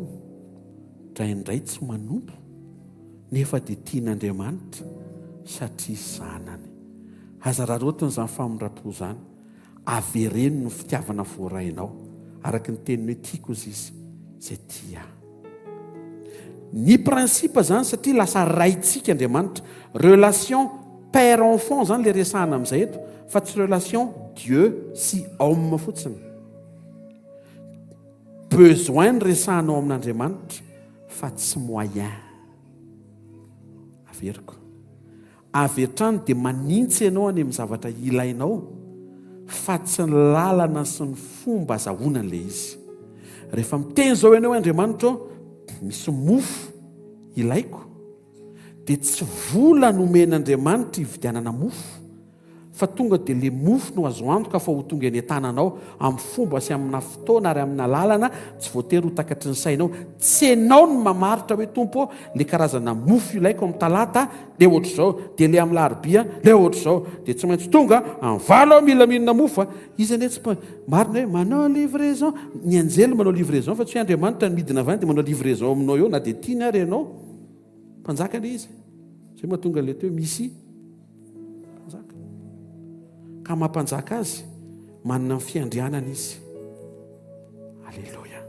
ndraindray tsy manompo nefa dia tian'Andriamanitra satria zanany. Aza raraotina izany famindram-po izany. Avereno ny fitiavana voarainao araka ny teniny hoe tiako izy izy izay tia ahy. Ny principe zany satria lasa raintsika Andriamanitra. Relation père enfant zany le resahana amin'izay eto fa tsy relation Dieu sy homme fotsiny. Besoin ny resahanao amin'Andriamanitra fa tsy moyen. Averiko. Avy hatrany dia manintsy ianao any amin'ny zavatra ilainao fa tsy ny lalana sy ny fomba azahoana an'ilay izy. Rehefa miteny izao ianao hoe Andriamanitra ô, misy mofo ilaiko, dia tsy vola nomen'Andriamanitra hividianana mofo Fa tonga dia le mofo no azo antoka fa ho tonga eny an-tananao amin'ny fomba sy amina fotoana ary amina lalana tsy voatery ho takatry ny sainao. Tsy enao no mamaritra hoe Tompo ô, le karazana mofo ilaiko amin'ny talata le ohatr'izao, dia le amin'ny larobia le ohatr'izao. Dia tsy maintsy tonga amin'ny valo aho mila mihinana mofo a! Izy anie tsy marina hoe manao livraison, ny anjely manao livraison fa tsy hoe Andriamanitra no midina avy any dia manao livraison aminao eo na dia tiany ary ianao. Mpanjaka anie izy. Izay mahatonga an'ilay teo hoe misy Mpanjaka. Ka maha-mpanjaka azy, manana ny fiandrianana izy. Aleloia.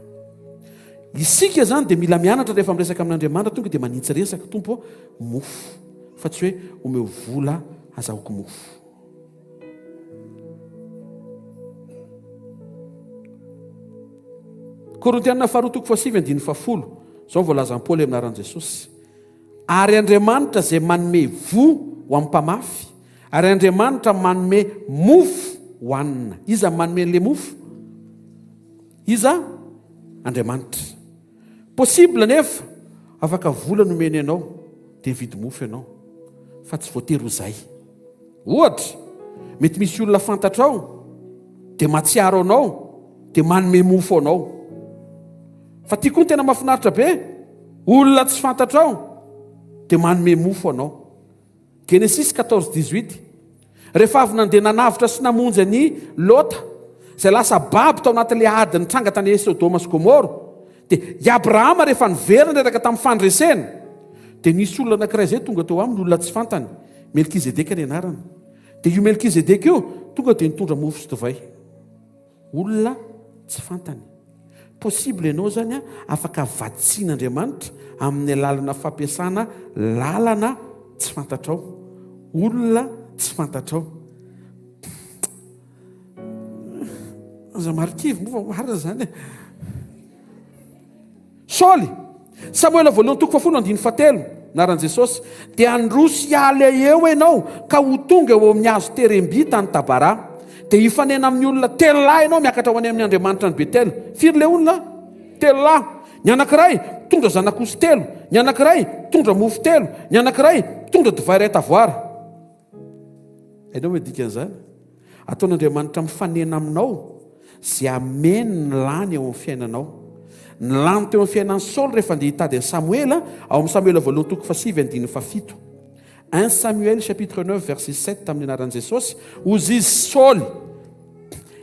Isika izany dia mila mianatra rehefa miresaka amin'Andriamanitra, tonga dia manitsy resaka, Tompo ô, mofo. Fa tsy hoe omeo vola azahoako mofo. Korintiana faharoa toko fahasivy andininy fahafolo. Izao voalazan'i Paoly amin'ny anaran'i Jesosy. Ary Andriamanitra izay manome voa ho an'ny mpamafy, ary Andriamanitra manome mofo hohanina. Iza no manome an'ilay mofo? Iza? Andriamanitra. Possible anefa, afaka vola nomeny anao, dia mividy mofo ianao. Fa tsy voatery ho izay. Ohatra, mety misy olona fantatrao, dia mahatsiaro anao, dia manome mofo anao. Fa ty koa no tena mahafinaritra be, olona tsy fantatrao dia manome mofo anao. Genesis 14 18. Rehefa avy nandeha nanavotra sy namonjy an'i Lota, izay lasa babo tao anatin'ilay ady nitranga tany Sodoma sy Gomoro, dia i Abrahama rehefa niverina niaraka tamin'ny fandresena, dia nisy olona anankiray izay tonga teo aminy, olona tsy fantany, Melkizedeka ny anarany. Dia io Melkizedeka io tonga dia nitondra mofo sy divay. Olona tsy fantany. Possible ianao zany afaka vatsian'Andriamanitra amin'ny alalana fampiasana lalana tsy fantatrao. Olona tsy fantatrao. Aza marikivy moa fa marina zany e. Saoly, Samoela voalohany toko fahafolo andininy fahatelo, anaran'i Jesosy, dia handroso hiala eo ianao ka ho tonga eo amin'ny hazo teremby tany Tabarà. Dia hifanena amin'ny olona telo lahy ianao miakatra ho any amin'ny Andriamanitra any Betela. Firy ilay olona? Telo lahy. Ny anankiray mitondra zanak'osy telo, ny anankiray mitondra mofo telo, ny anankiray mitondra divay iray tavoara. Hainao ve ny dikan'izany? Ataon'Andriamanitra mifanena aminao izay hameno ny lany eo amin'ny fiainanao. Ny lany teo amin'ny fiainan'i Saoly rehefa andeha hitady an'i Samoela, ao amin'ny Samoela voalohany toko fahasivy andininy fahafito. Un Samuel chapitre 9 verset 7 tamin'ny anaran'i Jesosy, hozy izy Saoly,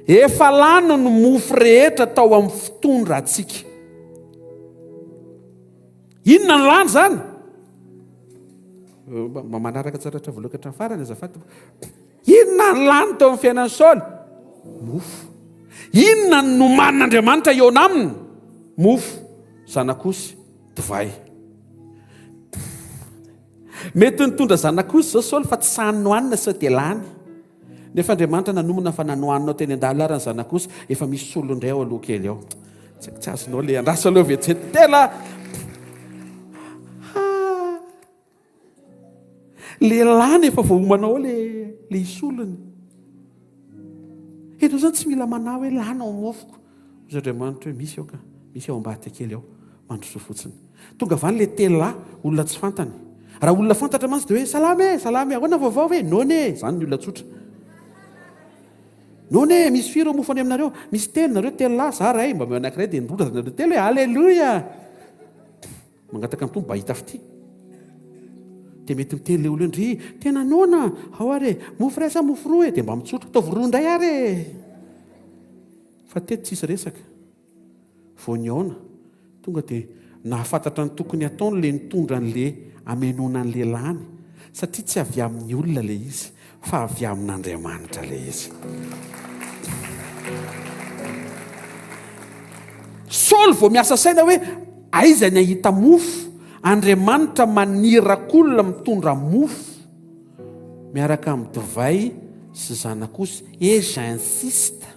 efa lany ny mofo rehetra tao amin'ny fitondrantsika. Inona ny lany izany? Mba manaraka tsara hatramin'ny voalohany ka hatramin'ny farany azafady. Inona ny lany teo amin'ny fiainan'i Saoly? Mofo. Inona no nomanin'Andriamanitra hihaona aminy? Mofo, zanak'osy, divay. Mety nitondra zanak'osy izao Saoly fa tsy sahy nohanina sao dia lany. Nefa Andriamanitra nanomana fa na nohaninao teny an-dalana ary ny zanak'osy, efa misy solony indray ao aloha kely ao. Tsy haiko tsy azonao le andraso aloha vetivety. Tena ha le lany efa voaomana ao le le isolony. Eto zany tsy mila manahy hoe lany ao mofoko. Hoy Andriamanitra hoe misy ao ka, misy ao ambadika kely ao. Mandrosoa fotsiny. Tonga avy any le telo lahy, olona tsy fantany. Raha olona fantatra mantsy dia hoe salama e, salama e, ahoana vaovao e, noana e, izany ny olona tsotra. Noana e, misy firy mofo any aminareo? Misy telo, nareo telo lahy, za ray, mba omeo anankiray dia nirondra nareo telo e, aleloia! Mangataka ny Tompo mba hahita fitia. Dia mety miteny ilay olona hoe, ndry, tena noana, ao ary e, mofo iray sa mofo roa e, dia mba mitsotra, ataovy roa indray ary e! Fa teto tsisy resaka. Vao nihaona, tonga dia nahafantatra ny tokony hataony ilay nitondra an'ilay hamenoana an'ilay lany, satria tsy avy amin'ny olona ilay izy, fa avy amin'Andriamanitra ilay izy. Saoly vao miasa saina hoe aiza ny hahita mofo, Andriamanitra maniraka olona mitondra mofo miaraka amin'ny divay sy zanak'osy, et j'insiste.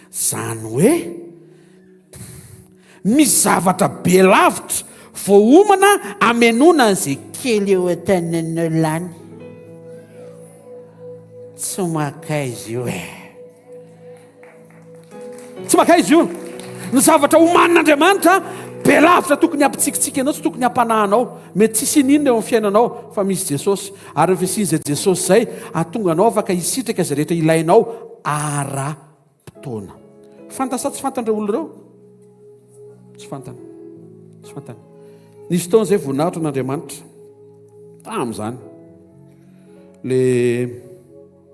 Izany hoe misy zavatra be lavitra voaomana hamenoana an'izay kely eo an-tananao lany. Tsy makaiza io e. Tsy makaiza io. Ny zavatra omanin'Andriamanitra be lavitra tokony hampitsikitsiky anao, tsy tokony hampanahy anao. Mety tsisy ininona eo amin'ny fiainanao fa misy Jesosy. Ary ny fisian'izay Jesosy izay hahatonga anao afaka hisitraka izay rehetra ilainao ara-potoana. Fantany sa tsy fantany ireo olona ireo? Tsy fantany. Tsy fantany. Nisy fotoana izay voninahitra an'Andriamanitra. Tamin'izany. Le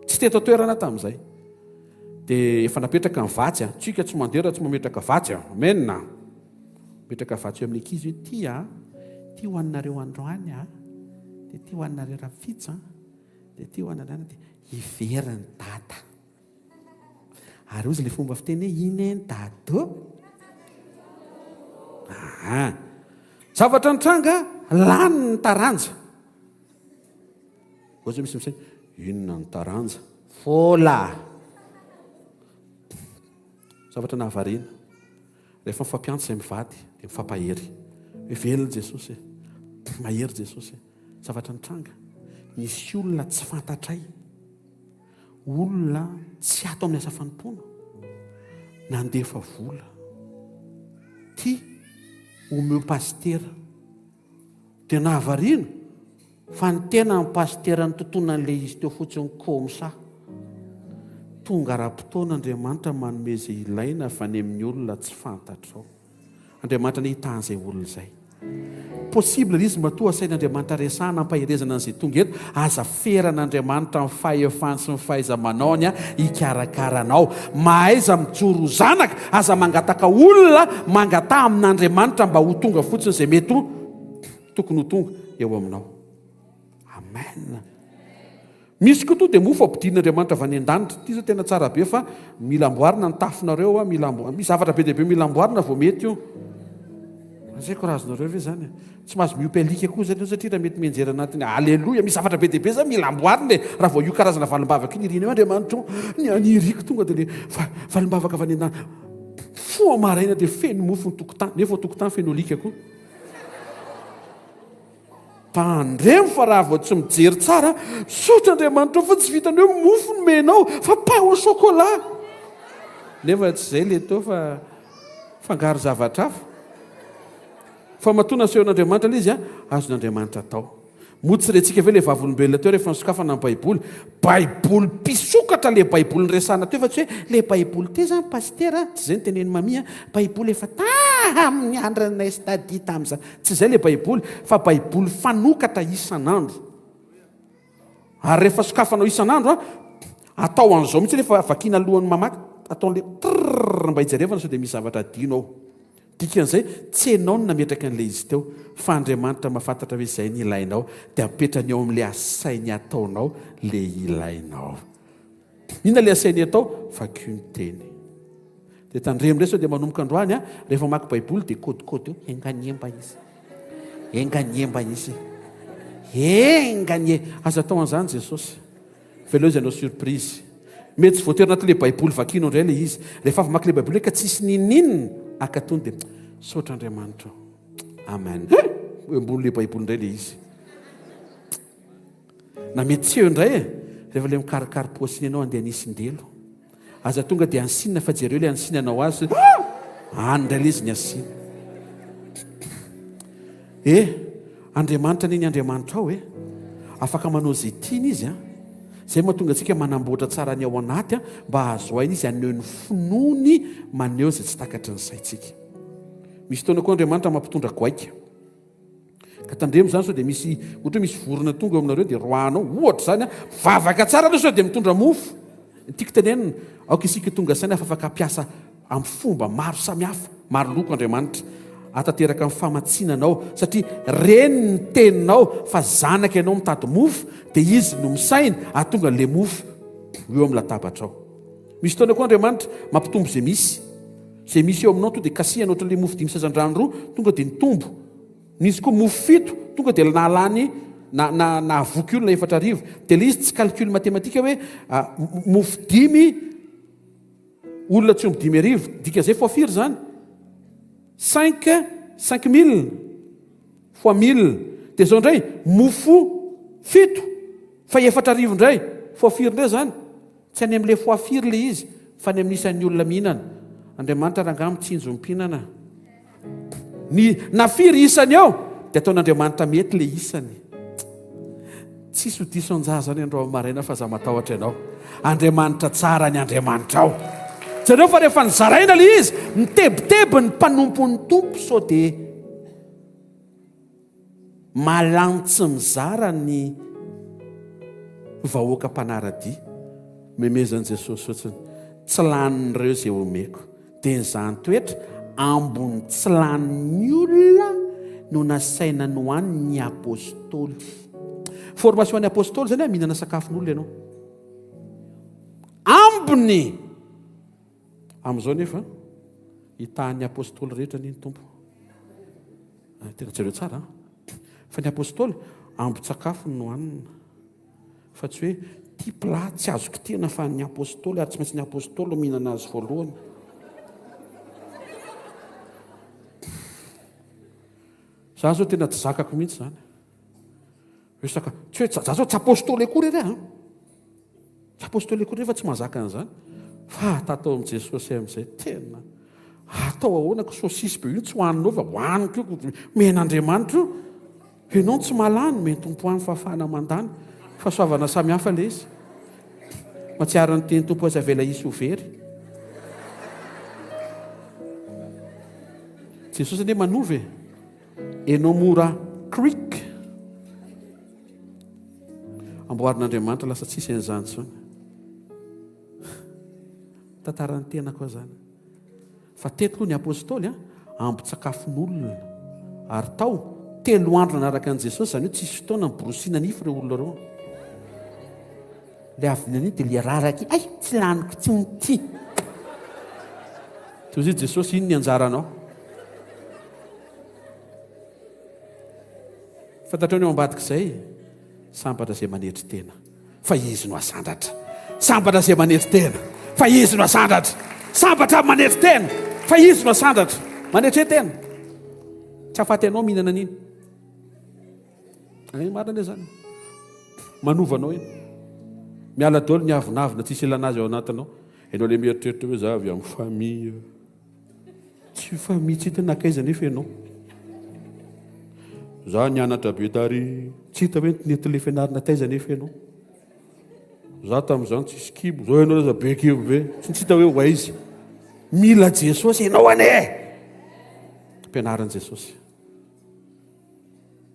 tsy teto an-toerana tamin'izay. Dia efa napetraka ny vatsy. Tsika tsy mandeha raha tsy mametraka vatsy. Amen. Mipetraka vatsy eo amin'ny ankizy hoe ty a, ty ho anareo androany a, dia ty ho anareo rahampitso a, dia ty ho anareo dia hiverin'i dada. Ary hozy ilay fomba fiteny hoe ine ny dado. Aha. Zavatra nitranga, lany ny taranja. Ohatra misy misaina, inona ny taranja? Vola. Zavatra nahavariana. Rehefa mifampiantso izay mivady dia mifampahery. Hoe velona Jesosy e. Mahery Jesosy e. Zavatra nitranga. Nisy olona tsy fantatray. Olona tsy ato amin'ny asa fanompoana. Nandefa vola. Ty omeo pasitera. Dia nahavariana fa ny tena ny pasitera nitontona an'ilay izy teo fotsiny comme ça. Tonga ara-potoana Andriamanitra manome izay ilaina avy any amin'ny olona tsy fantatrao. Andriamanitra anie hitaha an'izay olona izay. Possible ilay izy matoa asain'Andriamanitra resahana ampaherezana an'izay tonga eto. Aza feran'Andriamanitra ny fahefany sy ny fahaiza-manaony hikarakara anao. Mahaiza mijoro ho zanaka, aza mangataka olona, mangataha amin'Andriamanitra mba ho tonga fotsiny izay mety ho tokony ho tonga eo aminao. Amen. Misy koa tonga dia mofo ampidin'Andriamanitra avy any an-danitra. Ity izao tena tsara be fa mila amboarina ny tafonareo, mila amboarina, misy zavatra be dia be mila amboarina vao mety io. Tsy haiko raha azonareo ve izany. Tsy mahazo miompy alika koa zany eo satria raha mety mianjera anatiny. Aleloia, misy zavatra be dia be zany mila amboarina e. Raha vao io karazana valim-bavaka io nirina eo Andriamanitra o, ny aniriko tonga dia le valim-bavaka avy any an-danitra. Mifoha maraina dia feno mofo ny tokotany, nefa ao tokotany feno alika koa. Tandremo fa raha vao tsy mijery tsara, misaotra Andriamanitra fa tsy vitan'ny hoe mofo nomenao fa pain au chocolat. Nefa tsy izay le teo fa fangaro zavatra hafa. Fa matoa nasehon'Andriamanitra ilay izy, azon'Andriamanitra atao. Moa tsy rentsika ve ilay vavolombelona teo rehefa nisokafana ny Baiboly? Baiboly mpisokatra ilay Baiboly niresahana teo fa tsy hoe ilay Baiboly ity izany Pasitera, tsy izay no tenenin'i Mamia, Baiboly efa tamin'ny andronay study tamin'izany. Tsy izay ilay Baiboly fa Baiboly fanokatra isan'andro. Ary rehefa sokafanao isan'andro an, atao an'izao mihitsy rehefa vakiana alohan'ny mamaky, atao an'ilay trrrr mba hijerevana sao dia misy zavatra adino ao. Dikan'izay, tsy ianao no nametraka an'ilay izy teo, fa Andriamanitra mahafantatra hoe izay ny ilainao, dia apetrany eo amin'ilay asainy ataonao ilay ilainao. Inona ilay asainy atao? Vakio ny teny. Dia tandremo indray sao dia manomboka androany an, rehefa mamaky Baiboly dia kôdikôdy eo, enga anie mba hisy. Enga anie mba hisy. Enga anie. Aza atao an'izany Jesosy. Veleo izy hanao surprise. Mety tsy voatery anatin'ilay Baiboly vakianao indray ilay izy. Rehefa avy mamaky ilay Baiboly hoe ka tsisy n'inon'inona, akatony dia misaotra Andriamanitra o. Amen. Eo ambonin'ilay Baiboly indray ilay izy. Na mety tsy eo indray e, rehefa ilay mikarakara paosiny ianao andeha hanisy-ndelo. Aza tonga dia ansinina fa jereo ilay ansinanao azy. Ah! Any indray ilay izy ny asiana. Eh, Andriamanitra anie ny Andriamanitrao e. Afaka manao izay tiany izy an. Izay mahatonga antsika manamboatra tsara ny ao anaty an, mba hahazo aina izy haneho ny finoany maneho izay tsy takatry ny saintsika. Misy fotoana koa Andriamanitra mampitondra goaika. Ka tandremo izany sao dia misy ohatra hoe misy vorona tonga eo aminareo dia roahanao, ohatra izany an, vavaka tsara aloha sao dia mitondra mofo. Ny tiako tenenina, aoka isika tonga saina fa afaka hampiasa amin'ny fomba maro samihafa, maro loko Andriamanitra hahatanteraka ny famatsiana anao satria reny ny teninao fa zanaka ianao mitady mofo dia izy no misaina hahatonga an'ilay mofo ho eo amin'ny latabatrao. Misy fotoana koa Andriamanitra mampitombo izay misy. Izay misy eo aminao tonga dia kasihana ohatran'ilay mofo dimy sazan-drano roa, tonga dia nitombo. Nisy koa mofo fito, tonga dia nahalany na na nahavoky olona 4000. Dia ilay izy tsy calcul matematika hoe mofo dimy olona tsy omby 5000. Dikan'izay fois firy izany? Cinq, 5000 fois mille. Dia izao indray, mofo fito fa 4000 indray, fois firy indray izany? Tsy any amin'ilay fois firy ilay izy fa any amin'ny isan'ny olona mihinana. Andriamanitra rangahy mitsinjo ny mpihinana. Ny na firy isany eo dia ataon'Andriamanitra mety ilay isany. Tsisy ho diso anjaha zany androany maraina fa za matahotra ianao. Andriamanitra tsara ny Andriamanitrao. Jereo fa rehefa nozaraina ilay izy, mitebiteby ny mpanompon'ny Tompo sao dia Malan tsy mizara ny vahoaka mpanaradia. Memezan'i Jesosy fotsiny. Tsy lanin'ireo izay omeko. Dia ny zany toetra ambony tsy lanin'ny olona no nasaina nohanin'ny apostoly. Formation an'ny apostoly zany mihinana sakafon'olona ianao. Ambony! Amin'izao nefa, hitahan'ny apostoly rehetra anie ny Tompo. Ah, tena jereo tsara an. Fa ny apostoly, ambin-tsakafo no nohanina. Fa tsy hoe ty plat tsy azo kitihina fa ny apostoly ary tsy maintsy ny apostoly no mihinana azy voalohany. Za zao tena tsy zakako mihitsy zany. Hoe saka, tsy hoe za zao tsy apostoly akory ere an. Tsy apostoly akory nefa tsy mahazaka an'izany. Fa tatao amin'i Jesosy amin'izay tena atao ahoana ko saucisse be io tsy hohaninao fa hohaniko io, omen'Andriamanitra io. Ianao no tsy mahalany, omen'ny Tompo any fahafahana mandany. Fahasoavana samihafa ilay izy. Mahatsiaro ny tenin'ny Tompo aza avela hisy ho very. Jesosy anie manova e. Enao mora creek. Amboarin'Andriamanitra lasa tsisy an'izany intsony. Tantaran'ny tenako aho izany. Fa teto aloha ny apostoly an, ambin-tsakafon'olona. Ary tao, telo andro nanaraka an'i Jesosy, izany hoe tsisy fotoana niborosiana nify ireo olona ireo. Ilay avy nanino dia ilay raraka iny, ay tsy laniko intsony ity. Toy izay Jesosy, ino ny anjaranao? Fantatrao ny ao ambadik'izay? Sambatra izay manetry tena, fa izy no asandratra. Sambatra izay manetry tena, fa izy no asandratra. Sambatra amin'ny manetry tena, fa izy no asandratra. Manetre tena. Tsy afaty anao mihinana an'iny. Ay, marina anie zany. Manova anao iny. Miala daholo ny avonavona tsisy ilana azy ao anatinao. Ianao le mieritreritra hoe za avy amin'ny famille. Tsy famille tsy hita nankaiza anefa ianao. Za nianatra be tary, tsy hita hoe nety le fianarana taiza anefa ianao. Za tamin'izany tsisy kibo, zao ianao aza be kibo be, tsy hita hoe ho aiza. Mila Jesosy ianao anie. Ampianarin'i Jesosy.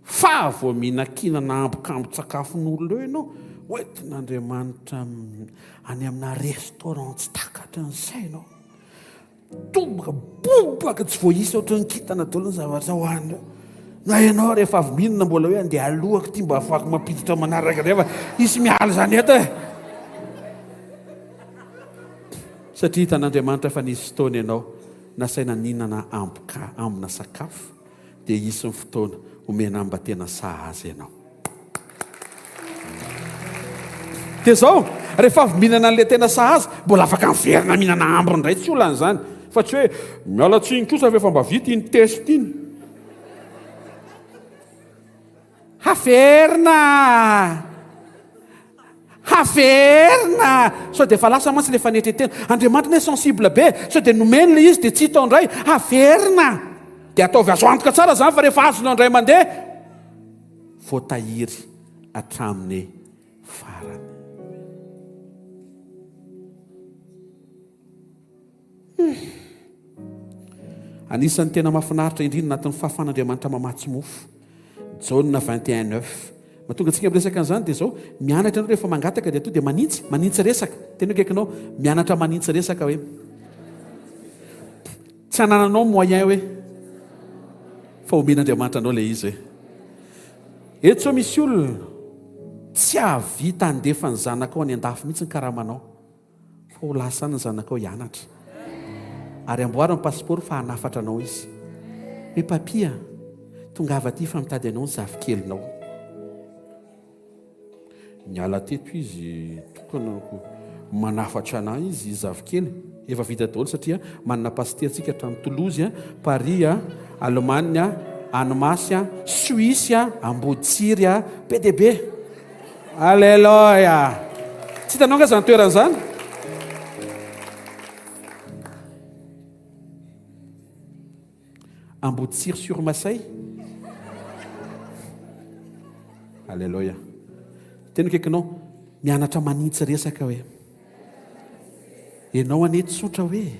Fa vao mihinankinana ambokambon-tsakafon'olona eo ianao, Hoentin'Andriamanitra any amina restaurant tsy takatry ny sainao. Tonga bobaka tsy voaisa ohatran'ny kintana daholo ny zavatra hohanina eo. Na ianao rehefa avy mihinana mbola hoe andeha alohako ity mba ahafahako mampiditra manaraka indray fa hisy miala izany eto e. Satria hitan'Andriamanitra fa nisy fotoana ianao nasaina nihinana amboka ambina sakafo dia hisy ny fotoana homena mba tena sahaza ianao. Dia izao, rehefa avy mihinana an'ilay tena sahaza, mbola afaka miverina mihinana ambiny indray, tsy olana izany. Fa tsy hoe, miala tsiny kosa fa efa mba vita iny test iny. Haverina! Haverina! Sao dia efa lasa mantsy ilay fanetren-tena. Andriamanitra anie sensible be, sao dia nomeny ilay izy dia tsy hita ao indray. Haverina! Dia ataovy azo antoka tsara izany fa rehefa azonao indray mandeha, voatahiry hatramin'ny farany. Hmm. Anisan'ny tena mahafinaritra indrindra anatin'ny fahafahan'Andriamanitra mamatsy mofo. Jaona 21 9. Mahatonga antsika miresaka an'izany dia izao, mianatra ianao rehefa mangataka dia to dia manintsy, manintsy resaka. Tena akaikinao, mianatra manintsy resaka hoe. Tsy anananao moyen hoe fa omen'Andriamanitra anao ilay izy hoe. Eto izao misy olona tsy hahavita handefa ny zanakao any an-dafy mihitsy ny karamanao fa ho lasa any ny zanakao hianatra. Ary amboary ny passeport fa hanafatra anao izy. Hoe papi a, tongava aty fa mitady anao ny zafikelinao. Niala teto izy tokana ko manafatra anah izy zafikely efa vita daholo satria manana pasitera tsika hatrany Toulouse, Paris, Allemagne, Annemasse, Suisse, Amboditsiry, be dia be. Aleloia! Tsy hitanao nga zany toerana zany? Amboditsiry sur Masay. Aleloia. Teny akaikinao, mianatra manintsy resaka hoe. Ianao anie tsotra hoe.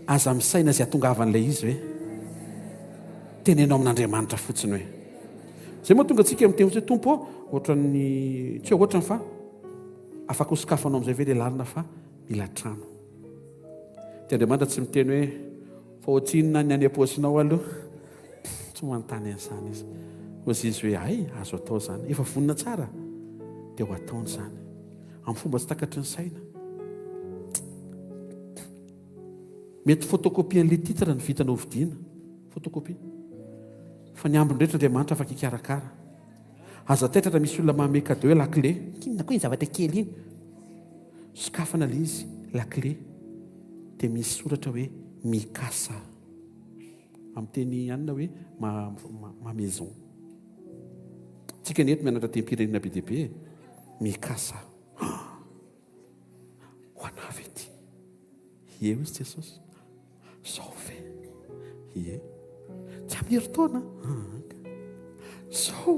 Aza misaina izay hatongavan'ilay izy hoe. Teneno amin'Andriamanitra fotsiny hoe. Izay moa tonga antsika miteny fotsiny hoe Tompo ô, ohatran'ny tsy hoe ohatrany fa afaka hosokafanao amin'izay ve ilay lalana fa mila trano. Dia Andriamanitra tsy miteny hoe fa ohatrinona ny any am-paosinao aloha. Tsy manontany an'izany izy. Hozy izy hoe hay, azo atao izany. Efa vonona tsara dia ho ataony izany. Amin'ny fomba tsy takatry ny saina. Mety photocopie an'ilay titre ny vitana hovidiana. Photocopie. Fa ny ambiny rehetra Andriamanitra afaka hikarakara. Aza taitra raha misy olona manome cadeau hoe la clé. Inona koa iny zavatra kely iny? Sokafana ilay izy, la clé, dia misy soratra hoe Mikasa. Amin'ny teny anona hoe ma, ma, ma maison. Tsika ny eto mianatra tenim-pirenena be dia be e. Mikasa. Ho anà ve ity? Eo izy Jesosy. Zao ve? Ie. Tsy amin'ny herintaona? Zao.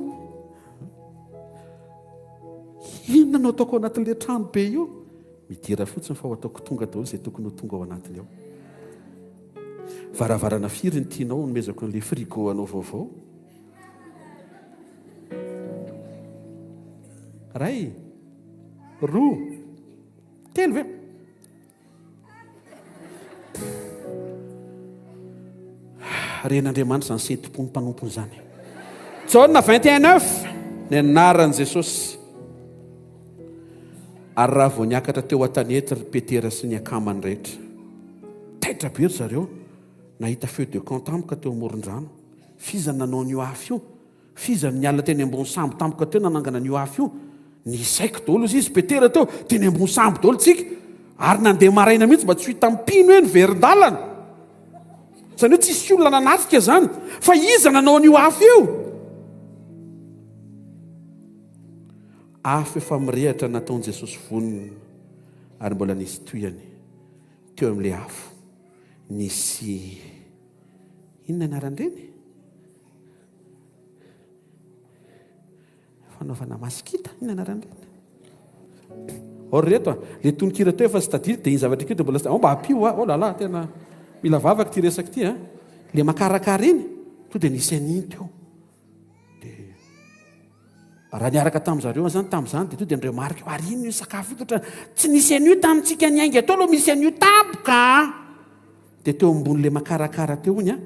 Inona no ataoko ao anatin'ilay trano be io? Midira fotsiny fa ho ataoko tonga daholo izay tokony ho tonga ao anatiny ao. Varavarana firy ny tianao hanomezako an'ilay frigo anao vaovao? Ray, roa, telo ve? Ren'Andriamanitra izany sentom-pon'ny mpanompony izany. Jaona 21 9, ny anaran'i Jesosy. Ary raha vao niakatra teo an-tanety ry Petera sy ny akamany rehetra, taitra be ry zareo nahita feu de camp tampoka teo amoron-drano. F'iza no nanao an'io afo io? F'iza no niala teny ambony sambo tampoka teo nanangana an'io afo io? Nisaiko daholo izy, Petera teo, teny ambony sambo daholo tsika. Ary nandeha maraina mihitsy mba tsy ho hitan'ny mpino hoe niverin-dalana. Izany hoe tsisy olona nanatrika izany. Fa iza nanao an'io afo io? Afo efa mirehatra nataon'i Jesosy vonona ary mbola nisy tohiny teo amin'ilay afo. Nisy inona anaran'ireny? Fanaovana masikita, inona anaran'ireny? Or reto a, le tononkira teo efa tsy tadidy dia iny zavatra iny koa dia mbola tsy ao mba ampio a, oh là là, tena mila vavaka ity resaka ity a. Le makarakara iny, to dia nisy an'iny teo. Dia. Raha niaraka tamin-dry zareo aho izany tamin'izany dia tonga dia niremarque hoe ary inona io sakafo io toa tsy nisy an'io tamintsika niainga teo aloha misy an'io tampoka a! Dia teo ambonin'ilay makarakara teo hono a,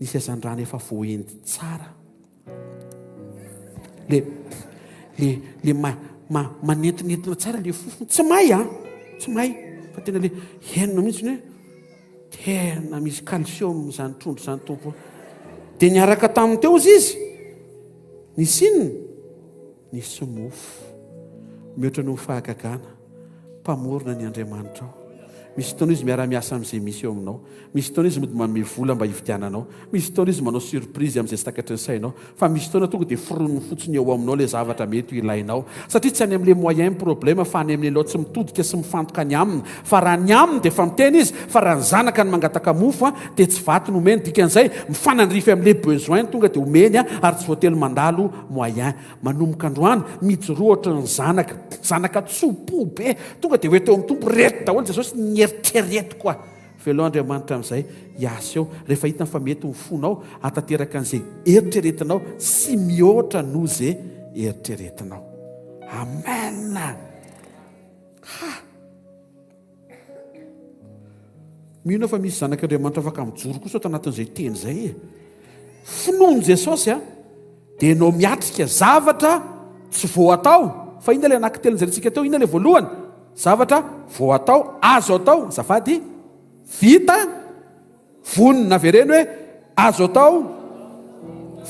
nisy hazandrano efa voaendy tsara. Le le le ma ma manentinentina tsara le fofony, tsy may a, tsy may fa tena le henona mihitsy hoe tena misy calcium izany trondro izany tompo a. Dia niaraka taminy teo izy izy. Nisy inona? Nisy mofo. Mihoatra noho ny fahagagana, Mpamorona ny Andriamanitrao. Misy fotoana Izy miara-miasa amin'izay misy eo aminao. Misy fotoana Izy mody manome vola mba hividiananao. Misy fotoana Izy manao surprise amin'izay tsy takatry ny sainao. Fa misy fotoana tonga dia foroniny fotsiny eo aminao ilay zavatra mety ho ilainao. Satria tsy any amin'ilay moyen ny problème fa any amin'ilay tsy mitodika sy mifantoka any aminy. Fa raha ny aminy dia efa miteny Izy fa raha ny zanaka no mangataka mofo dia tsy vato no omeny. Dikan'izay, mifanandrify amin'ilay besoin tonga dia omeny ary tsy voately mandalo moyen. Manomboka androany, mijoroa ohatry ny zanaka, zanaka tso-po be, tonga dia ho eto eo amin'ny Tompo, reto daholo Jesosy, ny eritreretiko a! Velao Andriamanitra amin'izay hiasa eo, rehefa hitany fa mety ny fonao, hahatanteraka an'izay eritreretinao sy mihoatra noho izay eritreretinao. Amen! Ha! Mino aho fa misy zanak'Andriamanitra afaka mijoro kosa ato anatin'izay teny izay e. Finoan'i Jesosy a, dia ianao miatrika zavatra tsy voatao. Fa inona ilay anankitelo nojerentsika teo? Inona ilay voalohany? Zavatra voatao, azo atao, azafady, vita. Vonona, avereno hoe, azo atao,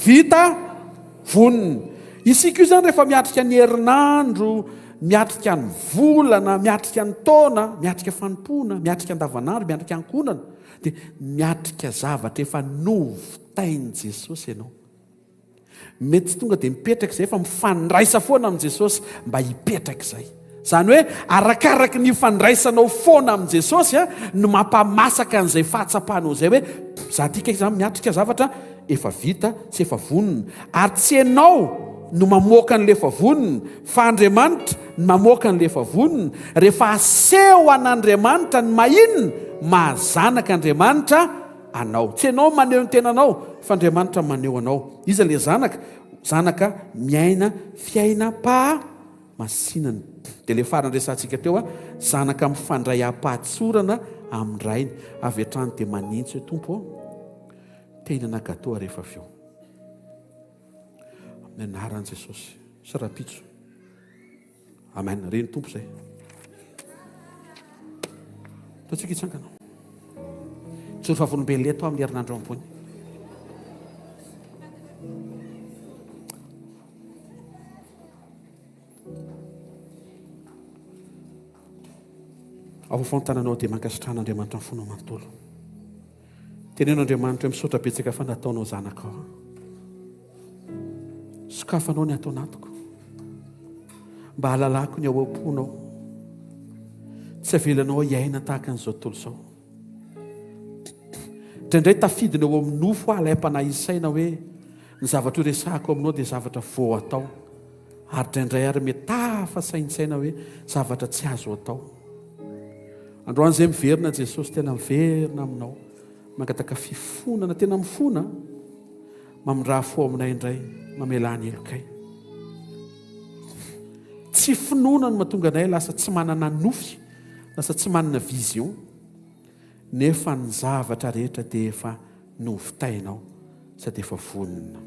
vita, vonona. Isika io izany rehefa miatrika ny herinandro, miatrika ny volana, miatrika ny taona, miatrika fanompoana, miatrika andavanandro, miatrika ankohonana, dia miatrika zavatra efa novitain'i Jesosy ianao. Mety tsy tonga dia mipetraka izay fa mifandraisa foana amin'i Jesosy mba hipetraka izay. Izany hoe arakaraky ny ifandraisanao foana amin'i Jesosy no mampamasaka an'izay fahatsapanao izay hoe za ty kay zany miatrika zavatra efa vita sy efa vonona. Ary tsy ianao no mamoaka an'ilay efa vonona fa Andriamanitra no mamoaka an'ilay efa vonona. Rehefa aseho an'Andriamanitra ny maha inona, maha zanak'Andriamanitra anao. Tsy ianao maneho ny tenanao fa Andriamanitra maneho anao. Iza ilay zanaka? Zanaka miaina fiainam-pahamasinana. Dia ilay farany resahantsika teo, zanaka mifandray am-pahatsorana amin'ny rainy. Avy hatrany dia manintsy hoe Tompo ô, te hihinana gâteau aho rehefa avy eo. Amin'ny anaran'i Jesosy. Sy rahampitso. Amen. Reny Tompo izay. Ataontsika hitsangana. Joro vavolombelona eto amin'ny herinandro ambony. Ao afovoan-tananao dia mankasitrahana Andriamanitra ny fonao manontolo. Teneno Andriamanitra hoe misaotra betsaka fa nataonao zanakao aho. Sokafanao ny ato anatiko mba hahalalako ny ao am-ponao. Tsy avelanao hiaina tahaka an'izao tontolo izao. Indraindray tafidina eo amin'ny nofo aho alaim-panahy saina hoe ny zavatra ho resahako aminao dia zavatra vao atao. Ary indraindray ary mety tafa saintsaina hoe zavatra tsy azo atao. Androany izay miverina Jesosy, tena miverina aminao. Mangataka fifonana, tena mifona. Mamindrà fo aminay indray, mamelà ny helokay. Tsy finoana no mahatonga anay lasa tsy manana nofy, lasa tsy manana vision. Nefa ny zavatra rehetra dia efa novitainao sady efa vonona.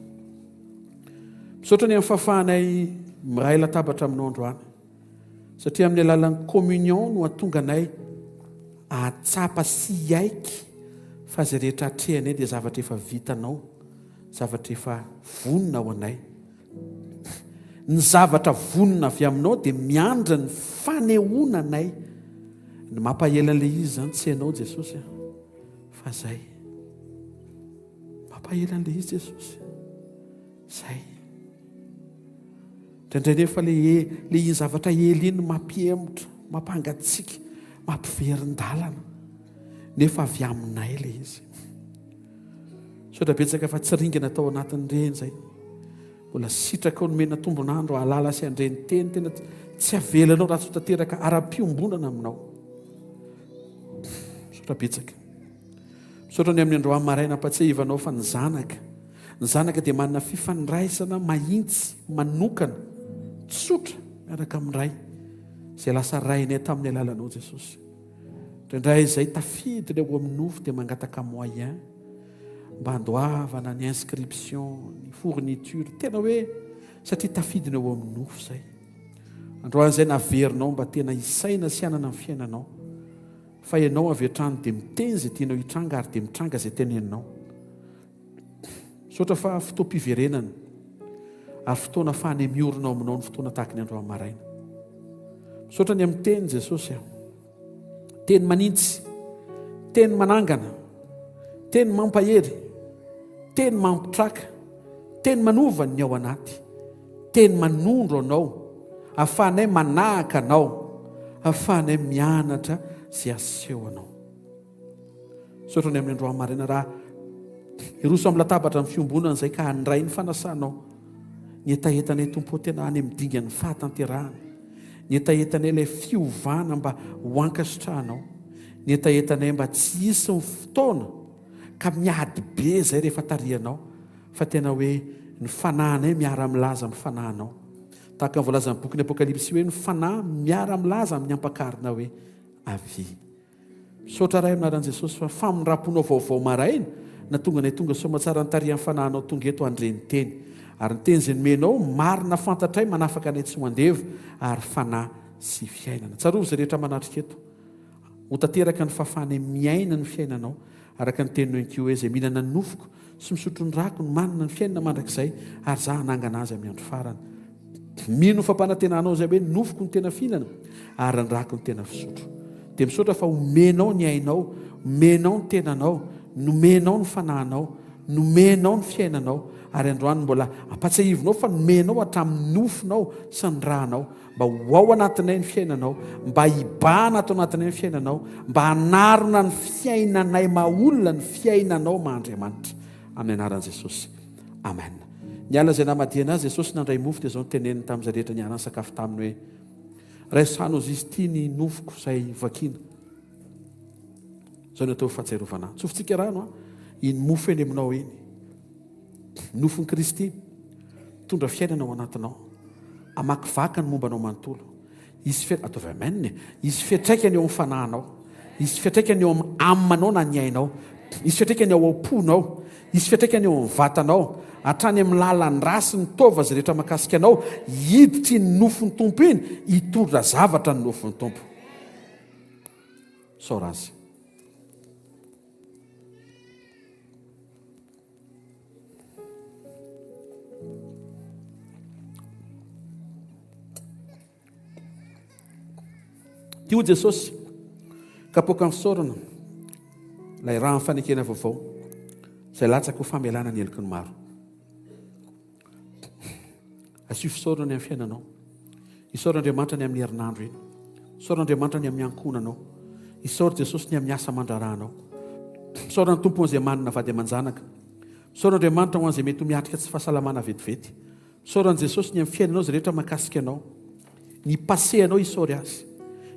Misaotra ny amin'ny fahafahanay miray latabatra aminao androany. Satria amin'ny alalan'ny communion no hahatonga anay hahatsapa sy hiaiky fa izay rehetra atrehanay dia zavatra efa vitanao, zavatra efa vonona ho anay. Ny zavatra vonona avy aminao dia miandry ny fanehoana anay. Ny mampahela an'ilay izy izany tsy ianao Jesosy a, fa zay. Mampahela an'ilay izy Jesosy. Zay. Indraindray nefa le le iny zavatra ela iny mampihemotra, mampangatsiaka, mampiverin-dalana. Nefa avy aminay le izy. Misaotra betsaka fa tsy ringana tao anatin'ireny izay. Mbola sitrakao nomena tombon'andro hahalala sy handre ny teny tena tsy avelanao raha tsy ho tanteraka ara-piombonana aminao. Misaotra betsaka. Misaotra ny amin'ny androany maraina ampatsiahivanao fa ny zanaka, ny zanaka dia manana fifandraisana mahintsy, manokana. tsotra miaraka amin'ny Ray izay lasa Rainay tamin'ny alalanao Jesosy. Indraindray izay tafiditra eo amin'ny nofo dia mangataka moyen mba handoavana ny inscription, ny fourniture, tena hoe satria tafidina eo amin'ny nofo izay. Androany izay naverinao mba tena hisaina sy hanana ny fiainanao. Fa ianao avy hatrany dia miteny izay tianao hitranga ary dia mitranga izay teneninao. Misaotra fa fotoam-piverenana ary fotoana afahana miorina ao aminao ny fotoana tahaka ny androany maraina. Misaotra ny amin'ny teny Jesosy a. Teny manintsy, teny manangana, teny mampahery, teny mampitraka, teny manova ny ao anaty, teny manondro anao, afahanay manahaka anao, afahanay mianatra izay aseho anao. Misaotra ny amin'ny androany maraina raha hiroso amin'ny latabatra ny fiombonana izay ka handray ny fanasanao. Ny hetahetanay Tompo tena any amin'ny dingan'ny fahatanterahana. Ny hetahetanay ilay fiovana mba ho ankasitrahanao. Ny hetahetanay mba tsy hisy ny fotoana ka miady be izay rehefa tarihanao fa tena hoe ny fanahinay miara-milaza amin'ny fanahinao. Tahaka ny voalazan'ny bokin'ny Apokalypsy hoe ny fanahy miara-milaza amin'ny ampakarina hoe avia. Misaotra Ray amin'ny anaran'i Jesosy fa famindram-ponao vaovao maraina natonga anay tonga soamatsara nitarihan'ny fanahinao tonga eto handre ny teny. Ary ny teny izay nomenao marina fantatray manafaka anay tsy ho andevo ary fanahy sy fiainana. Tsarovy izay rehetra manatrika eto. Ho tanteraka ny fahafahanay miaina ny fiainanao araka ny teninao ihany koa hoe izay mihinana ny nofoko sy misotro ny rako no manana ny fiainana mandrakizay ary za hanangana azy amin'ny andro farany. Mino ny fampanantenanao izay hoe nofoko no tena fihinana ary ny rako no tena fisotro. Dia misaotra fa omenao ny ainao, omenao ny tenanao, nomenao ny fanahinao, nomenao ny fiainanao ary androany mbola ampatsiahivinao fa nomenao hatramin'ny nofonao sy ny ranao mba ho ao anatinay ny fiainanao, mba hibahana ato anatinay ny fiainanao, mba hanarona ny fiainanay maha olona ny fiainanao maha Andriamanitra. Amin'ny anaran'i Jesosy. Amen. Niala izay namadihana azy Jesosy nandray mofo dia izao no teneniny tamin'izay rehetra niara-nisakafo taminy hoe, Raiso hano izy ity ny nofoko izay vakiana. Izao no atao fahatsiarovana ahy. Tsofintsika rano a, iny mofo eny aminao iny. Nofon'i Kristy mitondra fiainana ao anatinao. Hamakivaky ny momba anao manontolo. Hisy fe, ataovy amen e. Hisy fiantraikany eo amin'ny fanahinao. Hisy fiantraikany eo amin'ny âme-nao na ny ainao. Hisy fiantraikany ao am-ponao. Hisy fiantraikany eo amin'ny vatanao. Hatrany amin'ny lalan-drà sy ny taova izay rehetra mahakasika anao, hiditra iny nofon'ny Tompo iny, hitondra zavatra ny nofon'ny Tompo. Isaora Azy. Ty hoy Jesosy, kapoaka ny fisaorana, ilay rà fanekena vaovao, izay latsaka ho famelana ny heloky ny maro. Asio fisaorana ny amin'ny fiainanao. Isaoro Andriamanitra ny amin'ny herinandro iny. Isaoro Andriamanitra ny amin'ny ankohonanao. Isaoro Jesosy ny amin'ny asa aman-draharahanao. Isaoro ny Tompo ho an'izay manana vady aman-janaka. Isaoro Andriamanitra ho an'izay mety ho miatrika tsy fahasalamana vetivety. Isaoro an'i Jesosy ny amin'ny fiainanao izay rehetra mahakasika anao. Ny passé anao isaory azy.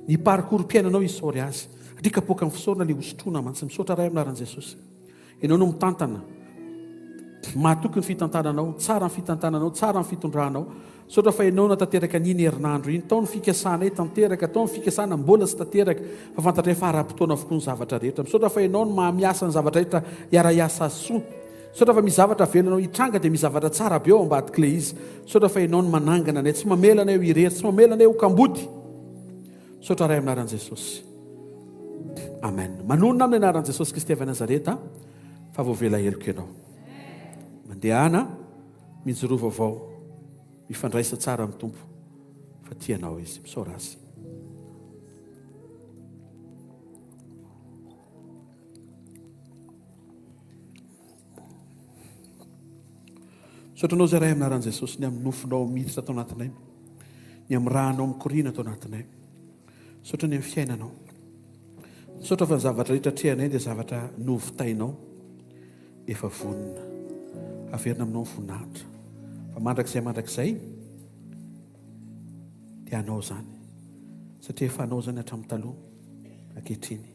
Ny parcours-piainanao isaory azy. Satria kapoaka ny fisaorana ilay hosotroina mantsy. Misaotra Ray amin'ny anaran'i Jesosy. Ianao no mitantana. Mahatoky ny fitantananao, tsara ny fitantananao, tsara ny fitondranao. Misaotra fa ianao natanteraka an'iny herinandro iny. Tao ny fikasanay tanteraka, tao ny fikasana mbola tsy tanteraka, fa fantatray fa ara-potoana avokoa ny zavatra rehetra. Misaotra fa ianao no mahamiasa ny zavatra rehetra hiara-hiasa soa. Misaotra fa misy zavatra avelanao hitranga dia misy zavatra tsara be ao ambadik'ilay izy. Misaotra fa ianao no manangana anay, tsy mamela anay ho irery, tsy mamela anay ho kamboty. Misaotra Ray amin'ny anaran'i Jesosy. Amen. Manonona amin'ny anaran'i Jesosy Kristy avy Nazareta fa voavela heloka ianao. Mandehana, mijoroa vaovao, mifandraisa tsara amin'ny Tompo fa tia anao Izy. Misaora Azy. Misaotra anao izay Ray amin'ny anaran'i Jesosy ny amin'ny nofonao miditra ato anatinay, ny amin'ny rànao mikoriana ato anatinay. Misaotra ny amin'ny fiainanao. Misaotra fa ny zavatra rehetra atrehanay dia zavatra novitainao efa vonona. Averina aminao ny voninahitra. Fa mandrakizay mandrakizay dia anao izany. Satria efa anao izany hatramin'ny taloha, ankehitriny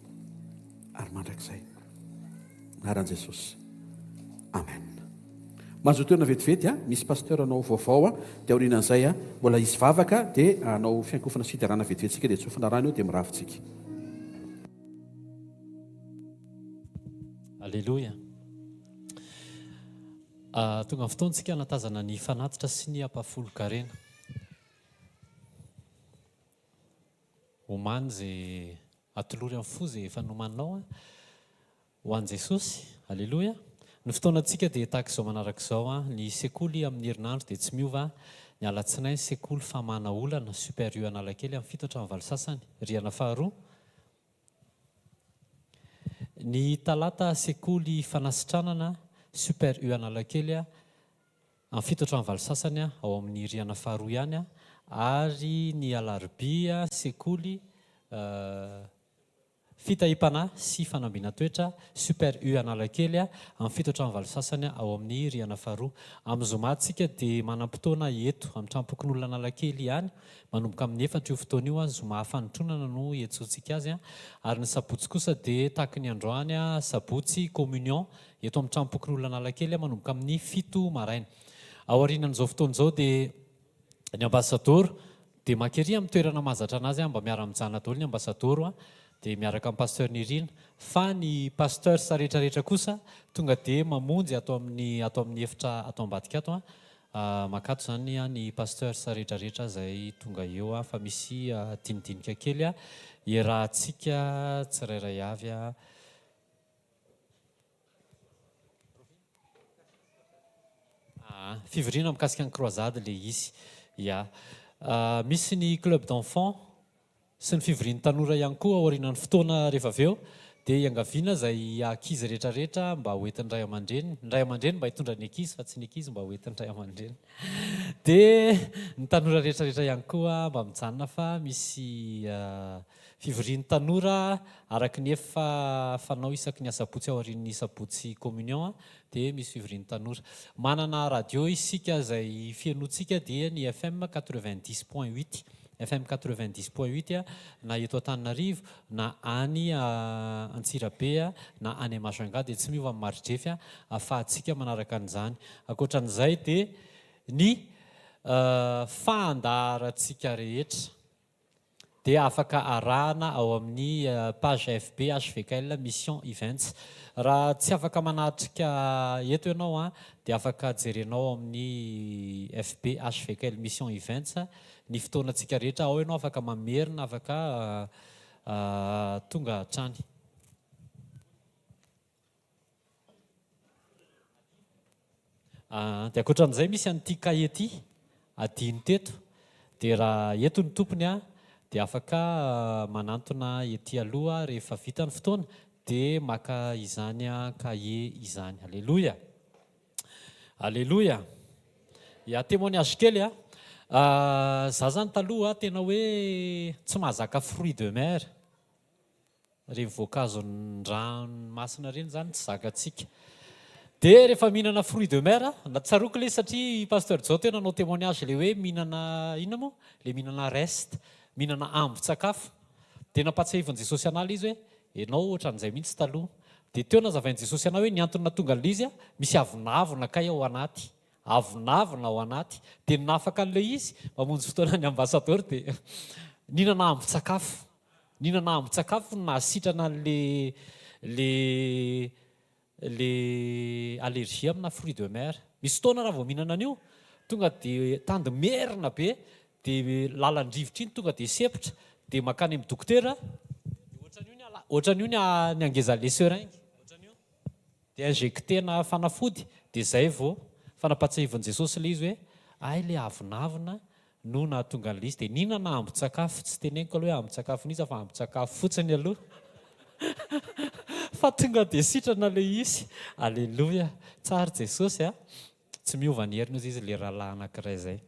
ary mandrakizay. Anaran'i Jesosy. Amen. Mahazoa toerana vetivety a, misy pasteur hanao vaovao a, dia aorianan'izay a, mbola hisy vavaka dia hanao fiankofana sy fiderana vetivety tsika dia tsofina rano eo dia mirava tsika. Aleloia. Tonga ny fotoantsika hanatazana ny fanatitra sy ny ampahafolon-karena. Omany izay atolory amin'ny fo izay efa nomaninao ho an'i Jesosy. Aleloia. Ny fotoanantsika dia tahaka izao manaraka izao. Ny sekoly amin'ny herinandro dia tsy miova. Ny alatsinainy sekoly famahana olana, Super U Analakely amin'ny fito hatramin'ny valo sasany, rihana faharoa. Ny talata sekoly fanasitranana, Super U Analakely Amin'ny fito hatramin'ny valo sasany ao amin'ny rihana faharoa ihany ary ny alarobia sekoly fitahiam-panahy sy fanambinan-toetra Super U Analakely amin'ny fito hatramin'ny valo sasany ao amin'ny rihana faharoa. Amin'ny zoma tsika dia manam-potoana eto amin'ny tranompokonolona Analakely ihany manomboka amin'ny efatra io fotoana io, zoma fanotronana no iantsoantsika azy ary ny sabotsy kosa dia tahaky ny androany sabotsy communion Eto amin'ny tranompokonolona Analakely manomboka amin'ny 7 maraina. Aorianan'izao fotoana izao dia ny ambasadaoro dia maka ery amin'ny toerana mahazatra anazy mba miara-mijanona daholo ny ambasadaoro dia miaraka amin'ny Pasteur Nirina fa ny pasteurs rehetra rehetra kosa tonga dia mamonjy ato amin'ny ato amin'ny efitra ato ambadika ato makato izany ny pasteurs rehetra rehetra izay tonga eo fa misy dinidinika kely iarahantsika tsirairay avy. Aa, fivoriana mikasika ny croisade le izy. Ya. Misy ny club d'enfants sy ny fivorian'ny tanora ihany koa aorianan'ny fotoana rehefa avy eo dia iangaviana izay ankizy rehetra rehetra mba ho entin'ny ray aman-dreny, ny ray aman-dreny mba hitondra ny ankizy fa tsy ny ankizy mba ho entin'ny ray aman-dreny. Dia ny tanora rehetra rehetra ihany koa mba mijanona fa misy Fivorian'ny tanora araka ny efa fanao isaky ny asabotsy aorian'ny sabotsy communion dia misy fivorian'ny tanora. Manana radio isika izay fihenoantsika dia ny FM 90 point huit, FM 90 point huit na eto Antananarivo na any Antsirabe na any Majunga dia tsy miova ny mari-drefy ahafahantsika manaraka an'izany. Ankoatran'izay dia ny fandaharantsika rehetra. dia afaka arahana ao amin'ny page FB HVKL Mission Events. Raha tsy afaka manatrika eto ianao dia afaka jerenao ao amin'ny FB HVKL Mission Events ny fotoanantsika rehetra, ao ianao afaka mamerina, afaka tonga hatrany. Dia ankoatran'izay misy an'ity cahier ity adino teto dia raha eto ny tompony dia afaka manantona ety aloha rehefa vita ny fotoana dia maka izany cahier izany. Aleloia! Aleloia! Ya témoignage kely a! Za zany taloha tena hoe tsy mahazaka fruits de mer. Ireny voankazon-dranomasina ireny izany tsy zakantsika. Dia rehefa mihinana fruits de mer, na tsaroako ilay izy satria i Pasteur Jao teo nanao témoignage ilay hoe mihinana inona moa? Ilay mihinana reste, mihinana ambin-tsakafo. Dia nampahatsiahivin'i Jesosy anah ilay izy hoe ianao ohatran'izay mihitsy taloha. Dia teo nazavain'i Jesosy anah hoe ny antony nahatonga an'ilay izy, misy avonavona kay ao anaty. Avonavona ao anaty. Dia ny nahafaka an'ilay izy, mamonjy fotoana ny ambassadeur dia nihinana ambin-tsakafo. Nihinana ambin-tsakafo no nahasitrana an'le le le allergie amina fruits de mer. Misy fotoana raha vao mihinana an'io, tonga dia tandimerina be, dia lalan-drivotra iny tonga dia sempotra, dia mankany amin'ny dokotera, dia ohatran'io ny ohatran'io ny ny hangezan'le seringue, ohatran'io. Dia injecter-na fanafody, dia izay vao fa nampatsiahivin'i Jesosy ilay izy hoe hay le avonavona no nahatonga an'ilay izy dia nihinana ambin-tsakafo, tsy teneniko aloha hoe ambin-tsakafon'iza fa ambin-tsakafo fotsiny aloha fa tonga dia sitrana ilay izy, aleloia, tsara Jesosy a, tsy miova ny heriny hozy izy ilay rahalahy anankiray izay.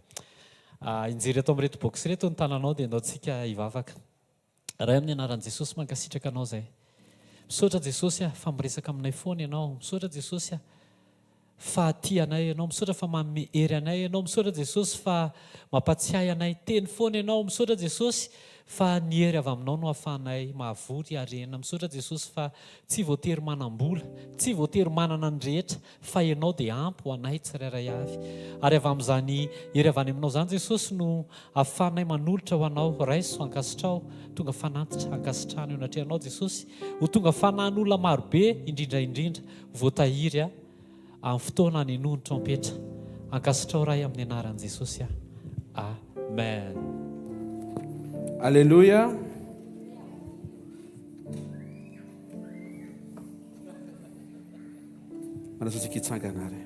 Injery ato amin'ireto box ireto ny tananao dia ndao tsika hivavaka. Ray amin'ny anaran'i Jesosy mankasitraka anao zay. Misaotra Jesosy ah fa miresaka aminay foana ianao. Misaotra Jesosy ah. fa tia anay Ianao, misaotra fa manome hery anay Ianao, misaotra Jesosy fa mampatsiahy anay teny foana Ianao, misaotra Jesosy fa ny hery avy aminao no ahafahanay mahavory harena, misaotra Jesosy fa tsy voatery manam-bola, tsy voatery manana ny rehetra fa Ianao dia ampy ho anay tsirairay avy. Ary avy amin'izany hery avy any aminao izany Jesosy no ahafahanay manolotra ho Anao, raiso, ankasitraho, tonga fanatitra, ankasitrahana eo anatrehanao Jesosy, ho tonga fanahin'olona marobe indrindra indrindra, voatahiry aho amin'ny fotoana hanenoa ny trompetra. Ankasitrao Ray amin'ny anaran'i Jesosy aho. Amen. Aleloia. Manasa antsika hitsangana ary.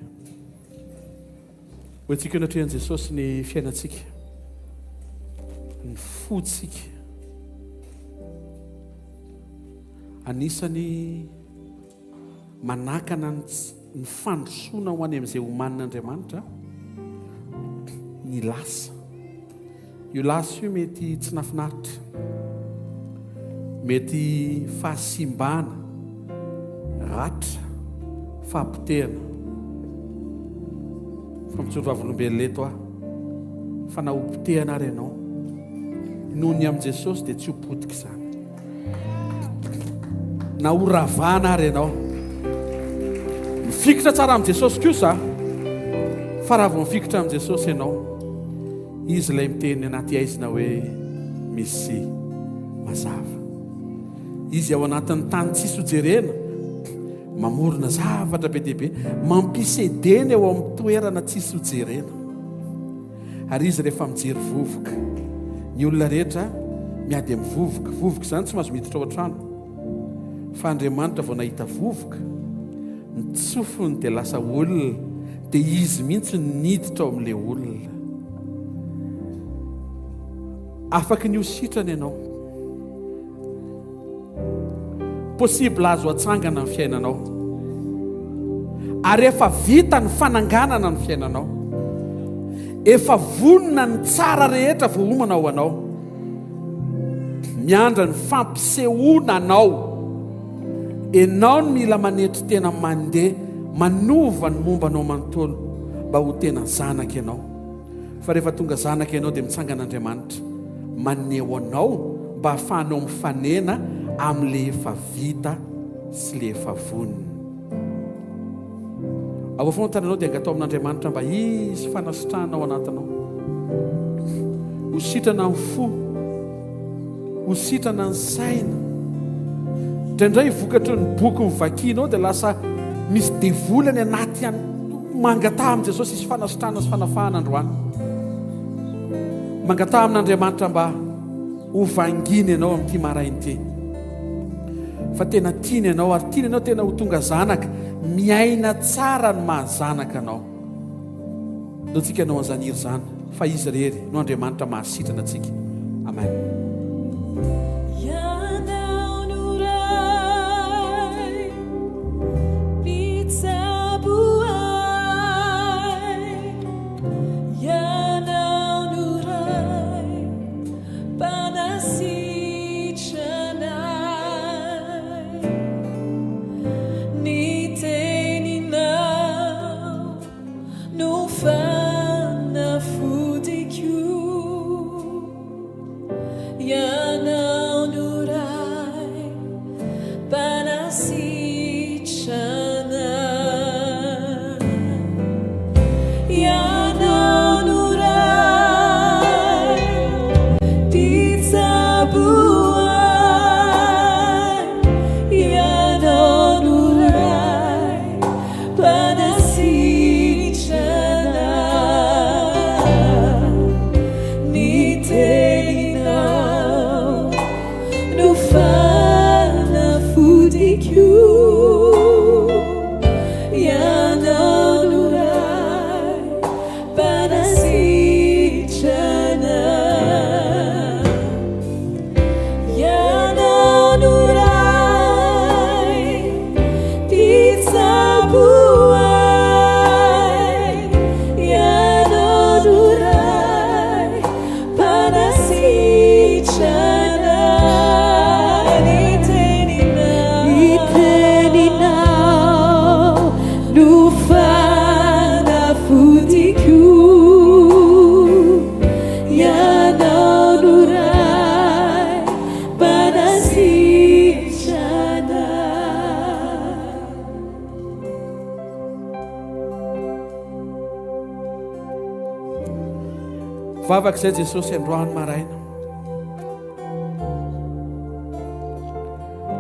Ho antsika eo anatrehan'i Jesosy ny fiainantsika, ny fontsika. Anisany manakana ny fandrosoana ho any amin'izay omanin'Andriamanitra ny lasa. Io lasa io mety tsy nafinaritra, mety fahasimbana, ratra, fahapotehana. Fa mijoro vavolombelona eto aho fa na ho potehana ary ianao, noho ny amin'i Jesosy dia tsy ho potika izany. Na ho ravana ary ianao. Mifikitra tsara amin'i Jesosy kosa fa raha vao mifikitra amin'i Jesosy ianao, Izy ilay miteny anaty aizina hoe misy mazava. Izy ao anatin'ny tany tsisy hojerena, mamorona zavatra be dia be, mampisedeny eo amin'ny toerana tsisy hojerena. Ary izy rehefa mijery vovoka, ny olona rehetra miady amin'ny vovoka. Vovoka izany tsy mahazo miditra ao an-trano. Fa Andriamanitra vao nahita vovoka, ny tsofiny dia lasa olona, dia izy mihitsy no niditra ao amin'ilay olona. Afaky ny ho sitrana ianao. Possible azo atsangana ny fiainanao. Ary efa vita ny fananganana ny fiainanao. Efa vonona ny tsara rehetra voaomana ho anao. Miandra ny fampisehoana anao. Enao no mila manetry tena mandeha manova ny momba anao manontolo mba ho tena zanaka ianao. Fa rehefa tonga zanaka ianao dia mitsangana Andriamanitra maneho anao mba hahafahanao mifanena amin'ilay efa vita sy ilay efa vonona. Ao foana ny tananao dia angatao amin'Andriamanitra mba hisy fanasitrahana ao anatinao. Ho sitrana ny fo, ho sitrana ny saina. Indraindray vokatry ny boky novakianao dia lasa misy devoly any anaty any. Mangataha amin'i Jesosy hisy fanasitrana sy fanafahana androany. Mangataha amin'Andriamanitra mba ho vanginy ianao amin'ity maraina ity. Fa tena tiany ianao ary tiany ianao tena ho tonga zanaka, miaina tsara ny maha zanaka anao. Ndao tsika hanao an'izany hira izany fa Izy irery no Andriamanitra mahasitrana antsika. Amen. Ianao no Ray mpitsabo ahy, Ianao no Ray mpanasitrana ahy, Ny teninao no fanafodiko, Ianao no Ray mpanasitrana. Ianao no Ray mpitsabo ahy, Ianao no Ray Mpanasitrana ny teninao. Mivavaka izay Jesosy androany maraina.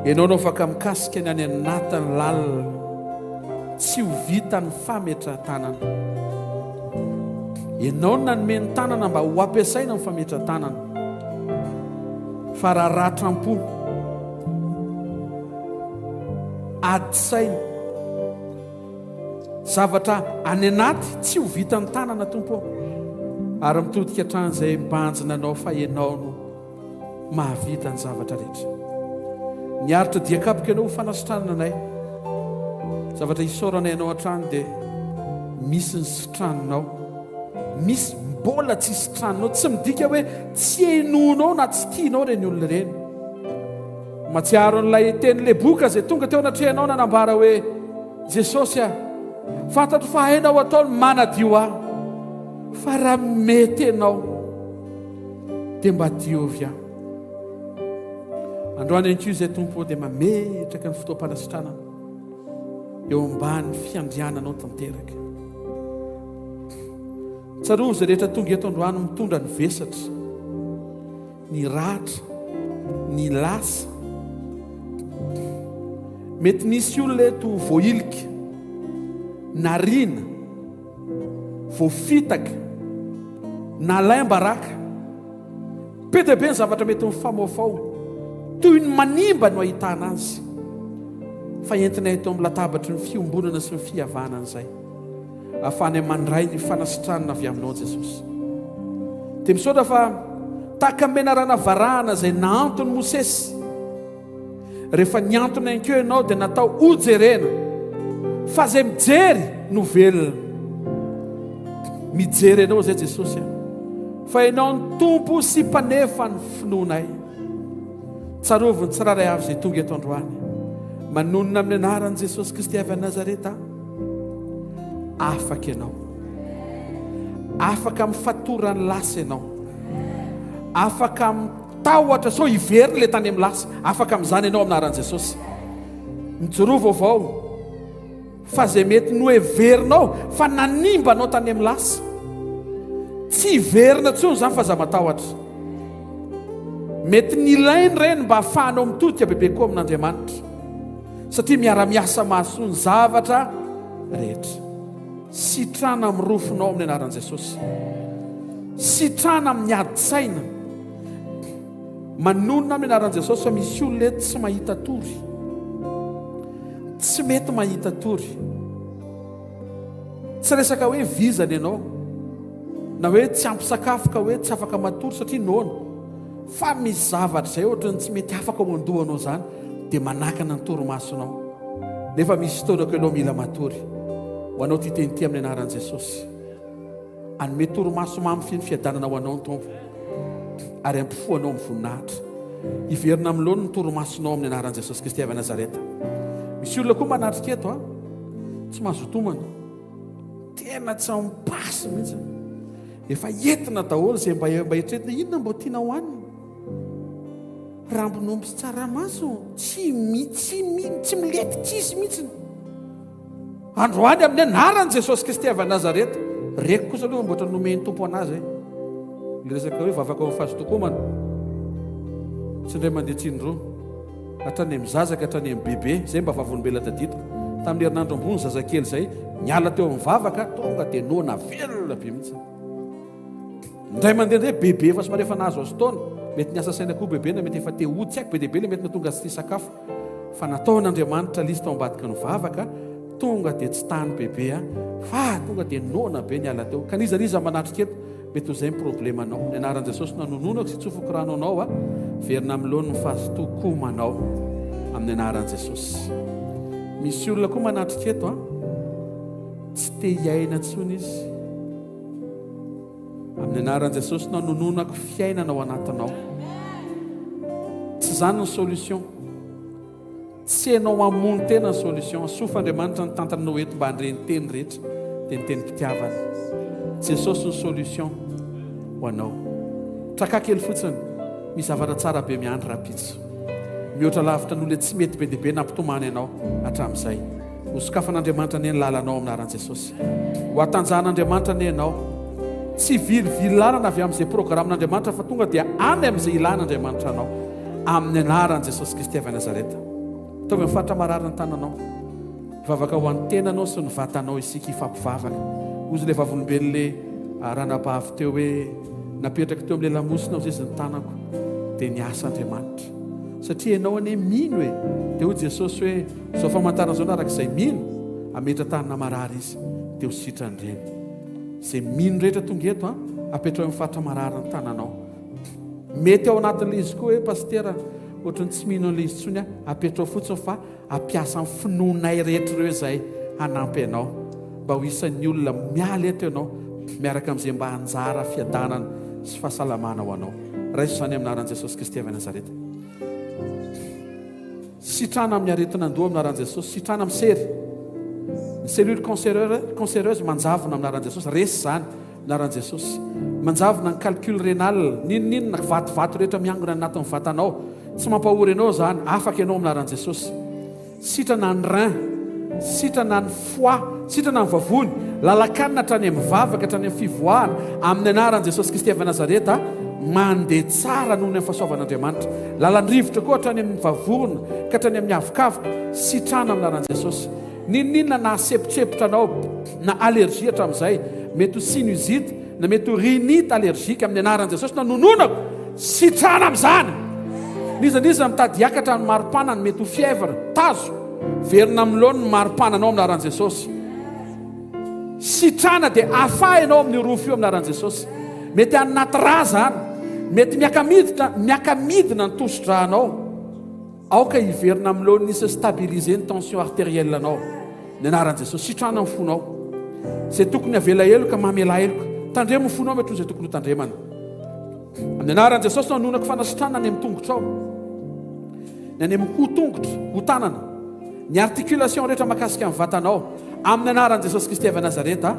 Ianao no afaka mikasika ny any anatiny lalina. Tsy ho vita ny fametrahan-tanana. Ianao no nanome ny tanana mba ho ampiasaina ny fametrahan-tanana. Fa raha ratram-po, ady saina, Zavatra any anaty tsy ho vitan'ny tanana Tompo ô. Ary mitodika hatrany izay mibanjina Anao fa Ianao no mahavita ny zavatra rehetra. Niaritra dia kapoka Ianao ho fanasitranana anay. Zavatra isaoranay Anao hatrany dia misy ny sitraninao. Misy mbola tsy sitraninao. Tsy midika hoe tsy henoinao na tsy tianao ireny olona ireny. Mahatsiaro an'ilay teny leboka izay tonga teo anatrehanao nanambara hoe, Jesosy a, fantatro fa hainao atao ny manadio ahy, fa raha mety ianao dia mba diovy aho. Androany ihany koa izay Tompo dia mametraka ny fotoam-panasitranana eo ambany fiandriananao tanteraka. Tsarovy izay rehetra tonga eto androany mitondra ny vesatra. ny ratra, ny lasa. Mety misy olona eto voahilika, nariana, voafitaka, nalaim-baraka. Be dia be ny zavatra mety mifamoafao, toy ny manimba no ahitana azy. Fa entinay eto amin'ny latabatry ny fiombonana sy ny fihavanana izay. Ahafahanay mandray ny fanasitranana avy aminao Jesosy. Dia misaotra fa tahaka ny menarana varahana izay nahanton'i Mosesy. Rehefa niantona ihany koa ianao dia natao hojerena fa izay mijery no velona. Mijery anao izay Jesosy a. Fa ianao ny Tompo sy mpanefa ny finoanay. Tsarovy ny tsirairay avy izay tonga eto androany. Manonona amin'ny anaran'i Jesosy Kristy avy any Nazareta. Afaka ianao. Afaka amin'ny fatoran'ny lasa ianao. Afaka amin'ny tahotra sao hiverina ilay tany amin'ny lasa. Afaka amin'izany ianao amin'ny anaran'i Jesosy. Mijoroa vaovao fa izay mety noheverinao fa nanimba anao tany amin'ny lasa. Tsy hiverina intsony izany fa aza matahotra. Mety nilainy ireny mba hahafahanao mitodika bebe koa amin'Andriamanitra. Satria miara-miasa mahasoa ny zavatra rehetra. Sitrana amin'ny rofinao amin'ny anaran'i Jesosy. Sitrana amin'ny ady-tsaina. Manonona amin'ny anaran'i Jesosy fa misy olona eto tsy mahita tory. Tsy mety mahita tory. Tsy resaka hoe vizana ianao na hoe tsy ampy sakafo ka hoe tsy afaka matory satria noana. Fa misy zavatra izay ohatran'ny tsy mety afaka ao an-dohanao izany dia manakana ny torimasonao. Nefa misy fotoana koa ianao mila matory. Ho anao ity teny ity amin'ny anaran'i Jesosy. Hanome torimaso mamy feno fiadanana ho anao ny Tompo ary hampifoha anao amin'ny voninahitra. Hiverina amin'ny laoniny ny torimasonao amin'ny anaran'i Jesosy Kristy avy Nazareta. Misy olona koa manatrika eto a, tsy mahazo tomana. Tena tsy ampasy mihitsy. Efa entina daholo izay mba mba eritreretina inona mba tiana hohanina. Rambon'omby sy tsaramaso tsy mi tsy mi tsy milety tsisy mihitsy. Androany amin'ny anaran'i Jesosy Kristy avy Nazareta. Reko kosa aloha mboatra nomen'ny Tompo anazy e. Le resaka hoe vavaka ao fazotokomana. Tsy indray mandeha tsy indroa. Hatrany amin'ny zaza ka hatrany amin'ny bebe, izay mba vavolombelona tadidiko. Tamin'ny herinandro ambony zazakely izay, niala teo amin'ny vavaka, tonga dia noana velona be mihitsy. Indray mandeha indray bebe efa somary efa nahazo azo taona, mety niasa saina koa bebe na mety efa te hody, tsy haiko be dia be ilay mety nahatonga azy tia sakafo. Fa nataon'Andriamanitra ilay izy tao ambadiky ny vavaka, tonga dia tsy tany bebe a, fa tonga dia noana be niala teo. Ka n'iza n'iza manatrika eto, Mety ho izay ny problemanao. Ny anaran'i Jesosy no anononako sy tsofiko rano anao a. Verina amin'ny laoniny ny fahazotokomanao amin'ny anaran'i Jesosy. Misy olona koa manatrika eto a. Tsy te hiaina intsony izy. Amin'ny anaran'i Jesosy no anononako fiainana ao anatinao. Tsy izany ny solution. Tsy enao hamono tena ny solution. Soa fa Andriamanitra nitantana anao eto mba handre ny teny rehetra dia ny tenim-pitiavana. Jesosy ny solution ho anao. Traka kely fotsiny, misy zavatra tsara be miandry rahampitso. Mihoatra lavitra noho ilay tsy mety be dia be nampitomany anao hatramin'izay. Ho sokafan'Andriamanitra anie ny lalanao amin'ny anaran'i Jesosy. Ho hatanjahan'Andriamanitra anie ianao. Tsy hivilivily lalana avy amin'izay programan'Andriamanitra fa tonga dia any amin'izay ilan'Andriamanitra anao. Amin'ny anaran'i Jesosy Kristy avy any Nazareta. Ataovy amin'ny faritra marary ny tananao. Hivavaka ho an'ny tenanao sy ny vatanao isika hifampivavaka. Hozy ilay vavolombelon'ilay ranabavy teo hoe napetrako teo amin'ilay lamosina hozy izy ny tanako dia niasa Andriamanitra. Satria ianao anie mino e. Dia hoy Jesosy hoe izao famantarana izao araka izay mino hametra tanana marary izy dia ho sitrany ireny. Izay mino rehetra tonga eto an, apetrao amin'ny faritra marary ny tananao. Mety ao anatin'ilay izy koa hoe pasitera ohatran'ny tsy mino an'ilay izy intsony aho, apetrao fotsiny fa hampiasa ny finoanay rehetra ireo izay hanampy anao mba ho isan'ny olona miala eto ianao miaraka amin'izay mba anjara fiadanana sy fahasalamana ho anao. Raiso izany amin'ny anaran'i Jesosy Kristy avy any Nazareta. Sitrana amin'ny aretin'andoha amin'ny anaran'i Jesosy, sitrana amin'ny sery. Ny cellule cancereuse manjavona amin'ny anaran'i Jesosy, resy izany amin'ny anaran'i Jesosy. Manjavona ny calcul rénal, n'inon'inona vatovato rehetra miangona any anatin'ny vatanao. Tsy mampahory anao izany, afaka ianao amin'ny anaran'i Jesosy. Sitrana ny rein, sitrana ny foie, sitrana ny vavony, lalan-kanina hatrany amin'ny vavaka, hatrany amin'ny fivoahana, amin'ny anaran'i Jesosy Kristy avy Nazareta, mandeha tsara noho ny amin'ny fahasoavan'Andriamanitra. Lalan-drivotra koa hatrany amin'ny vavorona ka hatrany amin'ny avokavoka, sitrana amin'ny anaran'i Jesosy. N'inon'inona nahasempontsempotra anao na allergie hatramin'izay, mety ho sinusite na mety ho rhinite allergique, amin'ny anaran'i Jesosy nanononako, sitrana amin'izany! N'iza n'iza mitady hiakatra ny mari-panany, mety ho fièvre, tazo, verina amin'ny laoniny ny mari-pananao amin'ny anaran'i Jesosy. Sitrana dia afaha ianao amin'io rofy io amin'ny anaran'i Jesosy. Mety any anaty rà izany, mety miaka-miditra, miaka-midina ny tosi-drànao. Aoka hiverina amin'ny laoniny se stabiliser ny tension artérielle anao. Ny anaran'i Jesosy. Sitrana ny fonao. Izay tokony havela heloka, mamelà heloka. Tandremo ny fonao mety ho izay tokony ho tandremana. Amin'ny anaran'i Jesosy no anonako fanasitranana any amin'ny tongotrao. Ny any amin'ny hoho tongotra, hoho tanana. Ny articulation rehetra makasika ny vatanao. Amin'ny anaran'i Jesosy Kristy avy Nazareta,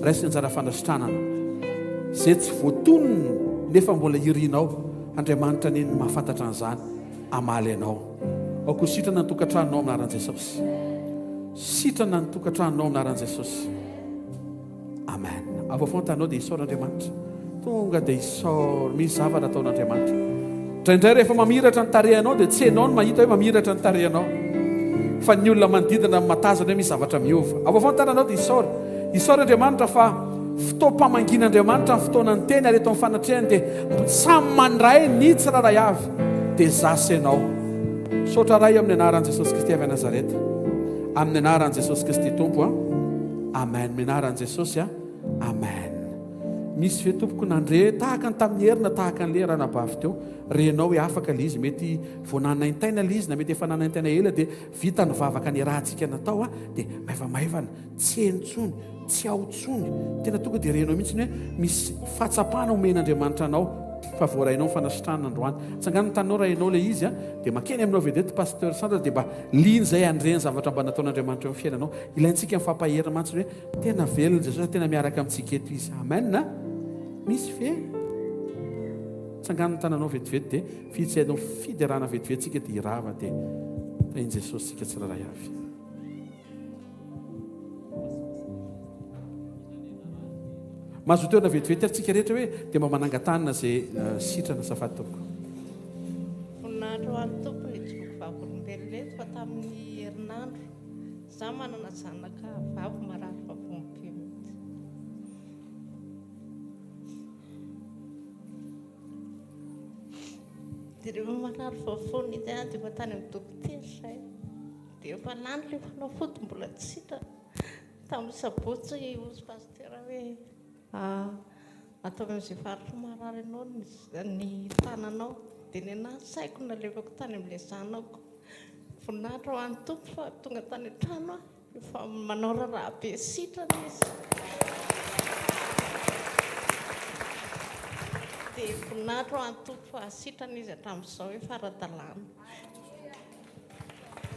raiso ny anjara fanasitranana. Izay tsy voatonona nefa mbola irinao, Andriamanitra anie no mahafantatra an'izany. Hamaly anao. Aoka ho sitrana ny tokantranonao amin'ny anaran'i Jesosy. Sitrana ny tokantranonao amin'ny anaran'i Jesosy. Amen. Avoafao ny tananao dia isaora Andriamanitra. Tonga dia isaory. Misy zavatra ataon'Andriamanitra. Indraindray rehefa mamiratra ny tarehinao dia tsy ianao no mahita hoe mamiratra ny tarehinao. Fa ny olona manodidina no matazana hoe misy zavatra miova. Avoafao ny tananao dia isaory. Isaory Andriamanitra fa fotoam-pamangian'Andriamanitra ny fotoanan'ny teny ary eto amin'ny fanatrehany dia samy mandray ny tsirairay avy dia za sy ianao. Misaotra Ray amin'ny anaran'i Jesosy Kristy avy any Nazareta. Amin'ny anaran'i Jesosy Kristy Tompo a. Amen. Amin'ny anaran'i Jesosy a. Amen. Misy ve tompoko nandre tahaka ny tamin'ny herina tahaka an'ilay ranabavy teo renao hoe afaka ilay izy mety vao nanaintaina ilay izy na mety efa nanaintaina ela dia vita ny vavaka niarahantsika natao a dia maivamaivana tsy heno intsony tsy ao intsony tena tonga dia renao mihitsy hoe misy fahatsapana omen'Andriamanitra anao fa voarainao ny fanasitranana androany tsangano ny taninao raha ianao ilay izy a dia makeny aminao vedette pasteur Sandra dia mba liana izay handre ny zavatra mba nataon'Andriamanitra eo amin'ny fiainanao ilaintsika ny fampaherana mantsy hoe tena velona Jesosy tena miaraka amintsika eto izy amen misy ve tsangano ny tananao vetivety dia fihetsehana fiderana vetivety tsika dia hirava dia tahin'i Jesosy tsika tsirairay avy Mahazo toerana vetivety ary tsika rehetra hoe dia mba manangan-tanana izay eh, sitrana azafady tompoko. Voninahitra ho an'ny Tompo ny hijoroako vavolombelona eto fa tamin'ny herinandro za manana zanaka vavy marary vavony be mihitsy. Dia rehefa marary vavony iny dia efa tany amin'ny dokotera izahay. Dia efa lany ilay fanafody mbola tsy sitrana. Tamin'ny sabotsy hozy pasteur hoe ataovy amin'izay faritra marary anao ny tananao. Dia ny anahy ny saiko nalefako tany amin'ilay zanako. Voninahitra ho an'ny Tompo fa tonga tany an-trano aho efa manao raharaha be sitrana izy. Dia voninahitra ho an'ny Tompo fa sitrana izy hatramin'izao efa ara-dalàna.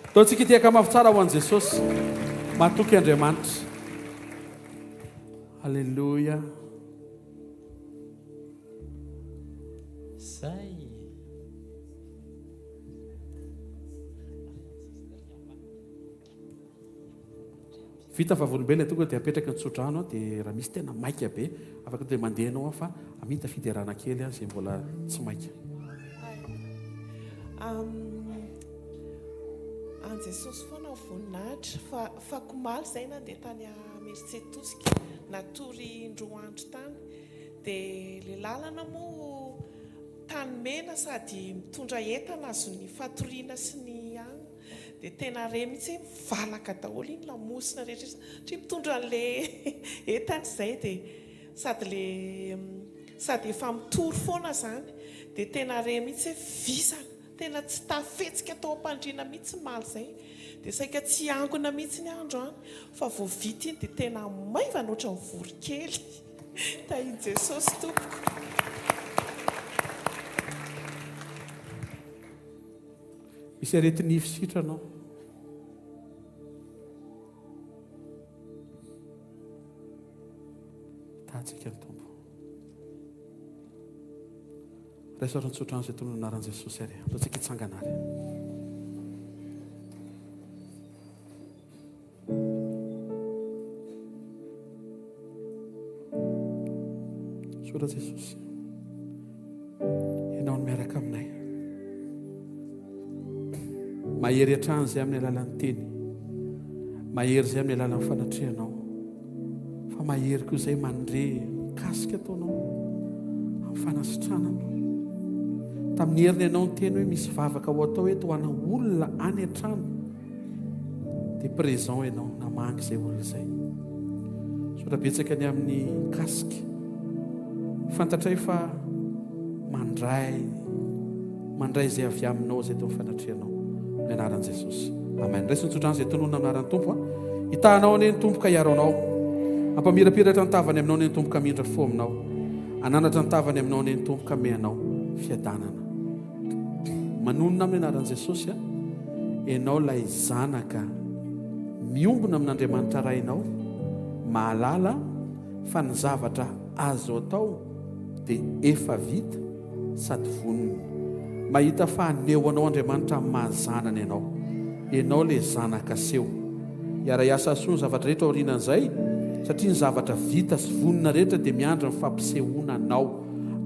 Ataontsika ity akamafy tsara ho an'i Jesosy. Matoky Andriamanitra. Alléluia. Zay. Vita ny vavolombelona tonga dia apetraka ny tsodrano dia raha misy tena maika be afaka dia mandeha ianao fa hamita fiderana kely izay mbola tsy maika. An'i Jesosy foana ny voninahitra fa afakomaly izay nandeha tany Imerintsiatosika natory indroa andro tany dia ilay lalana moa tany mena sady mitondra entana azon'ny fatoriana sy ny anona dia tena re mihitsy hoe mivalaka daholo iny lamosina rehetra iny satria mitondra an'ilay entana izay dia sady le sady efa mitory foana izany dia tena re mihitsy hoe vizana tena tsy tafetsika tao am-pandriana mihitsy omaly izay dia saika tsy hiangona mihitsy ny andro an fa vao vita iny dia tena maivana ohatran'ny voronkely tahin'i Jesosy tompoko. Misy areti-nify sitrana ao. Tahantsika ny Tompo. Raiso ary ny tsodrano izay tonon'ny anaran'i Jesosy ary. Ataontsika hitsangana ary. Misaotra Jesosy. Ianao no miaraka aminay. Mahery hatrany izay amin'ny alalan'ny teny. Mahery izay amin'ny alalan'ny fanatrehanao. Fa mahery koa izay mandre mikasika ataonao amin'ny fanasitranana. Tamin'ny heriny ianao niteny hoe misy vavaka ho atao eto ho ana olona any an-trano. Dia présent ianao namangy izay olona izay. Misaotra betsaka ny amin'ny casque. Fantatray fa mandray mandray izay avy aminao izay teo fanatrehanao. Amin'ny anaran'i Jesosy. Amen. Raiso ny tsodrano izay tononina amin'ny anaran'ny Tompo. Hitahanao anie ny Tompo ka hiaro anao. Hampamirapiratra ny tavany aminao anie ny Tompo ka hamindra fo aminao. Hananatra ny tavany aminao anie ny Tompo ka hanome anao fiadanana. Manonona amin'ny anaran'i Jesosy aho, ianao ilay zanaka miombona amin'Andriamanitra Rainao, mahalala fa ny zavatra azo atao dia efa vita sady vonona. Mahita fa haneho anao Andriamanitra amin'ny maha zanany anao. Ianao ilay zanaka aseho. Hiara-hiasa hahasoa ny zavatra rehetra aorianan'izay, satria ny zavatra vita sy vonona rehetra dia miandry ny fampisehoana anao.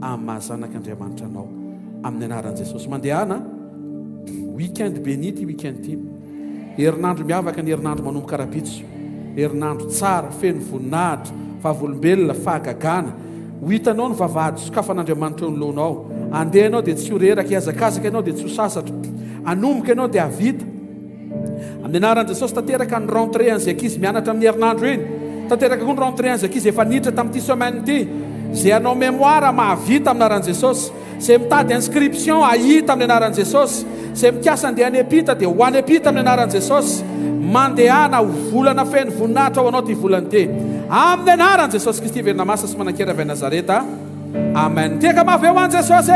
amin'ny maha zanak'Andriamanitra anao amin'ny anaran'i Jesosy. Mandehana week-end béni ity week-end ity. Herinandro miavaka ny herinandro manomboka rapitso. Herinandro tsara, feno voninahitra, vavolombelona, fahagagana. Ho hitanao ny vavahady sokafan'Andriamanitra eo anoloanao. Andeha ianao dia tsy ho reraka, hihazakazaka ianao dia tsy ho sasatra. Hanomboka ianao dia hahavita. Amin'ny anaran'i Jesosy tanteraka ny rentrée an'izay ankizy mianatra amin'ny herinandro iny. Tanteraka koa ny rentrée an'izay ankizy efa niditra tamin'ity semaine ity. Izay hanao mémoire mahavita amin'ny anaran'i Jesosy. Izay mitady inscription hahita amin'ny anaran'i Jesosy. Izay mikasa handeha any am-pita dia ho any am-pita amin'ny anaran'i Jesosy. Mandehana ho volana feno voninahitra ho anao ity volana ity. Amin'ny anaran'i Jesosy Kristy velona masina sy manan-kery avy any Nazareta. Amen. Teka mafy ho an'i Jesosy.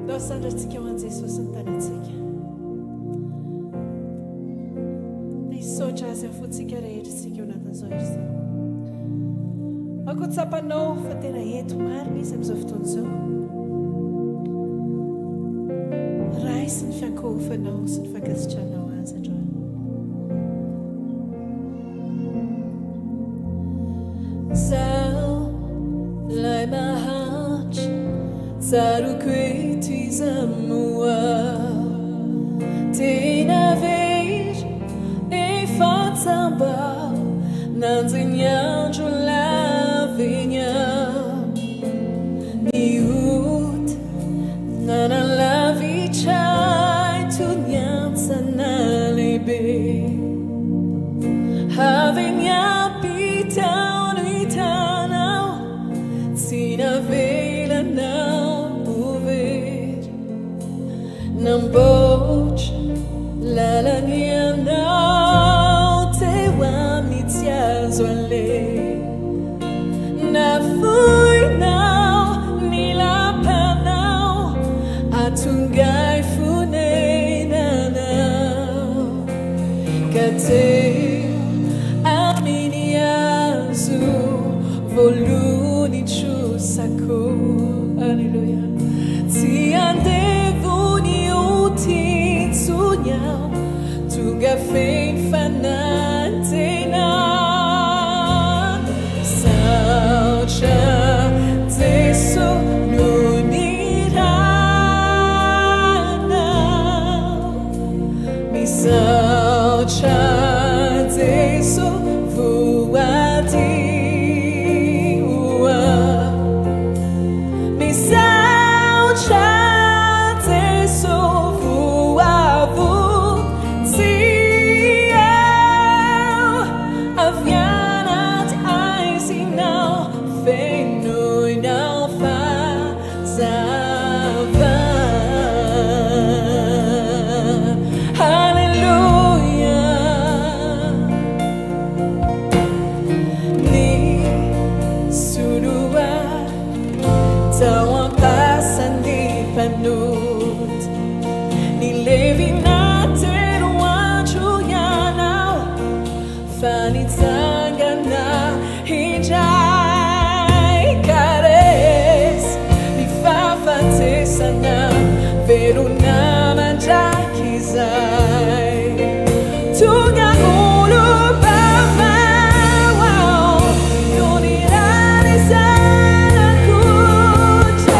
Ndao sandratsika ho an'i Jesosy ny tanantsika. Dia hisaotra Azy amin'ny fontsika rehetra isika ao anatin'izao hira izao. Aoka ho tsapanao fa tena eto marina Izy amin'izao fotoana izao. Raiso ny fiankohofanao sy ny fankasitranao Azy androany. Zaho lay mahantra, tsaroako eto iza moa Tena very efa tsamba, nanjohy ny andro lava. voaloa ny trosako. Aleloia. Tsy andevo ny ota intsony aho, tonga feno fanantenana. Misaotra Jeso noho ny ranao. Misaotra Jeso voadio aho. Misaotra Jeso voavonjy aho. Avy anaty aizinao fenoinao fahazavana. Haleloia. Nisolo ahy tao am-pasan'ny mpanota. Nilevina telo andro ianao. Fa nitsangana indray ka resy ny fahafatesana, velona mandrakizay. Tonga olom-baovao aho noho ny ran'ny Zanak'ondry.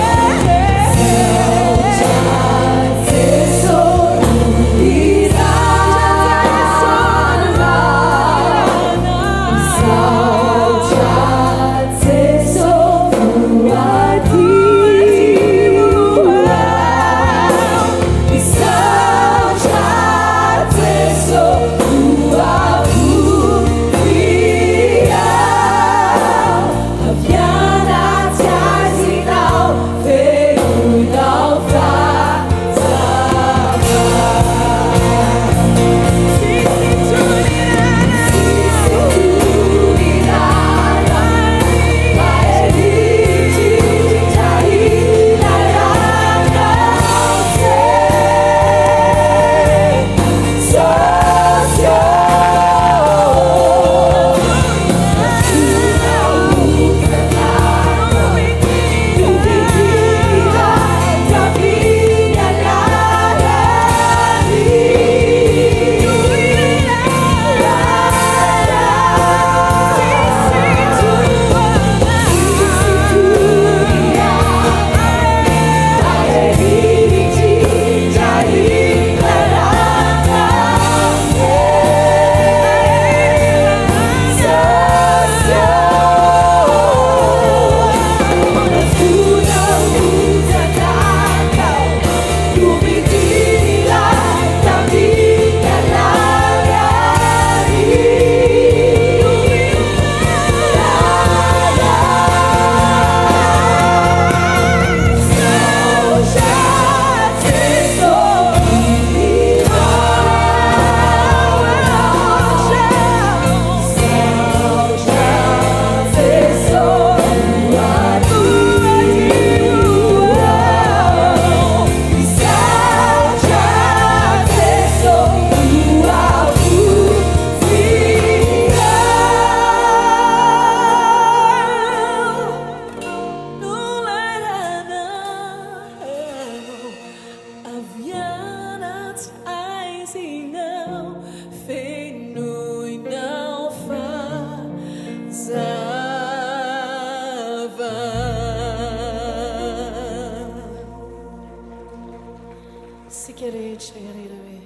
Isika rehetra irery hoe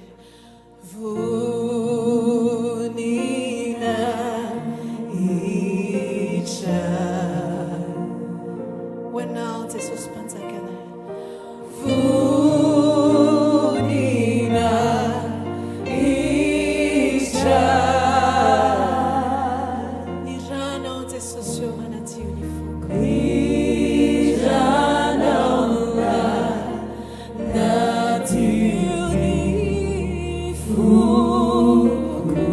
voninahitra ho anao Jesosy Mpanjakanay. Voninahitra ny ranao Jesosy ô manadio ny foko. Ny ranao manadio ny foko.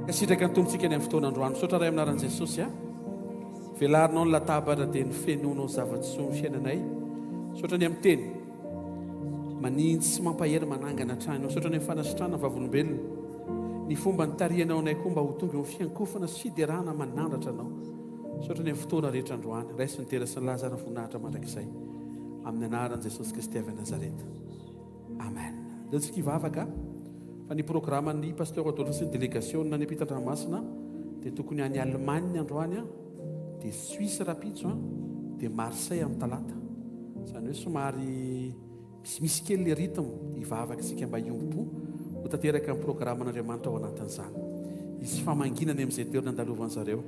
Sitraka ny Tompontsika ny amin'ny fotoana androany. Misaotra Ray amin'ny anaran'i Jesosy a. Velarinao ny latabatra dia nofenoinao zava-tsoa ny fiainanay. Misaotra ny amin'ny teny. Manintsy sy mampahery manangana hatrany. Misaotra ny amin'ny fanasitranana vavolombelona. Ny fomba nitarihanao anay koa mba ho tonga eo amin'ny fiankofana sy fiderana manandratra anao. Misaotra ny amin'ny fotoana rehetra androany. Raiso ny dera sy ny laza ary ny voninahitra mandrakizay. Amin'ny anaran'i Jesosy Kristy avy any Nazareta. Amen. Ndao tsika hivavaka fa ny programan'ny Pasteur Adolphe sy ny delegasiona any ampitan-dranomasina dia tokony any Allemagne androany dia Suisse rapitso dia Marseille amin'ny talata. Izany hoe somary misimisy kely le rythme hivavaka isika mba hiombom-po ho tanteraka ny programan'Andriamanitra ao anatin'izany. Hisy famangiana any amin'izay toerana andalovan'ny zareo.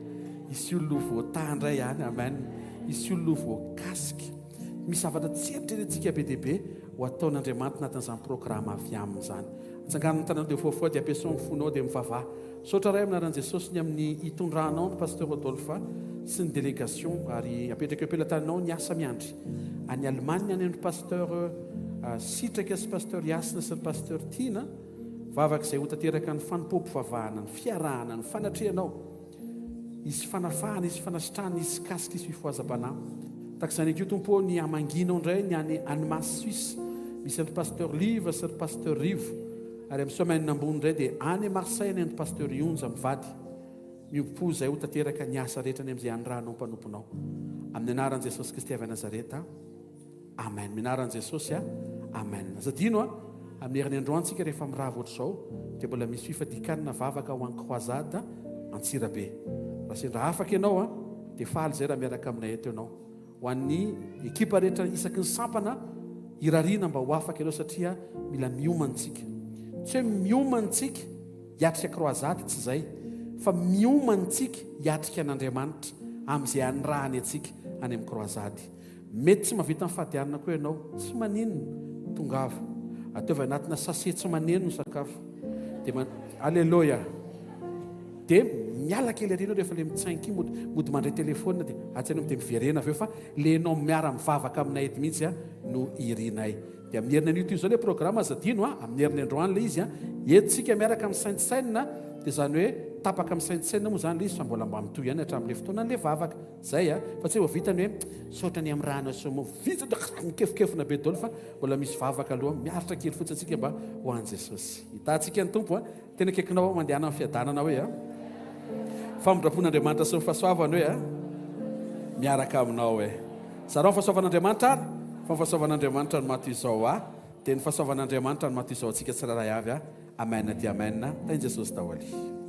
Hisy olona ho voataha indray any. Amen. Hisy olona ho voakasika. Misy zavatra tsy eritreretintsika be dia be ho ataon'Andriamanitra anatin'izany programa avy aminy izany. Atsangano ny tananao dia fohafoha dia ampiasao ny fonao dia mivavaha. Misaotra Ray amin'ny anaran'i Jesosy ny amin'ny hitondranao ny Pasteur Rodolphe sy ny délégation ary apetraka eo am-pelatananao ny asa miandry any Allemagne any amin'ny Pasteur Sitraka sy Pasteur Hasina sy ny Pasteur Tiana. Vavaka izay ho tanteraka ny fanompoam-pivavahana, ny fiarahana, ny fanatrehanao. Hisy fanafahana, hisy fanasitrahana, hisy kasika, hisy fifohazam-panahy. Tahaka izany ihany koa Tompo ô, ny hamangianao indray ny any Annemasse Suisse, misy an-dry Pasteur Liva sy ry Pasteur Rivo, ary amin'ny semaine ambony indray dia any Marseille any an-dry Pasteur Ionja mivady. Miombom-po izay ho tanteraka ny asa rehetra any amin'izay anirahanao mpanomponao. Amin'ny anaran'i Jesosy Kristy avy any Nazareta. Amen. Mianara an'i Jesosy a. Amen. Aza adino a, amin'ny herin'ny androany tsika rehefa mirava ohatr'izao dia mbola misy fifadikanana vavaka ho an'ny croisade Antsirabe. Raha sendra afaka ianao a, dia faly izay raha miaraka aminay eto ianao. Ho an'ny ekipa rehetra isaky ny sampana, irariana mba ho afaka ianao satria mila miomana tsika. Tsy hoe miomana tsika hiatrika croisade, tsy izay, fa miomana tsika hiatrika an'Andriamanitra amin'izay anirahany antsika any amin'ny croisade. Mety tsy mahavita ny fadianina koa ianao. Tsy maninona. Tongava. Ataovy anatina sachet tsy maneno ny sakafo. Dia man... Aleloia. Dia miala kely ary ianao rehefa le mitsainky mody mody mandray téléphone dia atsy ianao dia miverena avy eo fa le ianao miara mivavaka aminay eto mihitsy a no irinay. Dia amin'ny heriny anio toy izao le programme aza adino a, amin'ny heriny androany le izy a, eto tsika miaraka misaintsainina dia izany hoe tapaka misaintsainina moa izany le izy fa mbola mba mitohy ihany hatramin'le fotoanan'le vavaka. Zay a! Fa tsy hoe vao vita ny hoe misaotra ny amrana sy moa vita dia mikefokefona be daholo fa mbola misy vavaka aloha miaritra kely fotsiny tsika mba ho an'i Jesosy. Hitahantsika ny Tompo a! Tena akaikinao aho mandehana amin'ny fiadanana hoe a! Famindram-pon'Andriamanitra sy ny fahasoavany hoe a! Miaraka aminao hoe. Zarao ny fahasoavan'Andriamanitra ary fa ny fahasoavan'Andriamanitra no maha toy izao ahy dia ny fahasoavan'Andriamanitra no maha toy izao antsika tsirairay avy a! Amen dia Amen. Tahin'i Jesosy daholo.